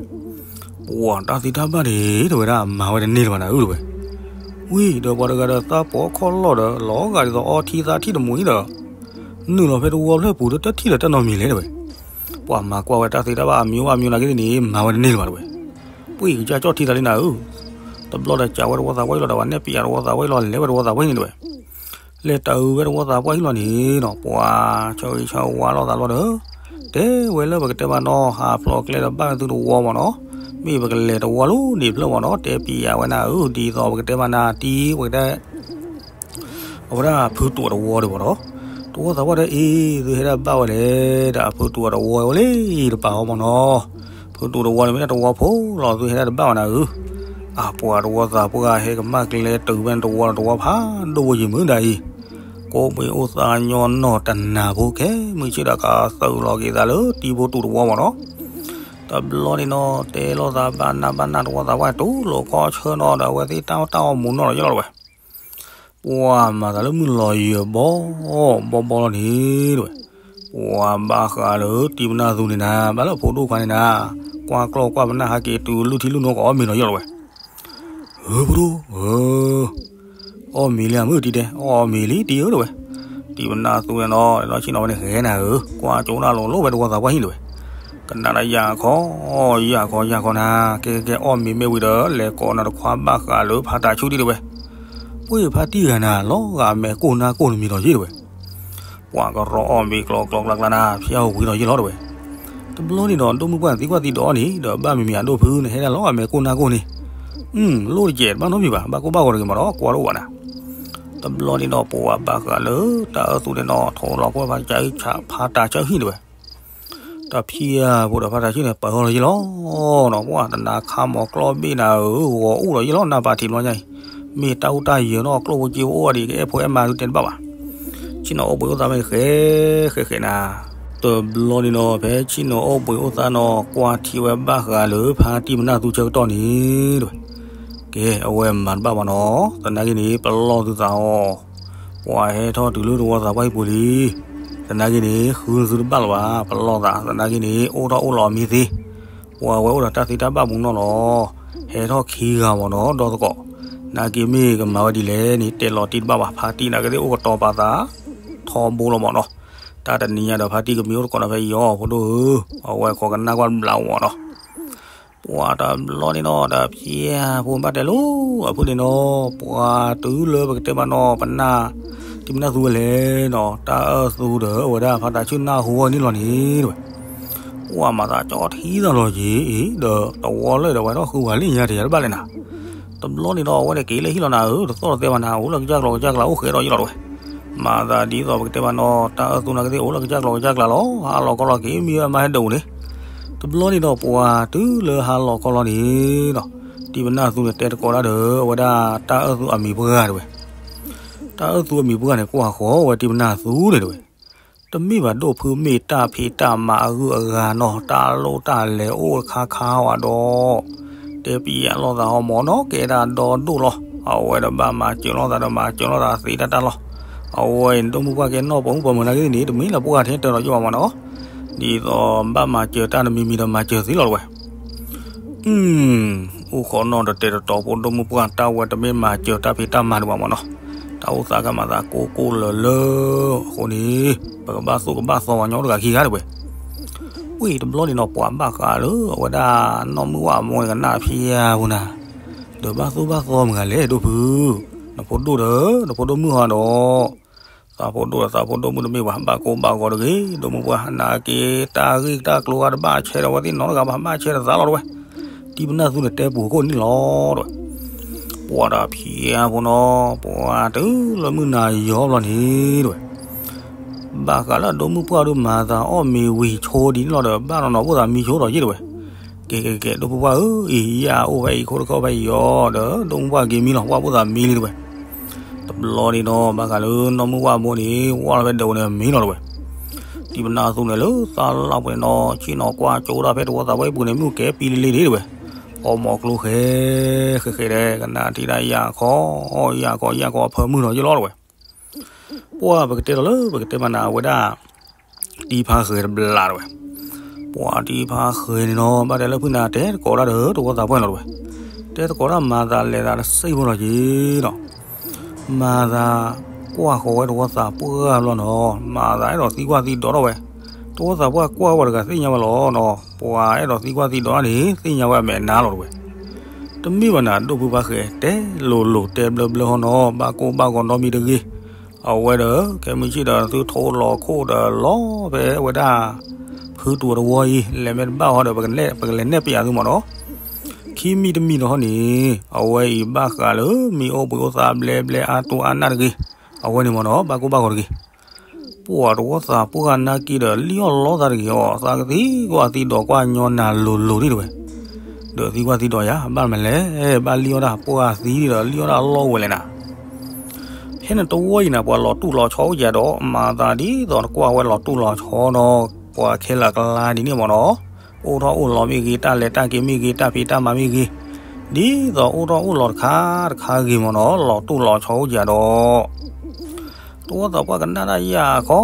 ပှၤတၢ်သ့တၢ်ဘၣ်န့ၣ် တဝဲဒၣ်မၤဝဲတန့ၢ်လၢၤဘၣ်နၤဧၢတဝဲ, ဝံၤဒီးပှၤတဂၤဒီးသးပိာ်ခီၣ်လီၢ်ဒီး လီၤဂာ်ဒ်သိးအီထံသးထံၣ်တမူၤအံၤဒီး နုာ်လီၤဖဲတဝီဖျၢၣ်ပူၤဒီးတထံၣ်လၢၤတၢ်နီတမံၤလဲၣ်တဝဲ, ပှၤမၤကွၢ်ဝဲတၢ်သ့တၢ်ဘၣ်အမံၤအိၣ်ဘၣ်မံၤနာ်က့သ့ၣ်န့ၣ် မၤဝဲတန့ၢ်လၢၤဘၣ်တဝဲ, ပှၤကစၢ်ကၠီၣ်ထံသးလံနၤဧၢ, တဘျီဒီးစံးဝဲတဝီသးပှၢ်ဟံၣ်လီၤဒီး ပှၤနဲၣ်ပယီၤတဝီသးပှၢ်ဟံၣ်လီၤ လဲၤဝဲတဝီသးပှၢ်ဟံၣ်န့ၣ်တဝဲ လဲၤတၢ်အုၣ်ဝဲတဝီသးပှၢ်ဟံၣ်လီၤန့ၣ်နီၤ ပှၤဆၢဂ့ၤဆၢဝါလိာ်သးလီၤဒီး တဲဝဲလၢပကတဲမးနီၤ ဟးဖျိးကျဲဒီးဘၣ်ဝဲသုတဝီမးနီၤ, မ့ၢ်ပကလဲၤတဝီလၢန့ၣ်ဖျၢၣ်မးနီၤ တဲပယၤဝဲနၤဧၢ ဒ်သိးပကတဲမးနၤတံၢ်ပကတဲ အဝဲဒၣ်ဖုတူးတဝီဒီးမးနီၤ, တဝီသးပှၢ်ဒီးအံၤ သုဟဲဒၣ်ဘၣ်ဝဲလဲၣ် ဒီးအဖုတူးတဝီဝဲလံတပာ်အီၤမးနီၤ, ဖုတူးတဝီန့ၣ်မ့ၢ်ဒၣ်တဝီဖိလီၤ သုဟဲဒၣ်တဘၣ်ဝဲနၤဧၢ အပှၤတဝီသးပှၢ်ဟဲကမၣ်ကျဲတုၤဖဲန့ၣ်တဝီဒီးတဝီဖးဒိၣ်ဝဲယံၤမုၢ်ဒၣ်အံၤ, ကိးပှ့ၤအိၣ်သးညီနီၢ်တနၤဖိခဲ မုၢ်ဆ့ၣ်ဒီးကသုးလီၤက့ၤသးလၢတံၢ်ဖိတူးတဝီမးနီၤ, တဘျီန့ၣ်နီၤ တဲလိာ်သးဘၣ်နၢ်ဘၣ်နၢ်တဝီသးပှၢ်တူၢ်လိာ်ခီဆၢနီၤဒီးအဝဲသ့ၣ်တၢ်အီၣ်တၢ်အီမူးနီၢ်လီၤယလီၤတဝဲ ပှၤမၤသးလၢမုၢ်လီၤယၢၤဘီ ဘီဘီလီၤန့ၣ်တဝဲ, ပှၤဘၣ်ဃးလၢတံၤပနၢ်သူန့ၣ်နၤ ဘၣ်လၢဖိဒိၣ်ခွါန့ၣ်နၤ, ကွၢ်ကျီၢ်ကွၢ်ပနၢ်ဟးက့ၤတုၤလုၢ်ထံလုၢ်နိကအီၣ်မ့ၤနီၤယလီၤတဝဲ, ဧၢဖိဒိၣ်ဧၢ အီၣ်မ့ၤလံဧါမုၢ်တံၤတဲ, အီၣ်မ့ၤလံတံၤဧၢတဝဲ, တံၤပနၢ်သူန့ၣ်နီၤ လီၤဆ့ၣ်နီၤဝဲန့ၣ်ဂဲၤနၤဧၢ, ကွၢ်ကၠိနၢ်လိၤလိၤဝဲတဝီသးပှၢ်ဟံၣ်တဝဲ, ကနၣ်တၢ်ယၢ်ခီ, ယၢ်ခီ ယၢ်ခီနၤ, ကဲကဲကဲ အီၣ်မ့ၤမ့ၢ်ဝံၤဒီး လဲၤကိးနၤတခွါဘၣ်ဃးလၢဖါတၢ်ဆူၣ်ဒံးတဲဝဲ. ပှ့ၤဖါတံၢ်ဂၤနၤ လီၤဂာ်မဲာ်ကိၢ်နါကိၢ်နမံၤဒီးယ့ၢ်တဲဝဲ. ပှၤကရီအီၣ်မ့ၤကျီကျီကျါကျါနၤ ဖျါဝံၤဒီးယ့ၢ်လီၤတဲဝဲ. တဘျီန့ၣ်ဒီး ဒိၣ်မုၣ်ပှၢ်သံကွၢ်သံဒိးအီၣ်န့ၣ် ဒီးဘၣ်မံၤမံၤအဒိၣ်ဖုန့ၣ် ဟဲဒၣ်လီၤဂာ်မဲာ်ကိၢ်နါကိၢ်န့ၣ်, အု လိၣ်တကဲး တဘၣ်နီတမံၤဘၣ်, ဘၣ်ကိၢ်ဘၣ်ဂီၤတဂ့ၤမးဒီး ကွၢ်တအိၣ်ဘၣ်နၤ. တဘျီန့ၣ်ဒီး ပှၤဘၣ်ဃးလၢတၢ်အၢၣ်သူန့ၣ်နီၤ ထိးလီၤကွၢ်ဖါတၢ်ဆၢဟံၣ်တဲဝဲ. တၢ်ဖံးအါဖိဒီးဖါတၢ်ဆူၣ်န့ၣ် ပၢၤထီၣ်လီၤယ့ၢ်လီၤနီၤ, ပှၤတနါခါမီၤကျီဘ့ၣ်နၤဧၢ, ဂီၤအိၣ်ဒီးယ့ၢ်လီၤ နၢ်ပၢၢ်ထံးဘျီညါအံၤ, မ့ၢ်တၢ်အိၣ်တၢ်ယၢၤနီၤ ကျိၣ်ဖိစ့ဖိအိၣ်အီၤဒံး ကအဲၣ်ဖိအဲၣ်မါဒုးတဲတဘၣ်ဘၣ်. ဆ့ၣ်နီၤအိၣ်ဘှံးအိၣ်သါမ့ၢ်ဃဲ, ဃဲဃဲနၤ. တဘျီန့ၣ်နီၤ ဖဲဆ့ၣ်နီၤအိၣ်ဘှံးအိၣ်သါနီၤ ကွၢ်ထံဝဲဘၣ်ဃးလၢဖါတံၢ်ပနၢ်သူဆၢကတီၢ်န့ၣ်တဲဝဲ. ကဲ အဝဲမၤတဘၣ်ဘၣ်နီၤ, သနာ်က့န့ၣ် ပလီၢ်သုသးအီၤ, ပှၤဟဲထီၣ်တုၤလၢတဝီသးပှၢ်ဟံၣ်ပူၤလံ. သနာ်က့န့ၣ် ဃုသုတဘၣ်လၢၤဘၣ်, ပလီၢ်သး သနာ်က့န့ၣ် အိၣ်ထီၣ်အိၣ်လီၤအမံၤသ့, ပှၤဝဲအိၣ်ဒီးတၢ်သ့တၢ်ဘၣ်မူနီၢ်လီၤ. ဟဲထီၣ်ခံဂၤမ့ၢ်နီၤ ဒီသကိး, နာ်က့မ့ၢ်ကမၤဝဲဒ်လဲၣ်န့ၣ် တဲလီၤတံၢ်တဘၣ်ဘၣ်, ဖါတံၢ်နာ်က့သ့ၣ်အိၣ်ကတီၤပာ်သး ထီဘိလီၤမ့ၢ်နီၤ. တၢ်တနံၤညါဒီးဖါတံၢ်ကမံၤအိၣ်တကိးဒီးဖဲယီၤဖိဒိၣ်ဧၢ, အဝဲခိးကနၣ်ကွၢ်ဘျးဝီနီၤ. ပှၤတဘျီန့ၣ်နီၤ ဒီးဖံးအါဖိဘၣ်တဲလိၤ အဖုန့ၣ်နီၤ, ပှၤတုၤလၢပကတဲဘၣ်နီၤ ပနၢ် တံၢ်ပနၢ်သူဝဲလဲၣ်နီၤ, တၢ်အၢၣ်သူဒီးအဝဲဒၣ်ဖါတၢ်ဆူၣ်နၢ်ဟူဝဲန့ၣ်လီၤန့ၣ်တဲဝဲ. ပှၤမၤသးကၠီထံသးလီၤက့ၤအံၤ ဒီးတဝီလၢဒီးဝဲထီၣ်ဃုဝဲလၢညါတယၤတဘၣ်လဲၣ်နၤ. တဘျီန့ၣ်ဒီး အဝဲန့ၣ်က့ၤလၢဟံၣ်လီၤနၤဧၢ, တသီၣ်တသဲဘၣ်နၤ, အိၣ်လၢကစၢ်ကျီၤကစၢ်ကျါအိၣ်ဃဲးဒီးယ့ၢ်လီၤတဲဝဲ. မၤသးဒ်သိးပကတဲဘၣ်နီၤ တၢ်အၢၣ်သူနာ်က့သ့ၣ်အိၣ်လၢကစၢ်ကျီၤကစၢ်ကျါလီၤ, ဟါလီၤခီလီၤက့ၤ မံဝဲမါဟဲဒိးန့ၣ်. တဘျီန့ၣ်ဒီးပှၤတုၤလၢဟါလီၤခီလီၤန့ၣ်ဒီး တံၢ်ပနၢ်သူန့ၣ်တဲတကိးတၢ်ဒီး အဝဲဒၣ်တၢ်အၢၣ်သူအမံၤပှၢ်တဲဝဲ. တၢ်အၢၣ်သူအမံၤပှၢ်န့ၣ် ကွၢ်ဃီဝဲတံၢ်ပနၢ်သူန့ၣ်တဲဝဲ. တမ့ၢ်ဘၣ်ဒိၣ်ဖု မ့ၢ်တၢ်ဖံးတၢ်မၤအဂုၤအဂၤနီၤ, တၢ်လိၣ်တၢ်လဲၤအိၣ်ခါခါဝဲဒီး တဲပျဲလိာ်သးဟီမ့ၢ်နီၤ, ကဲဒၣ်ဒီဒိၣ်လီၤ. အဝဲဒီးဘၣ်မၤစၢၤလိာ်သးဒီးမၤစၢၤလိာ်သးသ့တၢ်တၢ်လီၤ. အဝဲအံၤ ဒိၣ်မုၣ်ပှၢ်ကဲနီၢ်ပိာ်မုၣ်ပိာ်မုၣ်နာ်က့န့ၣ် တမ့ၢ်လၢပှၢ်ထဲတၢ်ဒီးယိၣ်ဘၣ်မ့ၢ်နီၤ, ဒ်သိးဘၣ်မၤစၢၤတၢ်တမံၤမံၤဒီးမၤစၢၤသ့လီၤတဲဝဲ. အု အိၣ်ခိးနီၢ်တတဲာ်တတီၤဖိဒိၣ်မုၣ်ပှၢ် တၢ်ဝဲတမ့ၢ်မၤစၢၤတၢ်ဖံးတၢ်မၤဒံးဘၣ်မ့ၢ်နီၤ, တၢ်အိၣ်သးကမၤသးကိၢ်ကိၢ်လၢာ်လၢာ်အဃိန့ၣ် ပကဘၣ်သူၣ်ကဘၣ်သီပှၤကညီတဂၤခံဂၤတဲဝဲ. ဝံၤတဘျီန့ၣ်နီၤ ပှၤဘၣ်ဃးလၢအဝဲဒၣ်နီၢ်မုၢ်ဝၣ်အမိၢ်န့ၣ် ကနၣ်ဖံးအါဖိနၤ, ဒီးဘၣ်သူၣ်ဘၣ်သီမုၢ်ဂၤလဲၣ်ဒိၣ်ဖု, နဖိဒိၣ်ဒီး နဖိဒိၣ်မုၣ်ဟီဒီး သးဖိဒိၣ်ဒီးသးဖိဒိၣ်မုၣ်တမ့ၢ်ဘၣ်, ဘၣ်ကိၢ်ဘၣ်ဂီၤတဂ့ၤ, ဒိၣ်မုၣ်ပှၢ်နာ်က့ တၢ်ဂ့ၢ်တၢ်ကျိၤဂၤတဘၣ်ဆဲးဒီးဝဲသ့ၣ်နီတဂၤဘၣ်, ဘၣ်ဆဲးဒီးသးလီၤတဲဝဲ. တံၢ်ပနၢ်သူန့ၣ်တဲပူၤခိၣ်န့ၣ်လီၤတဲဝဲ. ပှၤဒီးဖံးအါဖိနီၤ, ပှၤတုၤလၢမုၢ်နၤယီၤဘျီန့ၣ်တဲဝဲ. ဘၣ်ဃးလၢအဒိၣ်မုၣ်ပှၢ်ဒုးမၤသးအီၣ်မ့ၤဝံၤဆိဒံးန့ၣ်လီၤဒီး ဘၣ်နီၢ်နီၢ်ဘၣ်သးမံဆိဒီးယ့ၢ်တဲဝဲ. ကဲကဲကဲ ဒိၣ်မုၣ်ပှၢ်ဧၢ, အံၤယအိၣ်ဖဲအံၤခိၣ်တခီဖဲအံၤအီၤဒီး ဒိၣ်မုၣ်ပှၢ်က့ၤမံလီၤ, ပှၢ်ဘၣ်သးမံလံတဲဝဲ. တဘျီန့ၣ်နီၤ ဘၣ်ဃးလၢနီၢ်မုၢ်ဝၣ်အမိၢ်န့ၣ် ဝၢ်လီၤဖဲဒိးန့ၣ်မံလီၤတဲဝဲ. တံၢ်ပနၢ်သူန့ၣ်လၢသးလီပှဲၤနီၤ ဆ့ၣ်နီၤကွၢ်ကၠိဒၣ်ဖဲတဝီသးပှၢ်ဟံၣ်ပူၤန့ၣ် မုၢ်ကဲပံလံလံန့ၣ်တဲဝဲ. အီၣ်မီၤကျိဃဲ ဃဲဃဲဒီး ကနၣ်ထံၣ်ဒၣ်ယၢ်ခီ, ယၢ်ခီ ယၢ်ခီ အဖၢမုၢ်နီၤယ့ၢ်လီၤတဲဝဲ. ပှၢ်ပကတဲလီၤလၢ ပကတဲမနၤအဝဲဒၣ် တံၢ်ဖါဃဲတဘျီတဲဝဲ. ပှၢ်တံၢ်ဖါဃဲန့ၣ်နီၤ ဘၣ်တဲလၢဖုနၤတဲတကိးတၢ်ဒီးတဝီသးပှၢ်လီၤတဲဝဲ. တဲတကိးတၢ်မၤသးလဲၤသးတစဲးဖိလီၤက့ၤနီၤ. မၤသးကွၢ်ဃီၤဝဲတဝီသးပှၢ်ဘျီနီၤ မၤသးအဲၣ်ဒိးသံကွၢ်သံဒိးထီၣ်ဝဲ. တဝီသးပှၢ်ကွၢ်ဝဲတဂၤသ့ၣ်ညါဝဲလီၤနီၤ, ပှၤအဲၣ်ဒိးသံကွၢ်သံဒိးန့ၣ် သ့ၣ်ညါဝဲအမဲာ်နါလီၤတဲဝဲ. တမ့ၢ်ဘၣ်နၤ ဒိၣ်ဖုဖါဃဲ တဲလိၤလိၤတဲဘျၢဘျၢဟီနီၤ ဘၣ်ကိၢ်ဘၣ်ဂီၤနီတမံၤတဂ့ၤ. အဝဲဒီး ခဲမုၢ်ဆ့ၣ်ဒီး သုထိလီၤခိၣ်ဒီးလီၤဖဲအဝဲဒၣ် ဖုတူၤတဝီအံၤ လဲၤမ့ၢ်တဘၣ်ဟီဒီး ပကလဲၤနဲၣ်ပျးသုမ့ၢ်နီၤ. ခံမံၤတမံၤဒီးဟီန့ၣ် အဝဲအံၤဘၣ်ဃးလၢ မ့ၢ်အိၣ်ဘှံးအိၣ်သါဘျဲဘျဲအါတိၢ်အါနၢ်တဂ့ၤ. အဝဲန့ၣ်မ့ၢ်နီၤ ဘၣ်ကိၢ်ဘၣ်ဂီၤတဂ့ၤ. ပှၤတဝီသးပှၢ်နာ်က့ဒီး လံၣ်အီၣ်လီသးတဂ့ၤအီၤ သးကသံကွၢ်သံဒိးကွၢ်ညီနၤလိၤလိၤဒံးတဲဝဲ. ဒီးသံကွၢ်သံဒိးယၤ ဘၣ်မနုၤလဲၣ် ဘၣ်လံၣ်အီၣ်တၢ်ပှၢ်သံဒီး လံၣ်အီၣ်တၢ်လီၢ်ဝဲလဲၣ်နၤ. ဖဲန့ၣ်တဝီအံၤနၤ ပှၤလီၤတူၢ်လီၤဆီအိၣ်ယၤဒီး မၤသးဒ်သိးနကွၢ်ဝဲလီၤတူၢ်လီၤဆီဒီး ပှၤခဲလၢာ်ကလါဒ်န့ၣ်မ့ၢ်နီၤ, အိၣ်ထီၣ်အိၣ်လီၤမ့ၢ်ဂ့ၤ, တၢ်လဲၤတၢ်က့ၤမ့ၢ်ဂ့ၤ, တၢ်ဖံးတၢ်မၤမ့ၢ်ဂ့ၤ, ဒ်သိးအိၣ်ထီၣ်အိၣ်လီၤတခါတခါဂ့ၤမ့ၢ်နီၤ, လီၤတူၢ်လီၤဆီအိၣ်ယၤဒီး တဝီသးပှၢ်ကနၣ်တၢ်ယၢ်ခီ,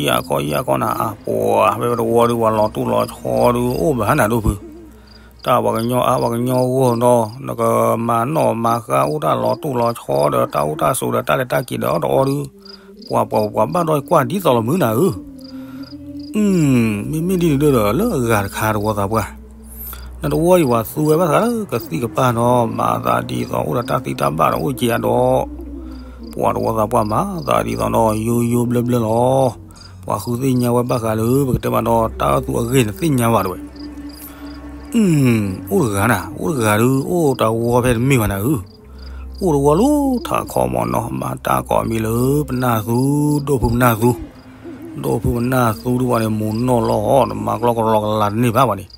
ယၢ်ခီ ယၢ်ခီနၤ, အပှၤ ဖဲတဝီဒုး ပှၤလီၤတူၢ်လီၤဆီဒုး အိၣ်ဘၣ်နၤဒိၣ်ဖု, တၢ်ပှၤကညီအါ ပှၤကညီဂီၢ်ဒီး နကမၤနီၣ်မၤဃါ အိၣ်တၢ်လီၤတူၢ်လီၤဆီဒီး တၢ်အိၣ်တၢ်ဆိးဒီး တၢ်လဲၤတၢ်က့ၤဒီး တအီဒုး ပှၤပှၤပှၤဘၣ်ဒီးကွၢ်ဒ်သိးလီၤမုၢ်နၤဧၢ. အ မ့မ့ၢ်ဒ်န့ၣ်ဒီး လၢအဂၤတခါတဝီသးပှၢ်, နတဝီအံၤပှၤသူဝဲဘၣ်သးလၢကသံၣ်ကပၢ်နီၤ, မၤသးဒ်သိးအိၣ်ဒီးတၢ်သံတၢ်ဘၣ်ဒီးအိၣ်က့ၤအဒီး, ပှၤတဝီသးပှၢ်မၤသးဒ်သိးနီၤ ယိယိဘျၢဘျၢလီၤ. ပှၤဃုသ့ၣ်ညါဝဲဘၣ်ဃးလၢ ပကတဲမးနီၤ တၢ်အၢၣ်သူအဂ့ၢ်န့ၣ်သ့ၣ်ညါဘၣ်တဝဲ. အိၣ်တဂၤနၤ, အိၣ်တဂၤဒုး အိၣ်တဝီဖဲတမ့ၢ်ဘၣ်နၤဧၢ, အိၣ်တဝီလၢထးခီမးနီၤ, ဘၣ်တၢ်ကိးမံၤလၢပနၢ်သူ, ဒိၣ်ဖုပနၢ်သူ, ဒိၣ်ဖုပနၢ်သူဒုးဝဲန့ၣ် မူးနီၢ်လီၤအီၤ နမၤကျီကရီကလၤတန့ၢ်ဘၣ်ဘၣ်န့ၣ်.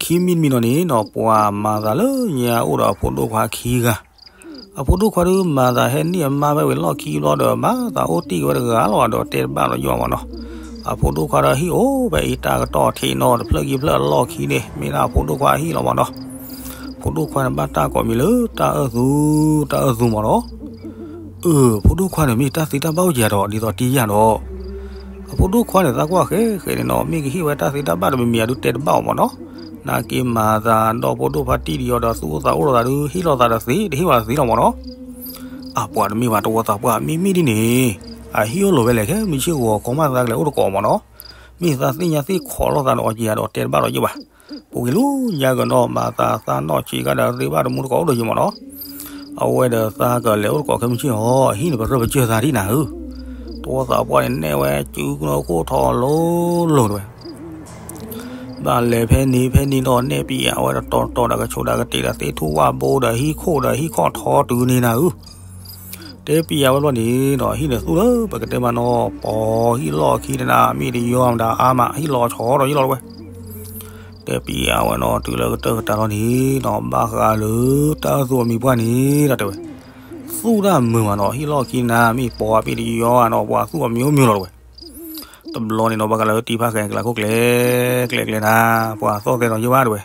ခံမံၤတမံၤနီၤန့ၣ်နီၤ ပှၤမၤသးလၢညါအိၣ်ဒီးအဖိဒိၣ်ခွါခံဂၤ, အဖိဒိၣ်ခွါဒုးမၤသးဟဲန့ၢ်အမါဖဲဝံၤလီၢ်ခံဘျီဒီး မၤသးအိၣ်တ့ၢ်က့ၤဝဲတဂၤလီၤဒီးတဲတဘၣ်လီၤယွၤမးနီၤ. အဖိဒိၣ်ခွါဒီးဟံၣ်အိၣ်ဖဲအံၤတၢ်ကတီၢ်ထံးနီၤ တဖျၢၣ်ခံဖျၢၣ်အလီၢ်ခံန့ၣ် မ့ၢ်ဒၣ်အဖိဒိၣ်ခွါအဟံၣ်လီၤမးနီၤ. ဖိဒိၣ်ခွါန့ၣ်ဘၣ်တၢ်ကိးမံၤလၢတၢ်အၢၣ်သူ, တၢ်အၢၣ်သူမးနီၤ. အ ဖိဒိၣ်ခွါန့ၣ်မ့ၢ်တၢ်သံတၢ်ဘၣ်အိၣ်က့ၤဒီး ဒ်သိးတ့ၢ်ယၢ်ဒီး အဖိဒိၣ်ခွါန့ၣ် သးကွၢ်ဃဲဃဲန့ၣ်နီၤ မ့ၢ်ကဟ့ၣ်ဝဲတၢ်သံတၢ်ဘၣ်တမံၤမံၤအဒုးတဲတဘၣ်အီၤမးနီၤ. နာ်က့မၤသးဒီးဖိဒိၣ်ဖါတံၢ်တယီၤဒီးသူၣ်အိၣ်သးအိၣ်လိာ်သးဒုး ဟ့ၣ်လိာ်သးဒီးသ့ တဟ့ၣ်ဝဲသ့လီၤမးနီၤ. အပှၤတမ့ၢ်ဘၣ်တဝီသးပှၢ် မ့မ့ၢ်ဒ်န့ၣ် အဟံၣ်အိၣ်လိာ်ဝဲလဲၣ် ခဲမုၢ်ဆ့ၣ်ဂီၤခီမးသးကလဲၤအိၣ်တကိးမးနီၤ. မ့ၢ်သးသ့ၣ်ညါသ့ၣ်ခိးလိာ်သးဒီးအီၤက့ၤဒီးတဲတဘၣ်ဒီးယဘၣ်. ပူၤကွံာ်လီၤညါကနီၤ မၤသးသးနီၢ်ဆံးကဒီးသ့ဘၣ်တမူတကိးအိၣ်ဒီးယမးနီၤ. အဝဲဒီးသးကလဲၤအိၣ်တကိးခဲမုၢ်ဆ့ၣ်အီၤ အဟံၣ်န့ၣ်ပရၢပစၢၢ်သးဒ်နၤဧၢ. တဝီသးပှၢ်န့ၣ်နဲၣ်ဝဲ စုကနိခိၣ်ထီလိၤလိၤတဝဲ ဘၣ်လဲၤဖဲန့ၣ်ဖဲန့ၣ်ဒီးနဲၣ်ပံၤအဝဲဒီးတီၤတီၤဒီးကဆိးဒီးကတ့ၢ်ဒီးသ့ၣ်ထူၣ်ဝၣ်ဘိဒီးဟံၣ်ခိၣ်ဒီးဟံၣ်ခီၣ်ထီတုၤန့ၢ်နၤဧၢ. တဲပံၤအဝဲဘျီန့ၣ်ဒီး ဟံၣ်န့ၣ်သူၣ်လၢပကတဲမးနီၤ ပိာ်ဟံၣ်လီၢ်ခံတနၤ မ့ၢ်တယီမတၤအါမး ဟံၣ်လီၤဆီဒီးယလီၤတဝဲ တဲပံၤအဝဲနီၤတုၤလၢကတၢၢ်ကတၢၢ်လီၤန့ၣ်နီၤ ဘၣ်ဃးလၢတၢ်အၢၣ်သူအမံၤပှၢ်န့ၣ်ဒီးတဲဝဲ သူၣ်တၢ်မုာ်မးနီၤ ဟံၣ်လီၢ်ခံနၤ မ့ၢ်ပိာ်မ့ၢ်တယီဧါနီၤ ပှၤသူၣ်အမံၤအိၣ်မံၤလီၤတဝဲ. တဘျီန့ၣ်ဒီးဘၣ်ဃးလၢတံၤဖးဃဲၤကျးခိၣ်ကျဲ ကျဲကျဲနၤ ပှၤသီၣ်သဲဒီးယဘၣ်တဝဲ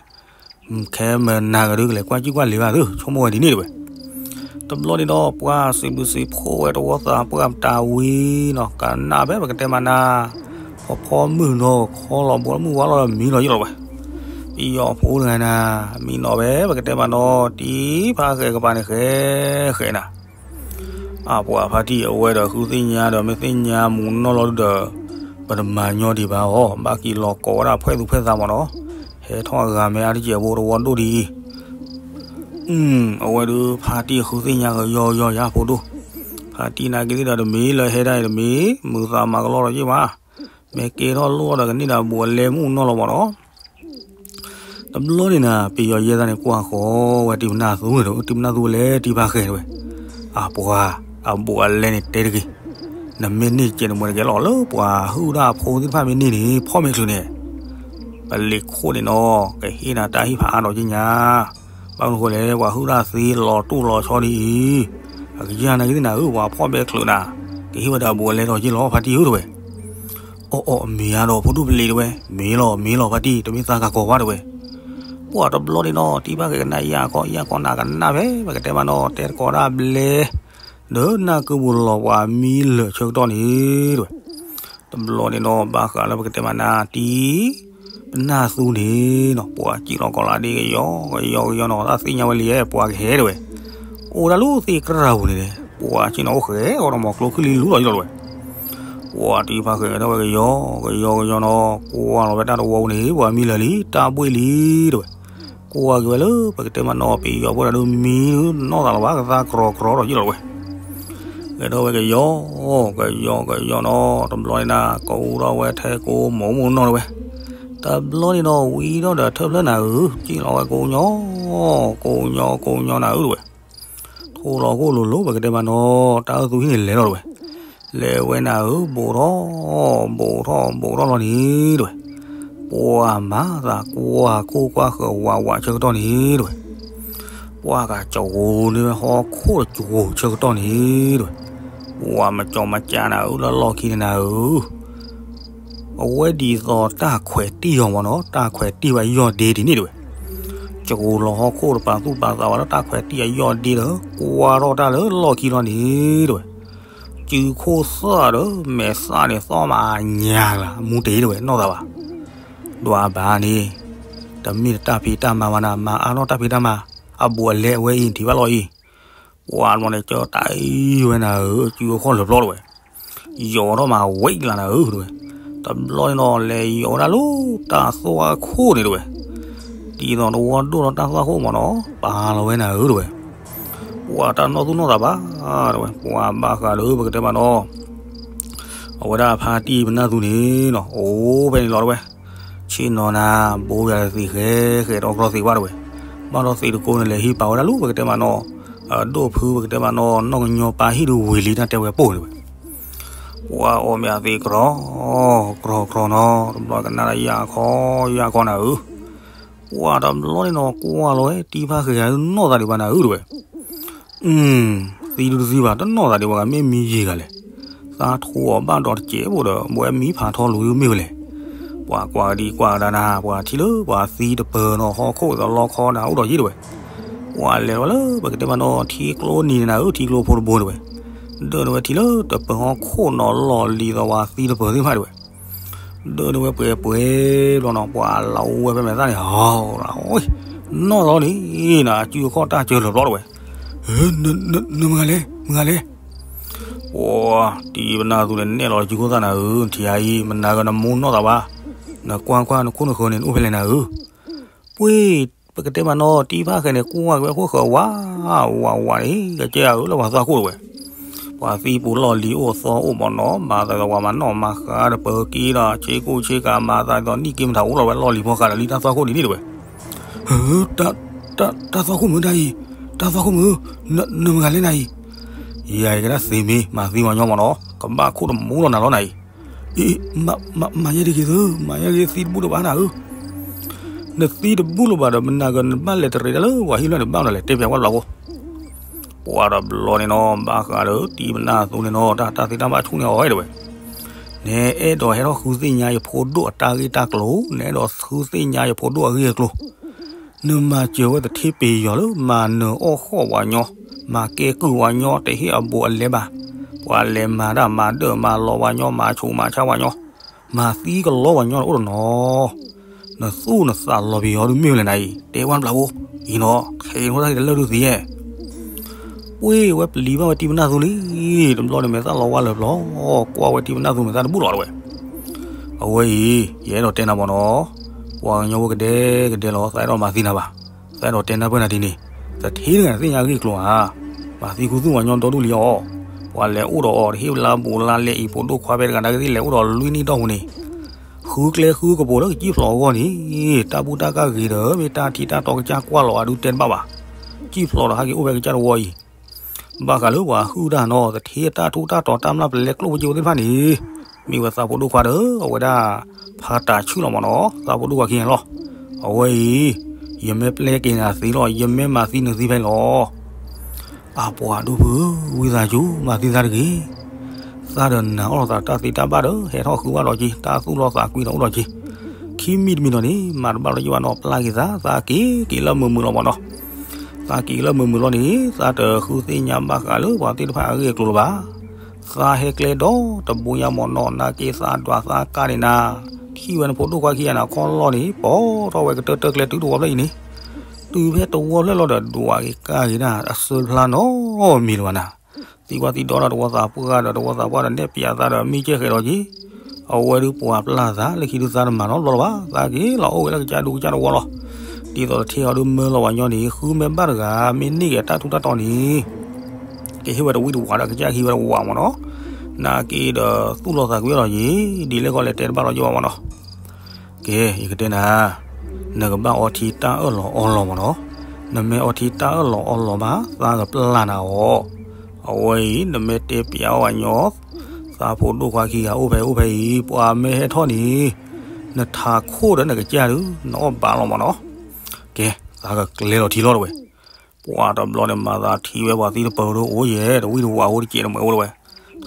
ခဲမုၢ်နၤကဒုကလဲၤကွၢ်ကံၣ်ကွၢ်လံၤဘၣ်သု ဆိကမိၣ်ဝဲဒ်န့ၣ်တဝဲ. တဘျီန့ၣ်ဒီး ပှၤစံးဘျုးစံးဖှိၣ်ဝဲတဝီသးပှၢ်မတၤဝံၤနီၤ ကနၣ်ဖဲပကတဲမးနၤ ဖီဖီမုၢ်နီၤ ခီလီၤဘိမုၢ်ဝါလီၤဒီးမံလီၤယလီၤတဝဲ. ပယီၤဖိတဂၤနၤ မံနီၤဖဲပကတဲမးနီၤ တံၤဖးဃဲၤကပၤန့ၣ်ဃဲဃဲနၤ အပှၤဖါတံၢ်အဝဲဒီးဃုသ့ၣ်ညါဒီးမ့ၢ်သ့ၣ်ညါမူးနီၢ်လီၤဒုဒီး ပတမၤညီဒံးဘၣ်အီၤ ဘၣ်က့ၤလီၤကိးဝဲဒၣ်ဖှဲၣ်သူဖှဲၣ်သးမးနီၤ ဟဲထီၣ်အဂၤမ့ၢ်အါတကဲးဖိတဝီဒိၣ်ဒံး အဝဲဒုးဖါတံၢ်ဃုသ့ၣ်ညါကယီကယီယၤဖိဒိၣ် ဖါတံၢ်နာ်က့ၤသ့ၣ်ဒီးတမ့ၢ်လၢဟဲဒၣ်အံၤတမ့ၢ် မုာ်သးမၤကလီဒီးယ့ၢ်ဘၣ် မ့ၢ်ကဲထီၣ်လိၣ်ဒီးကန့ၢ်ဒီးဘူးအလဲမုၢ်နီၢ်လီၤမးနီၤ တဘျီန့ၣ်နၤ ပယီၤယဲၢ်သၣ်န့ၣ်ကွၢ်ဃီဝဲတံၤပနၢ်သူန့ၣ် တံၤပနၢ်သူလဲၤတံၤဖးဃဲၤတဝဲ အပှၤ အဘူးအလဲန့ၣ်တဲတဂ့ၤ နမ့ၢ်န့ၢ်ကဲနမွဲတကဲလီၤလၢပှၤဟုၣ်ဒၣ်ဖိသ့ၣ်တဖၣ်မ့ၢ်န့ၢ်န့ၣ် ဖီၣ်မဲာ်ချုးန့ၣ် ပလ့ၤခိၣ်န့ၣ်နီၤ ကဟ့ၣ်နၤတၢ်ဟ့ၣ်ဖးအါဒီးက့ညါ ဘၣ်မနုၤဃိလဲၣ် ပှၤဟုၣ်ဒၣ်သ့လီၤတူၢ်လီၤဆီဒ်အံၤ အကယၤနာ်က့သ့ၣ်နၤဧၢ ပှၤဖီၣ်မဲာ်ချုးနၤ ကဟ့ၣ်ဝဲဒၣ်ဘူးအလဲဒီးက့လီၤဖါတံၢ်ဧၢတဝဲ အီၣ်အီၣ်မ့ၢ်ဧါဒီးဖိဒိၣ်ပလ့ၤတဝဲ မ့ၢ်လီၤမ့ၢ်လီၤဖါတံၢ် တမ့ၢ်သးကၤကီၤဘၣ်တဝဲ ပှၤတဘျီန့ၣ်နီၤ တံၤဖးဃဲၤကနၣ်ယၢ်ကီၢ်ယၢ်ကီၢ်နၤကနၣ်ဖဲ ပကတဲမးနီၤ တဲတကိးဒၣ်ဘျဲ ဒီးနၢ်ကုပူၤလီၤပှၤမံလၢာ်ဆၢကတီၢ်န့ၣ်တဝဲ တဘျီန့ၣ်နီၤ ဘၣ်ဃးလၢပကတဲမးနၤတံၤ ပနၢ်သူန့ၣ်နီၤ ပှၤစံၣ်လီၤကီးလၢဒ့ကယီကယီကယီနီၤ တၢ်သ့ၣ်ညါဝဲလံ ပှၤကဟဲတဝဲ အိၣ်ဒၣ်လၢသ့ၣ်ကြၢးပူၤန့ၣ် ပှၤစံၣ်နီၤအိၣ်ဃဲအီၤဒီးမီၤကျိချံလံလူလီၤယလီၤတဝဲ ပှၤတံၤဖးဃဲၤကထီၣ်ဝဲကယီကယီကယီနီၤ ကွၢ်လီၤဝဲတၢ်တဝီပူၤန့ၣ် ပှၤမံလၢာ်လံ တၢ်ဘှ့ၣ်လံတဝဲ ကွၢ်က့ၤဝဲလၢပကတဲမးနီၤ ပယီၤဖိတၢ်ဒုးမံနီၢ်သးလီၤဘၣ် ကသါကြီကြီဒီးယလီၤတဝဲ ကထီၣ်ဝဲကယီ ကယီကယီနီၤ တဘျီန့ၣ်နၤ ကအိၣ်ထီၣ်ဝဲထဲကိးမိၢ်မိၢ်နီၢ်တဝဲ တဘျီန့ၣ်နီၤ ဝံၤဒီးဒီးထၢၣ်ဖျၢၣ်နၤဧၢ စံၣ်လီၤဝဲကိးညီ ကိးညီကိးညီနၤဧၢတဝဲ ထိၣ်လီၤခိၣ်လိၤလိၤ ပကတဲမးနီၤ တၢ်အၢၣ်သူဟံၣ်န့ၣ်လဲၤလီၤတဝဲ လဲၤဝဲနၤဧၢ ဘူးထီၣ် ဘူးထီၣ် ဘူးထီၣ်လီၤန့ၣ်တဝဲ ပှၤမၤသးကွၢ်ခိၣ်ကွၢ်ဃၢၤဝးဝးဆၢကတီၢ်န့ၣ်တဝဲ ပှၤကကၠီၤဂိၤန့ၢ်ဝဲဟီၣ်ခိၣ်တကၠီၤဆၢကတီၢ်န့ၣ်တဝဲ ပှၤမၤကၠီၤမၤကၠါနၤဧၢ လၢလီၢ်ခံန့ၣ်နၤဧၢ အဝဲဒ်သိးတၢ်ခွဲးတံၢ်အီၤမးနီၤ တၢ်ခွဲးတံၢ်ဝဲယီၢ်ဒ့ဒ်န့ၣ်တဝဲ ကၠီၤဂိၤလီၤဟီၣ်ခိၣ်တပာ်သူၣ်ပာ်သးဝဲလၢတၢ်ခွဲးတံၢ်အယီၢ်ဒ့ဒီး ကွၢ်ထီၣ်တၢ်လၢလီၢ်ခံလီၤန့ၣ်တဝဲ စုခိၣ်သၣ်ဒီးမဲာ်သၣ်န့ၣ် သီၣ်မးညါလၢ မူတ့ၢ်တဝဲ နီၢ်သးဘၣ် ဒွးဘၣ်န့ၣ် တမ့ၢ်တၢ်ဖံးတၢ်မၤဘၣ်နၤ မၤအါထီၣ်တၢ်ဖံးတၢ်မၤ အဘူးအလဲအဝဲအံၤ ထံၣ်ဘၣ်လီၤအံၤ ပှၤဘျီန့ၣ် ကၢတၢ်အံၤဝဲနၤဧၢ စုအခီၣ်လၢာ်ပျီတဝဲ ယီၤထီၣ်မးဝဲကလၤနၤဧၢတဝဲ တဘျီန့ၣ်နီၤ လဲၤယီၤဝဲဒၣ်လၢတၢ်သွၣ်ခိၣ်န့ၣ်တဝဲ, ဒ်သိးတဝီဒိၣ်ဒီးတၢ်သွၣ်ခိၣ်မ့ၢ်နီၤ ပာ်လီၤဝဲနၤဧၢတဝဲ, ပှၤတၢ်နီၣ်သူၣ်နီၣ်သးဘၣ်တဝဲ, ပှၤဘၣ်ဃးဒီးပကတဲမးနီၤ အဝဲဒၣ်ဖါတံၢ်ပနၢ်သူန့ၣ်နီၤ အိၣ်ဖဲန့ၣ်လီၤတဝဲ, ဆ့ၣ်နီၤနၤ ဘိယၤသ့ၣ်ဃဲဃဲ တအီၣ်ကြီသ့ၣ်ဘၣ်တဝဲ, ဘၣ်ဒီးသ့ၣ်တကိးန့ၣ် လဲၤဟံးပာ်ဝဲဒၣ်လၢပကတဲမးနီၤ အဒိၣ်ဖုပကတဲမးနီၤ နီၢ်ကညီပၢ်ဟံၣ်ဒုးဝံၤလံတၢ်တဲဝဲပိၢ်န့ၣ်ဝဲ, ပှၤအီၣ်မ့ၢ်အသ့ၣ်ကြီ ကြီကြီနီၤ တဘျီကနၣ်ဒီးယၢ်ခီယၢ်ခီနၤဧၢ, ပှၤတဘျီန့ၣ်နီၤ ကွၢ်လီၤဝဲ တံၢ်ဖါဃဲၤဂၤနီၣ်သးဒံးဘၣ်နၤဧၢတဝဲ သံဒုတသံဘၣ် တနီၣ်သးဒံးဘၣ်ဂၤ မ့ၢ်မံယံာ်ဂၤလဲၣ်, သးထူအီၤဘၣ်ဒီးတစဲးဖိဒီး ဘဝဲမံဖးထီလူၤမ့ၢ်ဝဲလဲၣ်, ပှၤကွၢ်ကဒံကွၢ်ကဒါနၤ ပှၤထံၣ်လၢပှၤသံတပၢၤနီၤ ဟီၣ်ခိၣ်သလီခီနၤ အိၣ်ဒီးယံာ်တဝဲ, ပှၤလဲၤလီၤလၢပကတဲမးနီၤ ထံကျိနံၤနၤဧၢ ထံကျိဖိတဘိတဝဲ, ဒၢးတဝဲထံၣ်လၢတပၢၤဟီၣ်ခိၣ်နီၤ လီၢ်လံၤသီဝါသံတပၢၤသ့ၣ်တဖၣ်တဝဲ ဒၢးတဝဲပှဲၤပှဲၤဘျီနီၤ ပှၤလီၤဝဲဖဲမဲာ်သၣ်န့ၣ် ဟီလီၤ အိၣ် နီၣ်လီၤန့ၣ် နစုအခီၣ်တၢ်စၢၤလၢာ်ဘျီတဝဲ, နမတၤလဲၣ် မတၤလဲၣ်, ပှၤတံၢ်ပနၢ်သူန့ၣ် နဲၣ်လီၤစုခိၣ်သၣ်နၤဧၢ ထံဧါအံၤ မနၤဂၤနမိၢ်နီၣ်သးဘၣ်, နကွၢ်ကွၢ်နခိၣ်နဃၢၤန့ၣ် နအိၣ်ဖဲလဲၣ်နၤဧၢ, ပှ့ၤ ပကတဲမးနီၤ တံၢ်ဖါဃဲၤန့ၣ် ကွၢ်က့ၤဝဲခိၣ်ဃၢၤဝး ဝးဝးန့ၣ် ကကဲအါဧၢလၢပှၤသွၣ်ခိၣ်တဝဲ ပှၤသံပူၤလီၢ်လံၤအိၣ်သီအိၣ်မ့ၢ်နီၤ မၤသးဒ်သိးပှၤမၤနီၣ်မၤဃါတပၢၤက့ဒီး ဆ့ကိၣ်ဆ့ကၤ မၤသးဒ်သိးနံၣ်က့မတၤအိၣ်လီၤဝဲလီၢ်လံၤဖီဃးဒီးလံတၢ်သွၣ်ခိၣ်ဒ်န့ၣ်တဝဲ, တၢ်သွၣ်ခိၣ်မုာ်တၢ်အံၤ, တၢ်သွၣ်ခိၣ်မုာ်, နမတၤလဲၣ်နၤအံၤ, ယၤအံၤကဒၣ်သ့မ့ၢ် မၤသံဝဲညီမ့ၢ်နီၤ ကဘၣ်ခိၣ်တမူလီၤနၤလီၤနၤအံၤ, အံၤ, မၤယဲဒ်ဂ့ၤသု, မၤယဲဒ်ဂ့ၤသံတဘူၣ်တဘၣ်နၤဧၢ နသံတဘူၣ်လၢၤဘၣ်ဒီး မနၤကနဘၣ်လဲၤတရံးတၢ်လၢပှၤဟံၣ်ဖျၢၣ်န့ၣ် ဘၣ်မနုၤလဲၣ် တဲပျးကွၢ်တဘျီဖိ, ပှၤတဘျီန့ၣ်နီၤ ဘၣ်ဃးဒီးတံၢ်ပနၢ်သူန့ၣ်နီၤ တၢ်တၢ်သ့တၢ်ဘၣ်ဆူၣ်န့ၢ်အီၤဝဲတဝဲ, နအဲၣ်ဒိးဟဲထီၣ်ဃုသ့ၣ်ညါယဖိဒိၣ်အတၢ်ဂ့ၢ်တၢ်ကျိၤ, နအဲၣ်ဒိးဃုသ့ၣ်ညါယဖိဒိၣ်အဂ့ၢ်အကျိၤ နမၤစၢၤဝဲသထ့ပ့ၤယီၤလၢ မၤနၢၤအီၣ်ဃီၣ်ဝဲညီ, မၤကဲကုၢ်ဝဲညီ တဟ့ၣ်အဘူးအလဲဘၣ်, ပှၤလဲၤမၤတၢ်မၤဒၢၣ်မၤလီၤဝဲညီ မၤဆူးမၤဆါဝဲညီ, မၤသံကလီဝဲညီန့ၣ်အိၣ်တနီၤ, နသူၣ်နသးလီၤပယီၤဒုးမ့ၢ်ဝဲလဲၣ်နၤအံၤ တဲဝဲတဘျီဖိ, အံၤနီၤ, ခဲအံၤန့ၣ်တၢ်တလၢၢ်ဒုးသ့ဧါ ပှ့ၤဝဲပျံၤဘၣ်ဝဲတံၢ်ပနၢ်သူလံ, တဘျီန့ၣ်မဲာ်သၣ်လီၤဝါလၢာ်ဘျီ, ကွၢ်ဝဲတံၢ်ပနၢ်သူမဲာ်သၣ်တဘူၣ်လီၤတဝဲ, အဝဲအံၤ ယအဲၣ်ဒိးတဲနၤမ့ၢ်နီၤ, ပှၤကညီဖိကဒဲကဒဲလီၤ သးအဲၣ်ဒိးမၤသံနၤဘၣ်, သးအဲၣ်ဒိးတဲနၢ်ပၢၢ်နၤဒ်န့ၣ်, သထ့တဂၤန့ၣ်သ့ၣ်ညါအဂ့ၢ်အကျိၤဧါ, မၤသံခူသူၣ်ဝဲညီဒီဒူၣ်လံအီၤ, ပှၤလဲၤအိၣ်ဒီးအီၤတဟ့ၣ်လါဘူးလါလဲအံၤ ဖိဒိၣ်ခွါဖဲတဂၤနာ်က့သ့ၣ်လဲၤအိၣ်ဒီးလွံၢ်နံၣ်တီၢ်ပူၤန့ၣ် ဃုကျဲဃုကပူၤလၢကစံၣ်ဖျိးအဂီၢ်န့ၣ်, တၢ်ဘူၣ်တၢ်ကၢ်ဂ့ၤဒီး မ့ၢ်တၢ်ထံတၢ်တီကစၢ်ကွၢ်လီၤအဒုးတဲတဘၣ်ဘၣ်, စံၣ်ဖျိးဒီးဟဲက့ၤအိၣ်ဖဲကစၢ်တဝီအံၤ, ဘၣ်ဃးလၢပှၤဟုၣ်တၢ်နီၤ သထ့တၢ်ထူးတၢ်တီၤတၢ်မျၢ်ပလဲကျိၣ်ဖိက့ဖိသ့ၣ်တဖၣ်န့ၣ်, မ့ၢ်ဝဲသးဖိဒိၣ်ခွါဒီး အဝဲဒၣ် ဖးတၢ်ဆူၣ်လီၤမ့ၢ်နီၤ သးဖိဒိၣ်ခွါခံဂၤလီၤ, အဝဲအံၤ ယမ့ၢ်ပျဲက့ၤနၤသ့လီၤ ယမ့ၢ်မၤသံနသံဖဲလီၤ အပှၤဒိၣ်ဖု ဝံသးစူၤ မၤသံသးတဂ့ၤ. သးဒီးနၤအီၣ်လိာ်သးတၢ်သ့တၢ်ဘၣ်ဒီး ဟဲထီၣ်ဃုဘၣ်ဒီးက့ၤ တၢ်သူၣ်လီသးကွံဒီးအိၣ်ဒီးက့ၤ. ခံမံၤတမံၤဒီးန့ၣ် မၤတဘၣ်လီၤက့ၤဘၣ်နီၤ ပျၢ်က့ၤသး သးက့ၤက့ၤလၢမုာ်မုာ်လီၤမ့ၢ်နီၤ. သးက့ၤလၢမုာ်မုာ်လီၤန့ၣ် သးတဃုသ့ၣ်ညါဘၣ်ဃးလၢပှၤသ့ၣ်တဖၣ်အဂ့ၢ်အကျိၤလၢၤဘၣ်. သးဟဲကျဲဒီတဘိညါမ့ၢ်နီၤ နာ်က့သးဒွးသးကါန့ၣ်နၤ ထံၣ်ဝဲနဖိဒိၣ်ခွါခံဂၤန့ၣ် အခီၣ်လီၢ်န့ၣ် ပိာ်ထီၣ်ဝဲကတၢၢ်တၢၢ်ကျဲတုၤတဝီဖျၢၣ်အံၤန့ၣ် တုၤဖဲတဝီဖျၢၣ်လီၤဒီး ဒွးက့ၤကါက့ၤဒၣ်အစၢဖျါနီတမံၤလၢၤဘၣ်နၤ. သံကွၢ်သံဒိးဒီးတဝီသးပှၢ်ဒီး တဝီသးပှၢ်ဒီးနဲၣ်ပျးသးဒီးမံကဲဃဲးဒီးက့ၤ. အဝဲဒုးပှၤပျၢ်သးလၢခံဒုးသးတမၤနီတဘျီလၢၤဘၣ်. သးက့ၤလီၤအိၣ်ဝဲလၢကစၢ်ဒူကစၢ်တဝီလီၤ. ဒ်သိးတထ့အီၤဒုးမၢလီၤဝဲညီန့ၣ် ဃုမ့ၢ်ဘၣ်တဂၤ မ့ၢ်န့ၢ်က့ၤတၢ်ထူးတၢ်တီၤန့ၣ် ကဟ့ၣ်ဝဲတဝံၣ်တဝးဒီး ကစၢ်ဟံးဝဲတဝးမ့ၢ်နီၤ. နာ်က့ဒီးသူၣ်လီၤသးကွံဒီးယ့ၤ ဒ်လဲၣ်ဂီၢ်လဲၣ်တဲတဘၣ်လီၤက့ၤဘၣ်မ့ၢ်နီၤ. ကဲ ယကတဲနၤ, နကဘၣ်အီထံတၢ်အၢၣ်လီၤအီလီၤမ့ၢ်နီၤ. နမ့ၢ်အီထံတၢ်အၢၣ်လီၤအီလီၤဘၣ် သးကပျၢ်နၤအီၤ. အဝဲအံၤ နမ့ၢ်တဲပျးဝဲညီ သးဖိဒိၣ်ခွါခံဂၤအိၣ်ဖဲအိၣ်ဖဲအံၤ ပှၤမ့ၢ်ဟဲထီၣ်န့ၣ် နထးခိၣ်ဒီးနကစၢ်ဒုး နအီၣ်ဘၣ်လီၤမ့ၢ်နီၤ. ကဲ သးကကျဲလီၤထံလီၤတဝဲ ပှၤတဘျီန့ၣ် မၤသးထံဝဲပှၤသံတပၢၤဒိၣ်အိၣ်ယဲၢ် တဝံၣ်တဝးအိၣ်တစဲးတမှဲးအိၣ်တဝဲ,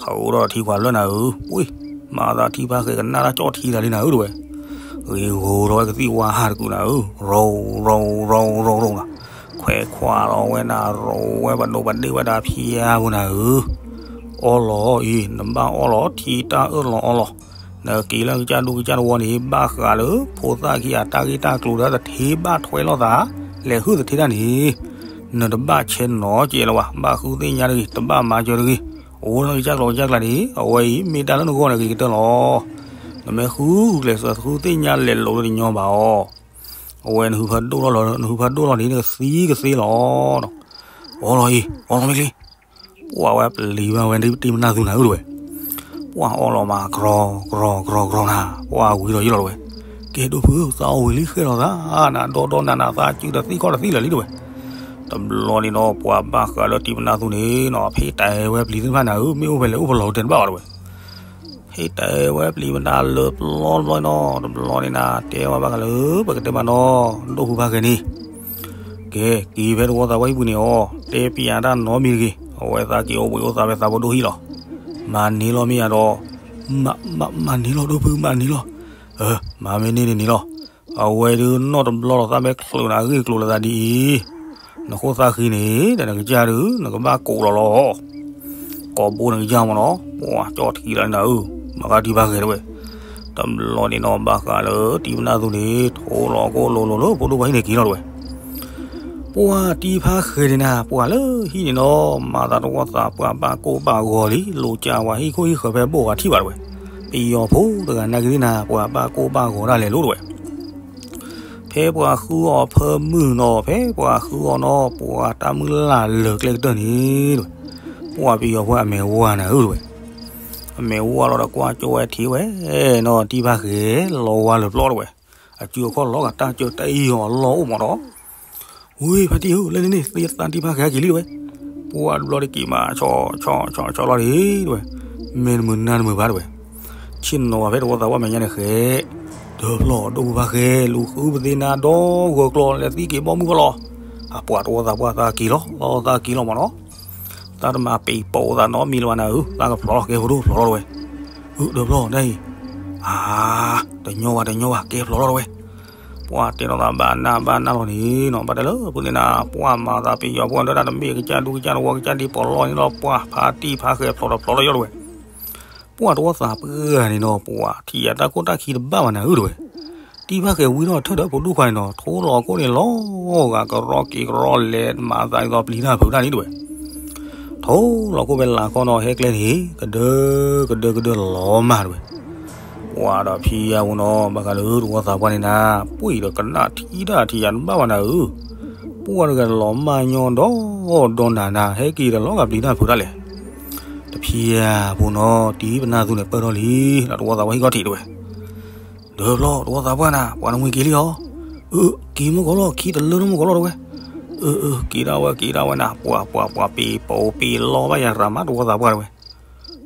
ထးအိၣ်ဒီးထံခွးလၢနၤဧၢ, ပှ့ၤ, မၤသးထံဖးဃဲးကနၣ်တၢ်ကၠီၣ်ထံသးလံနၤဧၢတဝဲ, ဂ့ၤဂိၤထီၣ်ဝဲကသံၣ်ဝါဟးတကုာ်နၤဧၢ, ရိၤရိၤရိၤရိၤရိၤနၤ, ခွဲးခွးလီၤဝဲနၤ ရိၤဝဲပဒိးပဒ့ၣ်ဝဲဒၣ်ဖျါပူၤနၤဧၢ, အီလီၤအံၤ နဘၣ်အီလီၤထံတၢ်အၢၣ်လီၤအီလီၤ နက့ၤလၢကစၢ်ဒူကစၢ်တဝီန့ၣ် ဘၣ်ဃးလၢ ဖိသၣ်ခံဂၤတၢ်ဂ့ၢ်တၢ်ကျိၤဒီး တထ့ဘၣ်ထွဲလိာ်သး လဲၤဟုၣ်သထ့တၢ်န့ၣ်, နတဘၣ်ဆဲးနီၤကဲလၢၤဘၣ်, ဘၣ်ဃုသ့ၣ်ညါတဂ့ၤ, တဘၣ်မၤစၢၤတဂ့ၤ, အိၣ်လၢကစၢ်ကျိၤကစၢ်ကျါန့ၣ် အဝဲအံၤ မ့ၢ်တၢ်လၢနဂီၢ်န့ၣ်ဂ့ၤကတၢၢ်လီၤ. နမ့ၢ်ဃုကျဲးစၢးဃုသ့ၣ်ညါလဲၤလိာ်လၢတညီဘၣ်အီၤ, အဝဲနဟုဖးဒိၣ်လီၤ နဟုဖးဒိၣ်လီၤန့ၣ် နကသံကသ့လီၤ. အီလီၤအံၤ အီလီၤမ့ၢ်ချ့, ပှၤဝဲပျံၤဘၣ်ဝဲတံၤမနၢ်သူနၤဧၢတဝဲ, ပှၤအီလီၤမး ကြီ ကြီ ကြီ ကြီနၤ, ပှၤဝံၤလီၤယံလီၤတဝဲ, ကဲဒိၣ်ဖုဧၢ သးအီၣ်ဝံၤလံဃဲလီၤသး, နဒီဒီနၤနၤသးစုဒီးသံခီၣ်တသံလၢာ်လံတဝဲ, တဘျီန့ၣ်နီၤ ပှၤဘၣ်ဃးလၢတံၤမနၢ်သူန့ၣ်နီၤ ဖံးတဲဝဲပျံၤသ့ၣ်တဖၣ်နၤဧၢ မ့ၢ်အိၣ်ဖဲလဲၣ်အိၣ်ဖဲလဲၣ်တဲတဘၣ်ဘၣ်တဝဲ, ဖံးတဲဝဲပျံၤမနုၤလၢပျီတဘျီနီၤ တဘျီန့ၣ်နၤ တဲဝဲဘၣ်ဃးလၢ ပကတဲမးနီၤ ဒိၣ်ဖုဖါဃဲန့ၣ်, ကဲ က့ၤဖဲတဝီသးပှၢ်ဟံၣ်ပူၤန့ၣ်အီၤ တဲပံၤအတၢ်နီတမံၤတဂ့ၤ, အဝဲသးက့ၤအိၣ်ဘှံးအိၣ်သါဖဲသးဖိဒိၣ်ဟံၣ်လီၤ. မၤန့ၢ်လီၤမ့ၢ်ယါဒီး, မၤန့ၢ်လီၤဒိၣ်ဖု မၤန့ၢ်လီၤ, မၤမ့ၢ်န့ၢ်န့ၣ်န့ၣ်လီၤ, အဝဲဒုးနီၢ်တဘျီလီၤသးမဲာ်ချၢးနၤအဂ့ၢ်ကျိၤလၢသးဒ်အံၤ, နဃိသးဃံန့ၣ် တၢ်နကစၢ်ဒုး နကဘၣ်ကိးလီၤလီၤ ကိးဘိနကစၢ်မးနီၤ ပှၤကၠီထံလီၤနၤဧၢ, မၤကတံၤဖါဃဲတဝဲ, တဘျီန့ၣ်နီၤ ဘၣ်ဃးလၢတံၤမနၢ်သူန့ၣ် ထိလီၤကိၣ်လိၤလိၤလၢဖိဒိၣ်ပှၢ်ဟံၣ်န့ၣ်က့ၤလီၤတဝဲ, ပှၤတံၤဖါဃဲန့ၣ်နၤ ပှၤလၢဟံၣ်န့ၣ်နီၤ မၤသးတဝီသးပှၢ်ဘၣ်ကိၢ်ဘၣ်ဂီၤလံ လိၤကၢ်ဝဲဟံၣ်ခိၣ်ဟံၣ်ဃၢၤဖဲဘိၣ်ဂၤထံၣ်ဘၣ်တဝဲ, ပယီၤဖိတဂၤနာ်က့ၤသ့ၣ်နၤ ပှၤဘၣ်ကိၢ်ဘၣ်ဂီၤဒၣ်လဲာ်လိၤတဝဲ ဖဲပှၤဃုအီၤဖၢမုၢ်နီၤ ဖဲပှၤဃုအီၤနီၤ ပှၤတၢ်မုၢ်လၢ်လၢာ်ကျဲကတၢၢ်န့ၣ်တဝဲ, ပှၤပယီၤဖိအမဲာ်ဝါနၤဧၢတဝဲ, အမဲာ်ဝါလီၤဒီးကွၢ်ကၠိဝဲထံၣ်ဝဲနီၤ တံၤဖါဃဲလီၤဝါလၢာ်ပျီတဝဲ, အစုအခီၣ်လီၤဂာ်တၢ်ကၢတၢ်အံၤအီၤအလီၢ်အိၣ်မးဒီး ဝ့ၢ်ဖါတံၢ်ဧၢ လၢန့ၣ်န့ၣ် သ့သးတံၤဖါဃဲက့ၤလံတဝဲ, ပှၤတဘျီတက့ၤမး ဆီဆီဆီဆီလီၤန့ၣ်တဝဲ, မ့ၢ်တမုာ်နၤတမုာ်ဘၣ်တဝဲ, ဆ့ၣ်နီၤဝဲဖဲတဝီသးပှၢ်မဲာ်ညါန့ၣ်ဃဲ, ဒၢဖျီၣ်ဒိၣ်ဖုဖါဃဲ လူၤဃုပသ့နၤဒီဂၢၢ်ကျီၢ် လဲၤသံက့ၤဘီမုၢ်ဖီလီၤ, အပှၤတဝီသးပှၢ်သးက့ၤလီၤ သးက့ၤလီၤမးနီၤ, သးတမၤပံၤပိာ်သးနီတမံၤလၢၤဘၣ်နၤဧၢ သးကဖျီလီၤ ကဲဖိဒိၣ်ဖျီလီၤတဝဲ, အၢ ဒၢဖျီၣ်ဒ်အံၤ, အါ တညီဘၣ်တညီဘၣ် ကဲဖျီလီၤတဝဲ ပှၤတဲလီၤသးဘၣ်နၢ်ဘၣ်နၢ်လီၤန့ၣ်နီၤ ဘၣ်တဲလၢပသ့ၣ်နၤ ပှၤမၤသးပယီၤဖိဒၣ်တၢ်တမ့ၢ်ကစၢ်ဒူကစၢ်တဝီ ကစၢ်ဒ်ပီၤလီၢ်န့ၣ်လီၤ ပှၤဖါတံၢ်ဖါဃဲဖျီလီၤဖျီလီၤယီၤတဝဲ, ပှၤတဝီသးပှၢ်န့ၣ်နီၤ ပှၤထံၣ်ယၤတၢ်ကိၢ်တၢ်ခံတဘၣ်ဘၣ်နၤဧၢတဝဲ, တံၤဖါဃဲဝံၤထီၣ်ထၢၣ်ဒီးဖိဒိၣ်ခွါန့ၣ်နီၤ ထိလီၤခိၣ်န့ၣ်လီၤဂာ်ကရီက့ၤကရီလဲၤမၤသးဒ်သိးပျံၤတၢ်ဖုးတၢ်န့ၣ်တဝဲ ထိလီၤခိၣ်ဖဲလၢခီနီၤ ဟဲကျဲန့ၣ် ကဒၢ ကဒၢကဒၢလီၤမၢ်တဝဲ, ပှၤဒီးဖံယါပူၤနီၤ ဘၣ်ဃးလၢတဝီသးပှၢ်န့ၣ်နၤ ပှ့ၤဒီးကနၣ်ထံတၢ်ထံယၤတဘၣ်ဘၣ်နၤဧၢ, ပှၤတဂၤလီၤမၢ်ညီဒီးဒီးနၤနၤ ဟဲက့ၤဒီးလီၤဂာ်ပျံၤတၢ်ဖုးတၢ်လဲၣ်, တဖံယါပူၤနီၤ တံၤမနၢ်သူန့ၣ်ပၢၢ်ထီၣ်လံ ဒီးတဝီသးပှၢ်ဟံၣ်ကီၢ်ထံးတဝဲ ဒၢဖျီၣ် တဝီသးပှၢ်နၤ ပှၤနမှံက့ၤလံအီၤ, အၢ က့ၤမုၢ်ကီၢ်လီၤ ခံတလၢနမုၢ်ကီၢ်လီၤတဝဲ, အၢ အၢ က့ၤဒၣ်ဝဲ က့ၤဒၣ်ဝဲနၤ ပှၤ ပှၤ ပှၤပ့ၤပိာ်ပ့ၤလီဘၣ်ယၤရၤမး တဝီသးပှၢ်တဝဲ,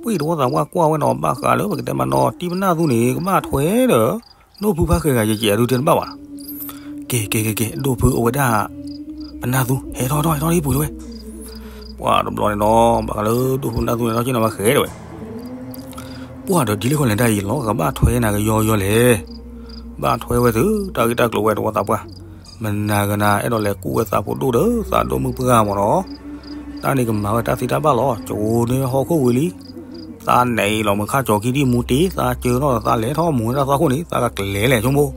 ပှ့ၤတဝီသးပှၢ်ကွၢ်ဝဲနီၤ ဘၣ်ဃးလၢပကတဲမးနီၤ တံၤမနၢ်သူန့ၣ် ကဘၣ်ထွဲဒီး ဒိၣ်ဖုဖါဃဲဂၤယဲၢ်ကဲးအဒုတဲတဘၣ်ဘၣ်လီၤ, ကဲ ကဲ ကဲ ကဲ ဒိၣ်ဖုအိၣ်ဝဲဒၣ် ပနၢ်သူ ဟဲထီၣ်ထီၣ် ဟဲထီၣ်လံပူၤတဝဲ ပှၤတဘျီန့ၣ်နီၤ ဘၣ်ဃးလၢဒိၣ်ဖုနၢ်သူန့ၣ် ထီၣ်က့ၤနီၤဘၣ်ဃဲတဝဲ, ပှၤဒီးဒ်လဲၣ်ခီလဲၣ်ဒ်အံၤ လီၤဂာ်ဘၣ်ထွဲနၤကယီယီလဲၣ်, ဘၣ်ထွဲဝဲသု တၢ်ဂ့ၢ်တၢ်ကျိၤဝဲတဝီသးပှၢ်, မနၤဂ့ၤနၤ အဲၣ်ဒိးလဲၤကူၣ်ဝဲသးဖိဒိၣ်ဒီး သးဒိၣ်မုၣ်ပှၢ်မးနီၤ, တၢ်န့ၣ်ကမၤဝဲတၢ်သံတၢ်ဘၣ်လီၤ ကၠိန့ၢ်ဟီၣ်ခိၣ်ဝံၤလံ, သးနဲအံၤလီၤမုၢ်ခါကၠီၤခံဒံမူတ့ သးကၢထီၣ်ဒီးသးလဲၤထီၣ်မူဝဲဒၣ်သီခိၣ်န့ၣ် သးကကျဲၤလဲၣ်ဆိကမိၣ်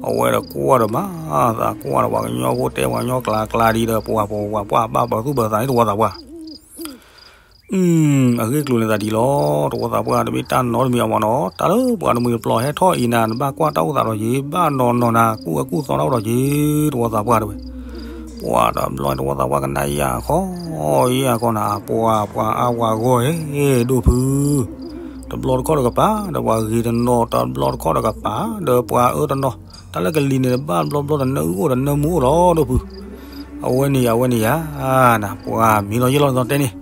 အဝဲဒီးကွၢ်ဒီးမး, သးကွၢ်ဒီးပှၤကညီဖိတဲပှၤကညီကျါကျါဒ်ဒီး ပှၤပှၤပှၤပှၤဘၣ်ပှၤသူၣ်ပှၤသးန့ၣ်တဝီသးပှၢ်, အဂ့ၢ်ကျိၤန့ၣ်သးဒ်လီၤ, တဝီသးပှၢ်တမ့ၢ်တၢ်နီတမံၤအမ့ၢ်နီၤ, တၢ်လၢပှၤတမှံၤတပျီၤဟဲထီၣ်အံၤနၤ နဘၣ်ကွၢ်တၢ်အိၣ်သးဒီးယ့ၤ, ဘၣ်နီၤနီၤနၤ ကူၣ်ဝဲကူၣ်သီတၢ်အိၣ်ဒီးယ့ၤ, တဝီသးပှၢ်တဝဲ, ပှၤတဘျီတဝီသးပှၢ်ကနၣ်ယၤခီ, ယၤခီနၤ ပှၤပှၤအါပှၤဂီၢ်ဧၢ, ဒိၣ်ဖု တဘျီတခီၣ်တကပၤ ဒီးပှၤဂ့ၤတနီၤ တဘျီတခီၣ်တကပၤ ဒီးပှၤအၢတနီၤ, တၢ်လၢကလံၤန့ၣ် တဘၣ်ဘျီဘျီတနၢအုၣ်အိၣ်တနၢမူအိၣ်လီၤ ဒိၣ်ဖု, အဝဲန့ၣ်ယၤ အဝဲန့ၣ်ယၤ, နပှၤမံၤလီၤယဲၢ်လီၤသီတဲန့ၣ်,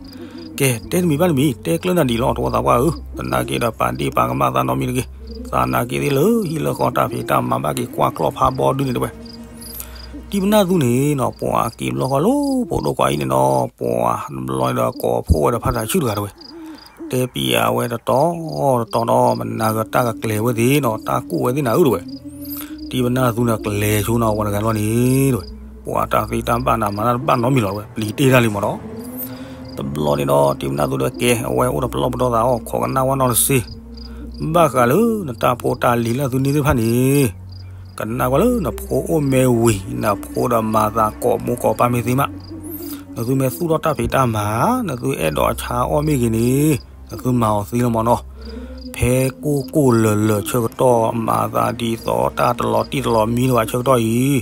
ကဲ တဲတမံၤဘၣ်တမံၤ တဲကျၢၢ်နၤဒံးလီၤ တဝီသးပှၢ်ဧၢ, တနာ်က့ဒီးပာ်ဒ့ၣ်ပာ်ကမၣ်သးနီတမံၤတဂ့ၤ, သးနာ်က့သ့ၣ်လၢဟံၣ်လၢဃီတၢ်ဖံးတၢ်မၤဘၣ်က့ၤကွၢ်ကျီၢ်ဖးဘီဒုန့ၣ်တဝဲ တံၤမနၢ်သူန့ၣ်နီၤ ပှၤက့ၤဘျီဃီလၢဖိဒိၣ်ခွါအံၤန့ၣ်နီၤ ပှၤတဘျီဒီးကိးဖှိၣ်ဝဲဒီးဖါတံၢ်ဆူၣ်တဂၤတဝဲ, တဲပံၤအဝဲတတီၤတတီၤနီၤ မနၤဂ့ၤတၢ်ကကျဲၤဝဲသ့ၣ်နီၤ တၢ်ကူၣ်ဝဲသ့ၣ်နၤဧၢတဝဲ, တံၤမနၢ်သူန့ၣ်ကျဲၤဆိနီၤ ပှၤတဂၤလီၤန့ၣ်တဝဲ, ပှၤတၢ်သ့တၢ်ဘၣ်နၤမၤတၢ်တဘၣ်နီတမံၤလီၤတဝဲ ပျံၤတ့ၢ်တၢ်လံမးနီၤ တဘျီန့ၣ်ဒီး တံၤမနၢ်သူဒီးကဲ အဝဲအိၣ်တပလီၢ်ပဒီသးအီၤ ခိးကနၣ်ဝဲနီတစ့, ဘၣ်ဃးလၢနတၢ်ဖိတၢ်လံၤလၢသုန့ၢ်သ့ၣ်တဖၣ်န့ၣ်, ကနၣ်ကွၢ်လၢနဖိအိၣ်မ့ၢ်ဝံၤ နဖိဒီးမၤသးကိးမိၢ်ကိးပၢ်မ့ၢ်သ့မး, နသုမ့ၢ်သူၣ်ထီၣ်တၢ်ဖံးတၢ်မၤ, နသုအဲၣ်ဒိးအဆါအီၣ်မ့ၢ်ဂ့ၤန့ၣ်, နသုမၤအီၤသ့လီၤမးနီၤ, ဖဲကိၢ်ကိၢ်လၢၤလၢၤဆၢကတီၢ် မၤသးဒ်သိးတၢ်တလီၤတံၢ်တလီၤမံတဘၣ်ဆၢကတီၢ်အံၤ,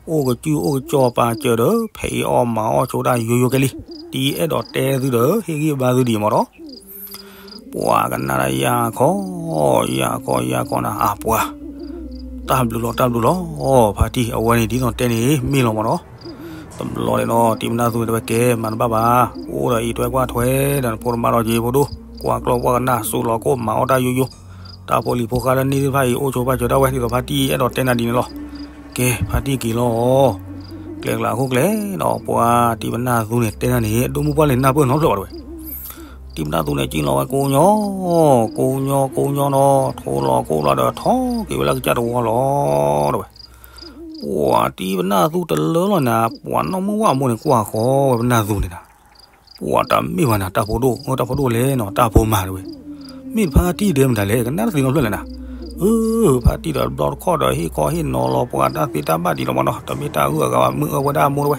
အိၣ်ကစူၣ်အိၣ်ကစီၣ်ပာ်စၢၤဒီး ဖဲအံၤအီၣ်မၤအီၣ်ဆိဒၣ်ယိယိကဲလံ, တံၤအဲၣ်ဒိးတဲသုဒီး ဟ့ၣ်ဂံၢ်ဘါသုဒံးမ့ၢ်ဒီး ပှၤကနၣ်ဒၣ်ယၤခီ, ယၤခီယၤခီနၤ အပှၤ, တၢ်ဘျုးလီၤတၢ်ဘျုးလီၤ, ဖါတံၢ်အဝဲန့ၣ်ဒ်သိးတဲန့ၣ် မ့ၢ်လီၤမ့ၢ်ဒီး, တဘျီန့ၣ်ဒီး တံၤပနၢ်သူန့ၣ်တဲဝဲကဲ မၤတဘၣ်ဘၣ်, အိၣ်ဒီးအံးထွဲကွၢ်ထွဲ ဒီးနဖိတမါဒီးက့ၤဖိဒိၣ်, ကွၢ်ကျီၢ်ကွၢ်ကနၣ် စူးလီၤကိၣ်မၤအီၣ်တၢ်ယိယိ, တၢ်ဖိလံၤဖိဃါလၢန့ၢ်သ့ၣ်တဖၣ်အံၤ အိၣ်ဆိပာ်စၢၤဒၣ်ဝဲ ဒ်သိးဖါတံၢ်အဲၣ်ဒိးတဲနၤဒ်န့ၣ်လီၤ. ကဲ ဖါတံၢ်က့ၤလီၤ ကျဲကျါအခိၣ်ကျဲဒီး ပှၤတံၤပနၢ်သူန့ၣ်တဲနၤန့ၣ် အဒိၣ်မုၢ်ပှၢ်လၢနၢ်ပၢၢ်နီတဖျၢၣ်ဘၣ်တဝဲ, တံၤပနၢ်သူန့ၣ် ကံၣ်လီၤဝဲကိးညီ, ကိးညီကိးညီနီၤ ထိလီၤကိၣ်လီၤဒီးထီၣ်က့ၤဝဲလၢကစၢ်တဝီလီၤတဝဲ, ပှၤတံၤပနၢ်သူတလၢလီၤနၤ ပှၤနီၢ်မုၢ်ဝၣ်အမိၢ်န့ၣ် ကွၢ်ဃီဝဲပနၢ်သူန့ၣ်နၤ, ပှၤတမ့ၢ်ဘၣ်နၤ တၢ်ဖိဒိၣ် အတၢ်ဖိဒိၣ်လဲၣ်နီၤ တၢ်ဖိမၤတဝဲ, မ့ၢ်ဖါတံၢ်ဒဲးမတၤလဲၣ် ကနၣ်တသ့နီတဖျၢၣ်လဲၣ်နၤ, အၢ ဖါတံၢ်ဒီးတဘျီတခီၣ်ဒီး ဟ့ၣ်ခီဟ့ၣ်နီၤလီၤပှၤတၢ်သ့တၢ်ဘၣ်ဒံးလီၤမ့ၢ်နီၤ တမ့ၢ်တၢ်ဂုၤအဂၤဘၣ် မုၢ်အၢဝဲဒၣ်အမိၢ်တဝဲ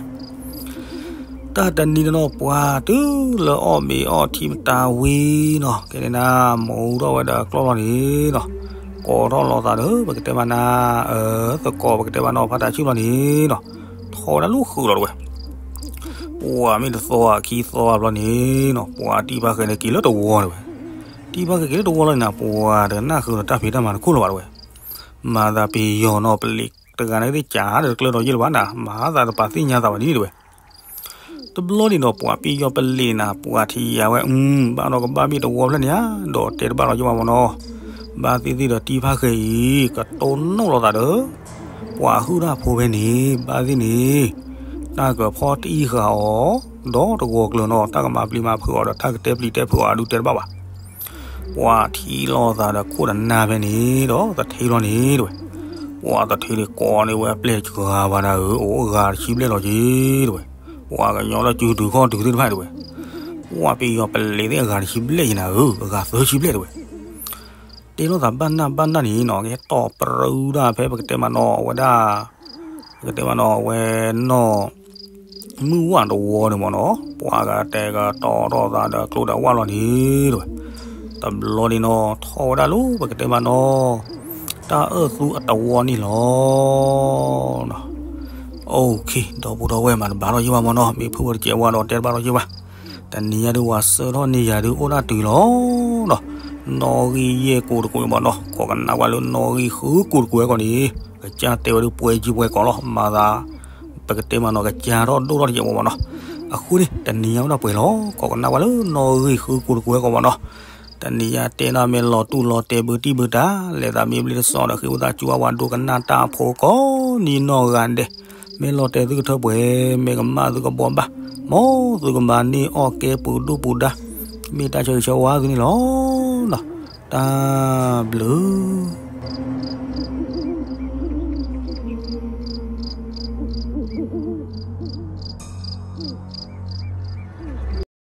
တၢ်တနံၤန့ၣ်နီၤ ပှၤတုၤလၢအီၣ်မ့ၤအီထံမတၤဝံၤနီၤ ကဲန့ၣ်နၤ မူထီၣ်ဝဲဒီးကျီၢ်လီၤန့ၣ်နီၤ, ကိးထီၣ်လိာ်သးဒီး ပကတဲမးနၤ, သကိးပကတဲမးနီၤ ဖါတံၢ်ဆံၣ်လီၤန့ၣ်နီၤ, ထီၣ်ဝဲဒၣ်လၢဃုာ်လီၤတဝဲ, ပှၤမ့ၢ်တသီအခံသီအဘျီန့ၣ်နီၤ ပှၤတံၤဖါဃဲန့ၣ်က့ၤလၢတဝီတဝဲ, တံၤဖါဃဲက့ၤလၢတဝီလီၤန့ၣ်နၤ ပှၤတကနၣ်ဃုာ်ဒီးတၢ်ဖံးတၢ်မၤတခိၣ်လၢၤဘၣ်တဝဲ, မၤသးပယီၤနီၤ ပလံးတဂၤန့ၣ်သ့ၣ်ကးဒီးတကျၢၤဒီးယ့ၢ်လၢၤဘၣ်နၤ မၤသးတပာ်သ့ၣ်ညါသးဘၣ်ဒ်န့ၣ်တဝဲ တဘျီန့ၣ်ဒီး ပှၤပယီၤပလံးနၤ ပှၤထံၣ်ယၤဝဲ အု ဘၣ်ဒီးကဘၣ်မ့ၢ်တဝီဖျၢၣ်န့ၣ်ဧါ, ဒီးတဲတဘၣ်လီၤယ့ၢ်ဘၣ်မ့ၢ်နီၤ, ဘၣ်သ့ၣ်သ့ၣ်ဒီးတံၤဖါဃဲအံၤ ကတိၢ်နီၣ်လိာ်သးဒီး ပှၤဟုၣ်တၢ်ဖိဖဲန့ၣ် ဘၣ်သ့ၣ်န့ၣ် တၢ်ကဖီၣ်တံၢ်ဃာ်အီၤ ဒီးတဂီၤကျၢၤနီၤ တၢ်ကမၤပျံၤမၤဖုးအီၤဒီး တၢ်ကတဲပျံၤတဲဖုးအီၤ အဒုးတဲတဘၣ်ဘၣ် ပှၤထံၣ်လိာ်သးဒီးခိၣ်တနၢ်ဖဲန့ၣ်ဒီး သထ့လီၤန့ၣ်တဝဲ, ပှၤသထ့န့ၣ်ကိးန့ၢ်ဝဲအပျဲၢ်စှၤဘၣ်နၤဧၢ, အိၣ်အဂၤတဆံဘျဲၣ်လီၤက့ၤတဝဲ, ပှၤကညီလၢစုတုၤခီၣ်တုၤသ့ၣ်တဖၣ်တဝဲ, ပှၤပယီၤပလံးသ့ၣ်အဂၤတဆံဘျဲၣ်ယနၤဧၢ, အဂၤသၢဆံဘျဲၣ်တဝဲ တဲလိာ်သးဘၣ်နၢ်ဘၣ်နၢ်န့ၣ်နီၤ ကဲတီၢ်ပြၢဒၣ်ဖဲပကတဲမးနီၤ အဝဲဒၣ် ပကတဲမးနီၤ အဝဲနီၢ် မုၢ်ဝၣ်တဝီန့ၣ်မ့ၢ်နီၤ ပှၤကတဲာ်ကတီၤထီၣ်သးဒီးကျိဒီးဝၣ်လီၤန့ၣ်တဝဲ, တဘျီန့ၣ်နီၤ ထီၣ်ဝဲဒၣ်လၢပကတဲမးနီၤ တၢ်အၢၣ်သူအတဝီန့ၣ်လီၤ. အိၣ်ခ့ ဒီပုၢ်ဒီဝဲၢ်မၤတဘၣ်လီၤယ့ၢ်ဘၣ်မ့ၢ်နီၤ မ့ၢ်ဖုၣ်ဝဲတစဲးဝါဒီးတဲတဘၣ်လီၤယ့ၢ်ဘၣ်, တနံၤညါဒုးဝၤဆၢထီၣ်န့ၢ်ယၤဒုးအိၣ်ဒၣ်တုၤလီၤနီၤ, နီၣ်ဂံၢ်ယဲၢ်ကိးတကိးမ့ၢ်နီၤ ခိးကနၣ်ဝဲလၢနီၣ်ဂံၢ်ဃုကိးတကိးဝဲကီးန့ၣ် ကစၢ်တဲဝဲဒုးပှဲၤကံပှဲၤကီးလီၤ မၤသး ပကတဲမးနီၤ ကစၢ်ထီၣ်ဒိၣ်ထီၣ်တစဲးဝါမ့ၢ်နီၤ, အဃိန့ၣ် တနံၤညါဝဲဒၣ်ပှဲၤလီၤ ခိးကနၣ်ဝဲလၢနီၣ်ဂံၢ်ဃုကိးတကိးဝဲကီးမ့ၢ်နီၤ တနံၤညါတဲဒၣ်မ့ၢ်လီၤတူၢ်လီၤတဲာ်ဘုတံၢ်ဘုတၢ် လဲၤသးမ့ၢ်ဘျ့တစီဒီးဃ့ဝံသးစူၤအဝဲဒိကနၣ်တၢ်ဖိကိးနံၤနီၢ်ဂၤဒဲး, မ့ၢ်လီၤတဲာ်သုကထၢပှဲၤ မ့ၢ်ကမၣ်သုကဘှီဘၣ်, မ်သုကမၤန့ၢ်အီၣ်ကဲပူၤဒူၣ်ပူၤဒါ, မ့ၢ်တၢ်ဆၢဂ့ၤဆၢဝါသုန့ၣ်လီၤ. တၢ်ဘျုး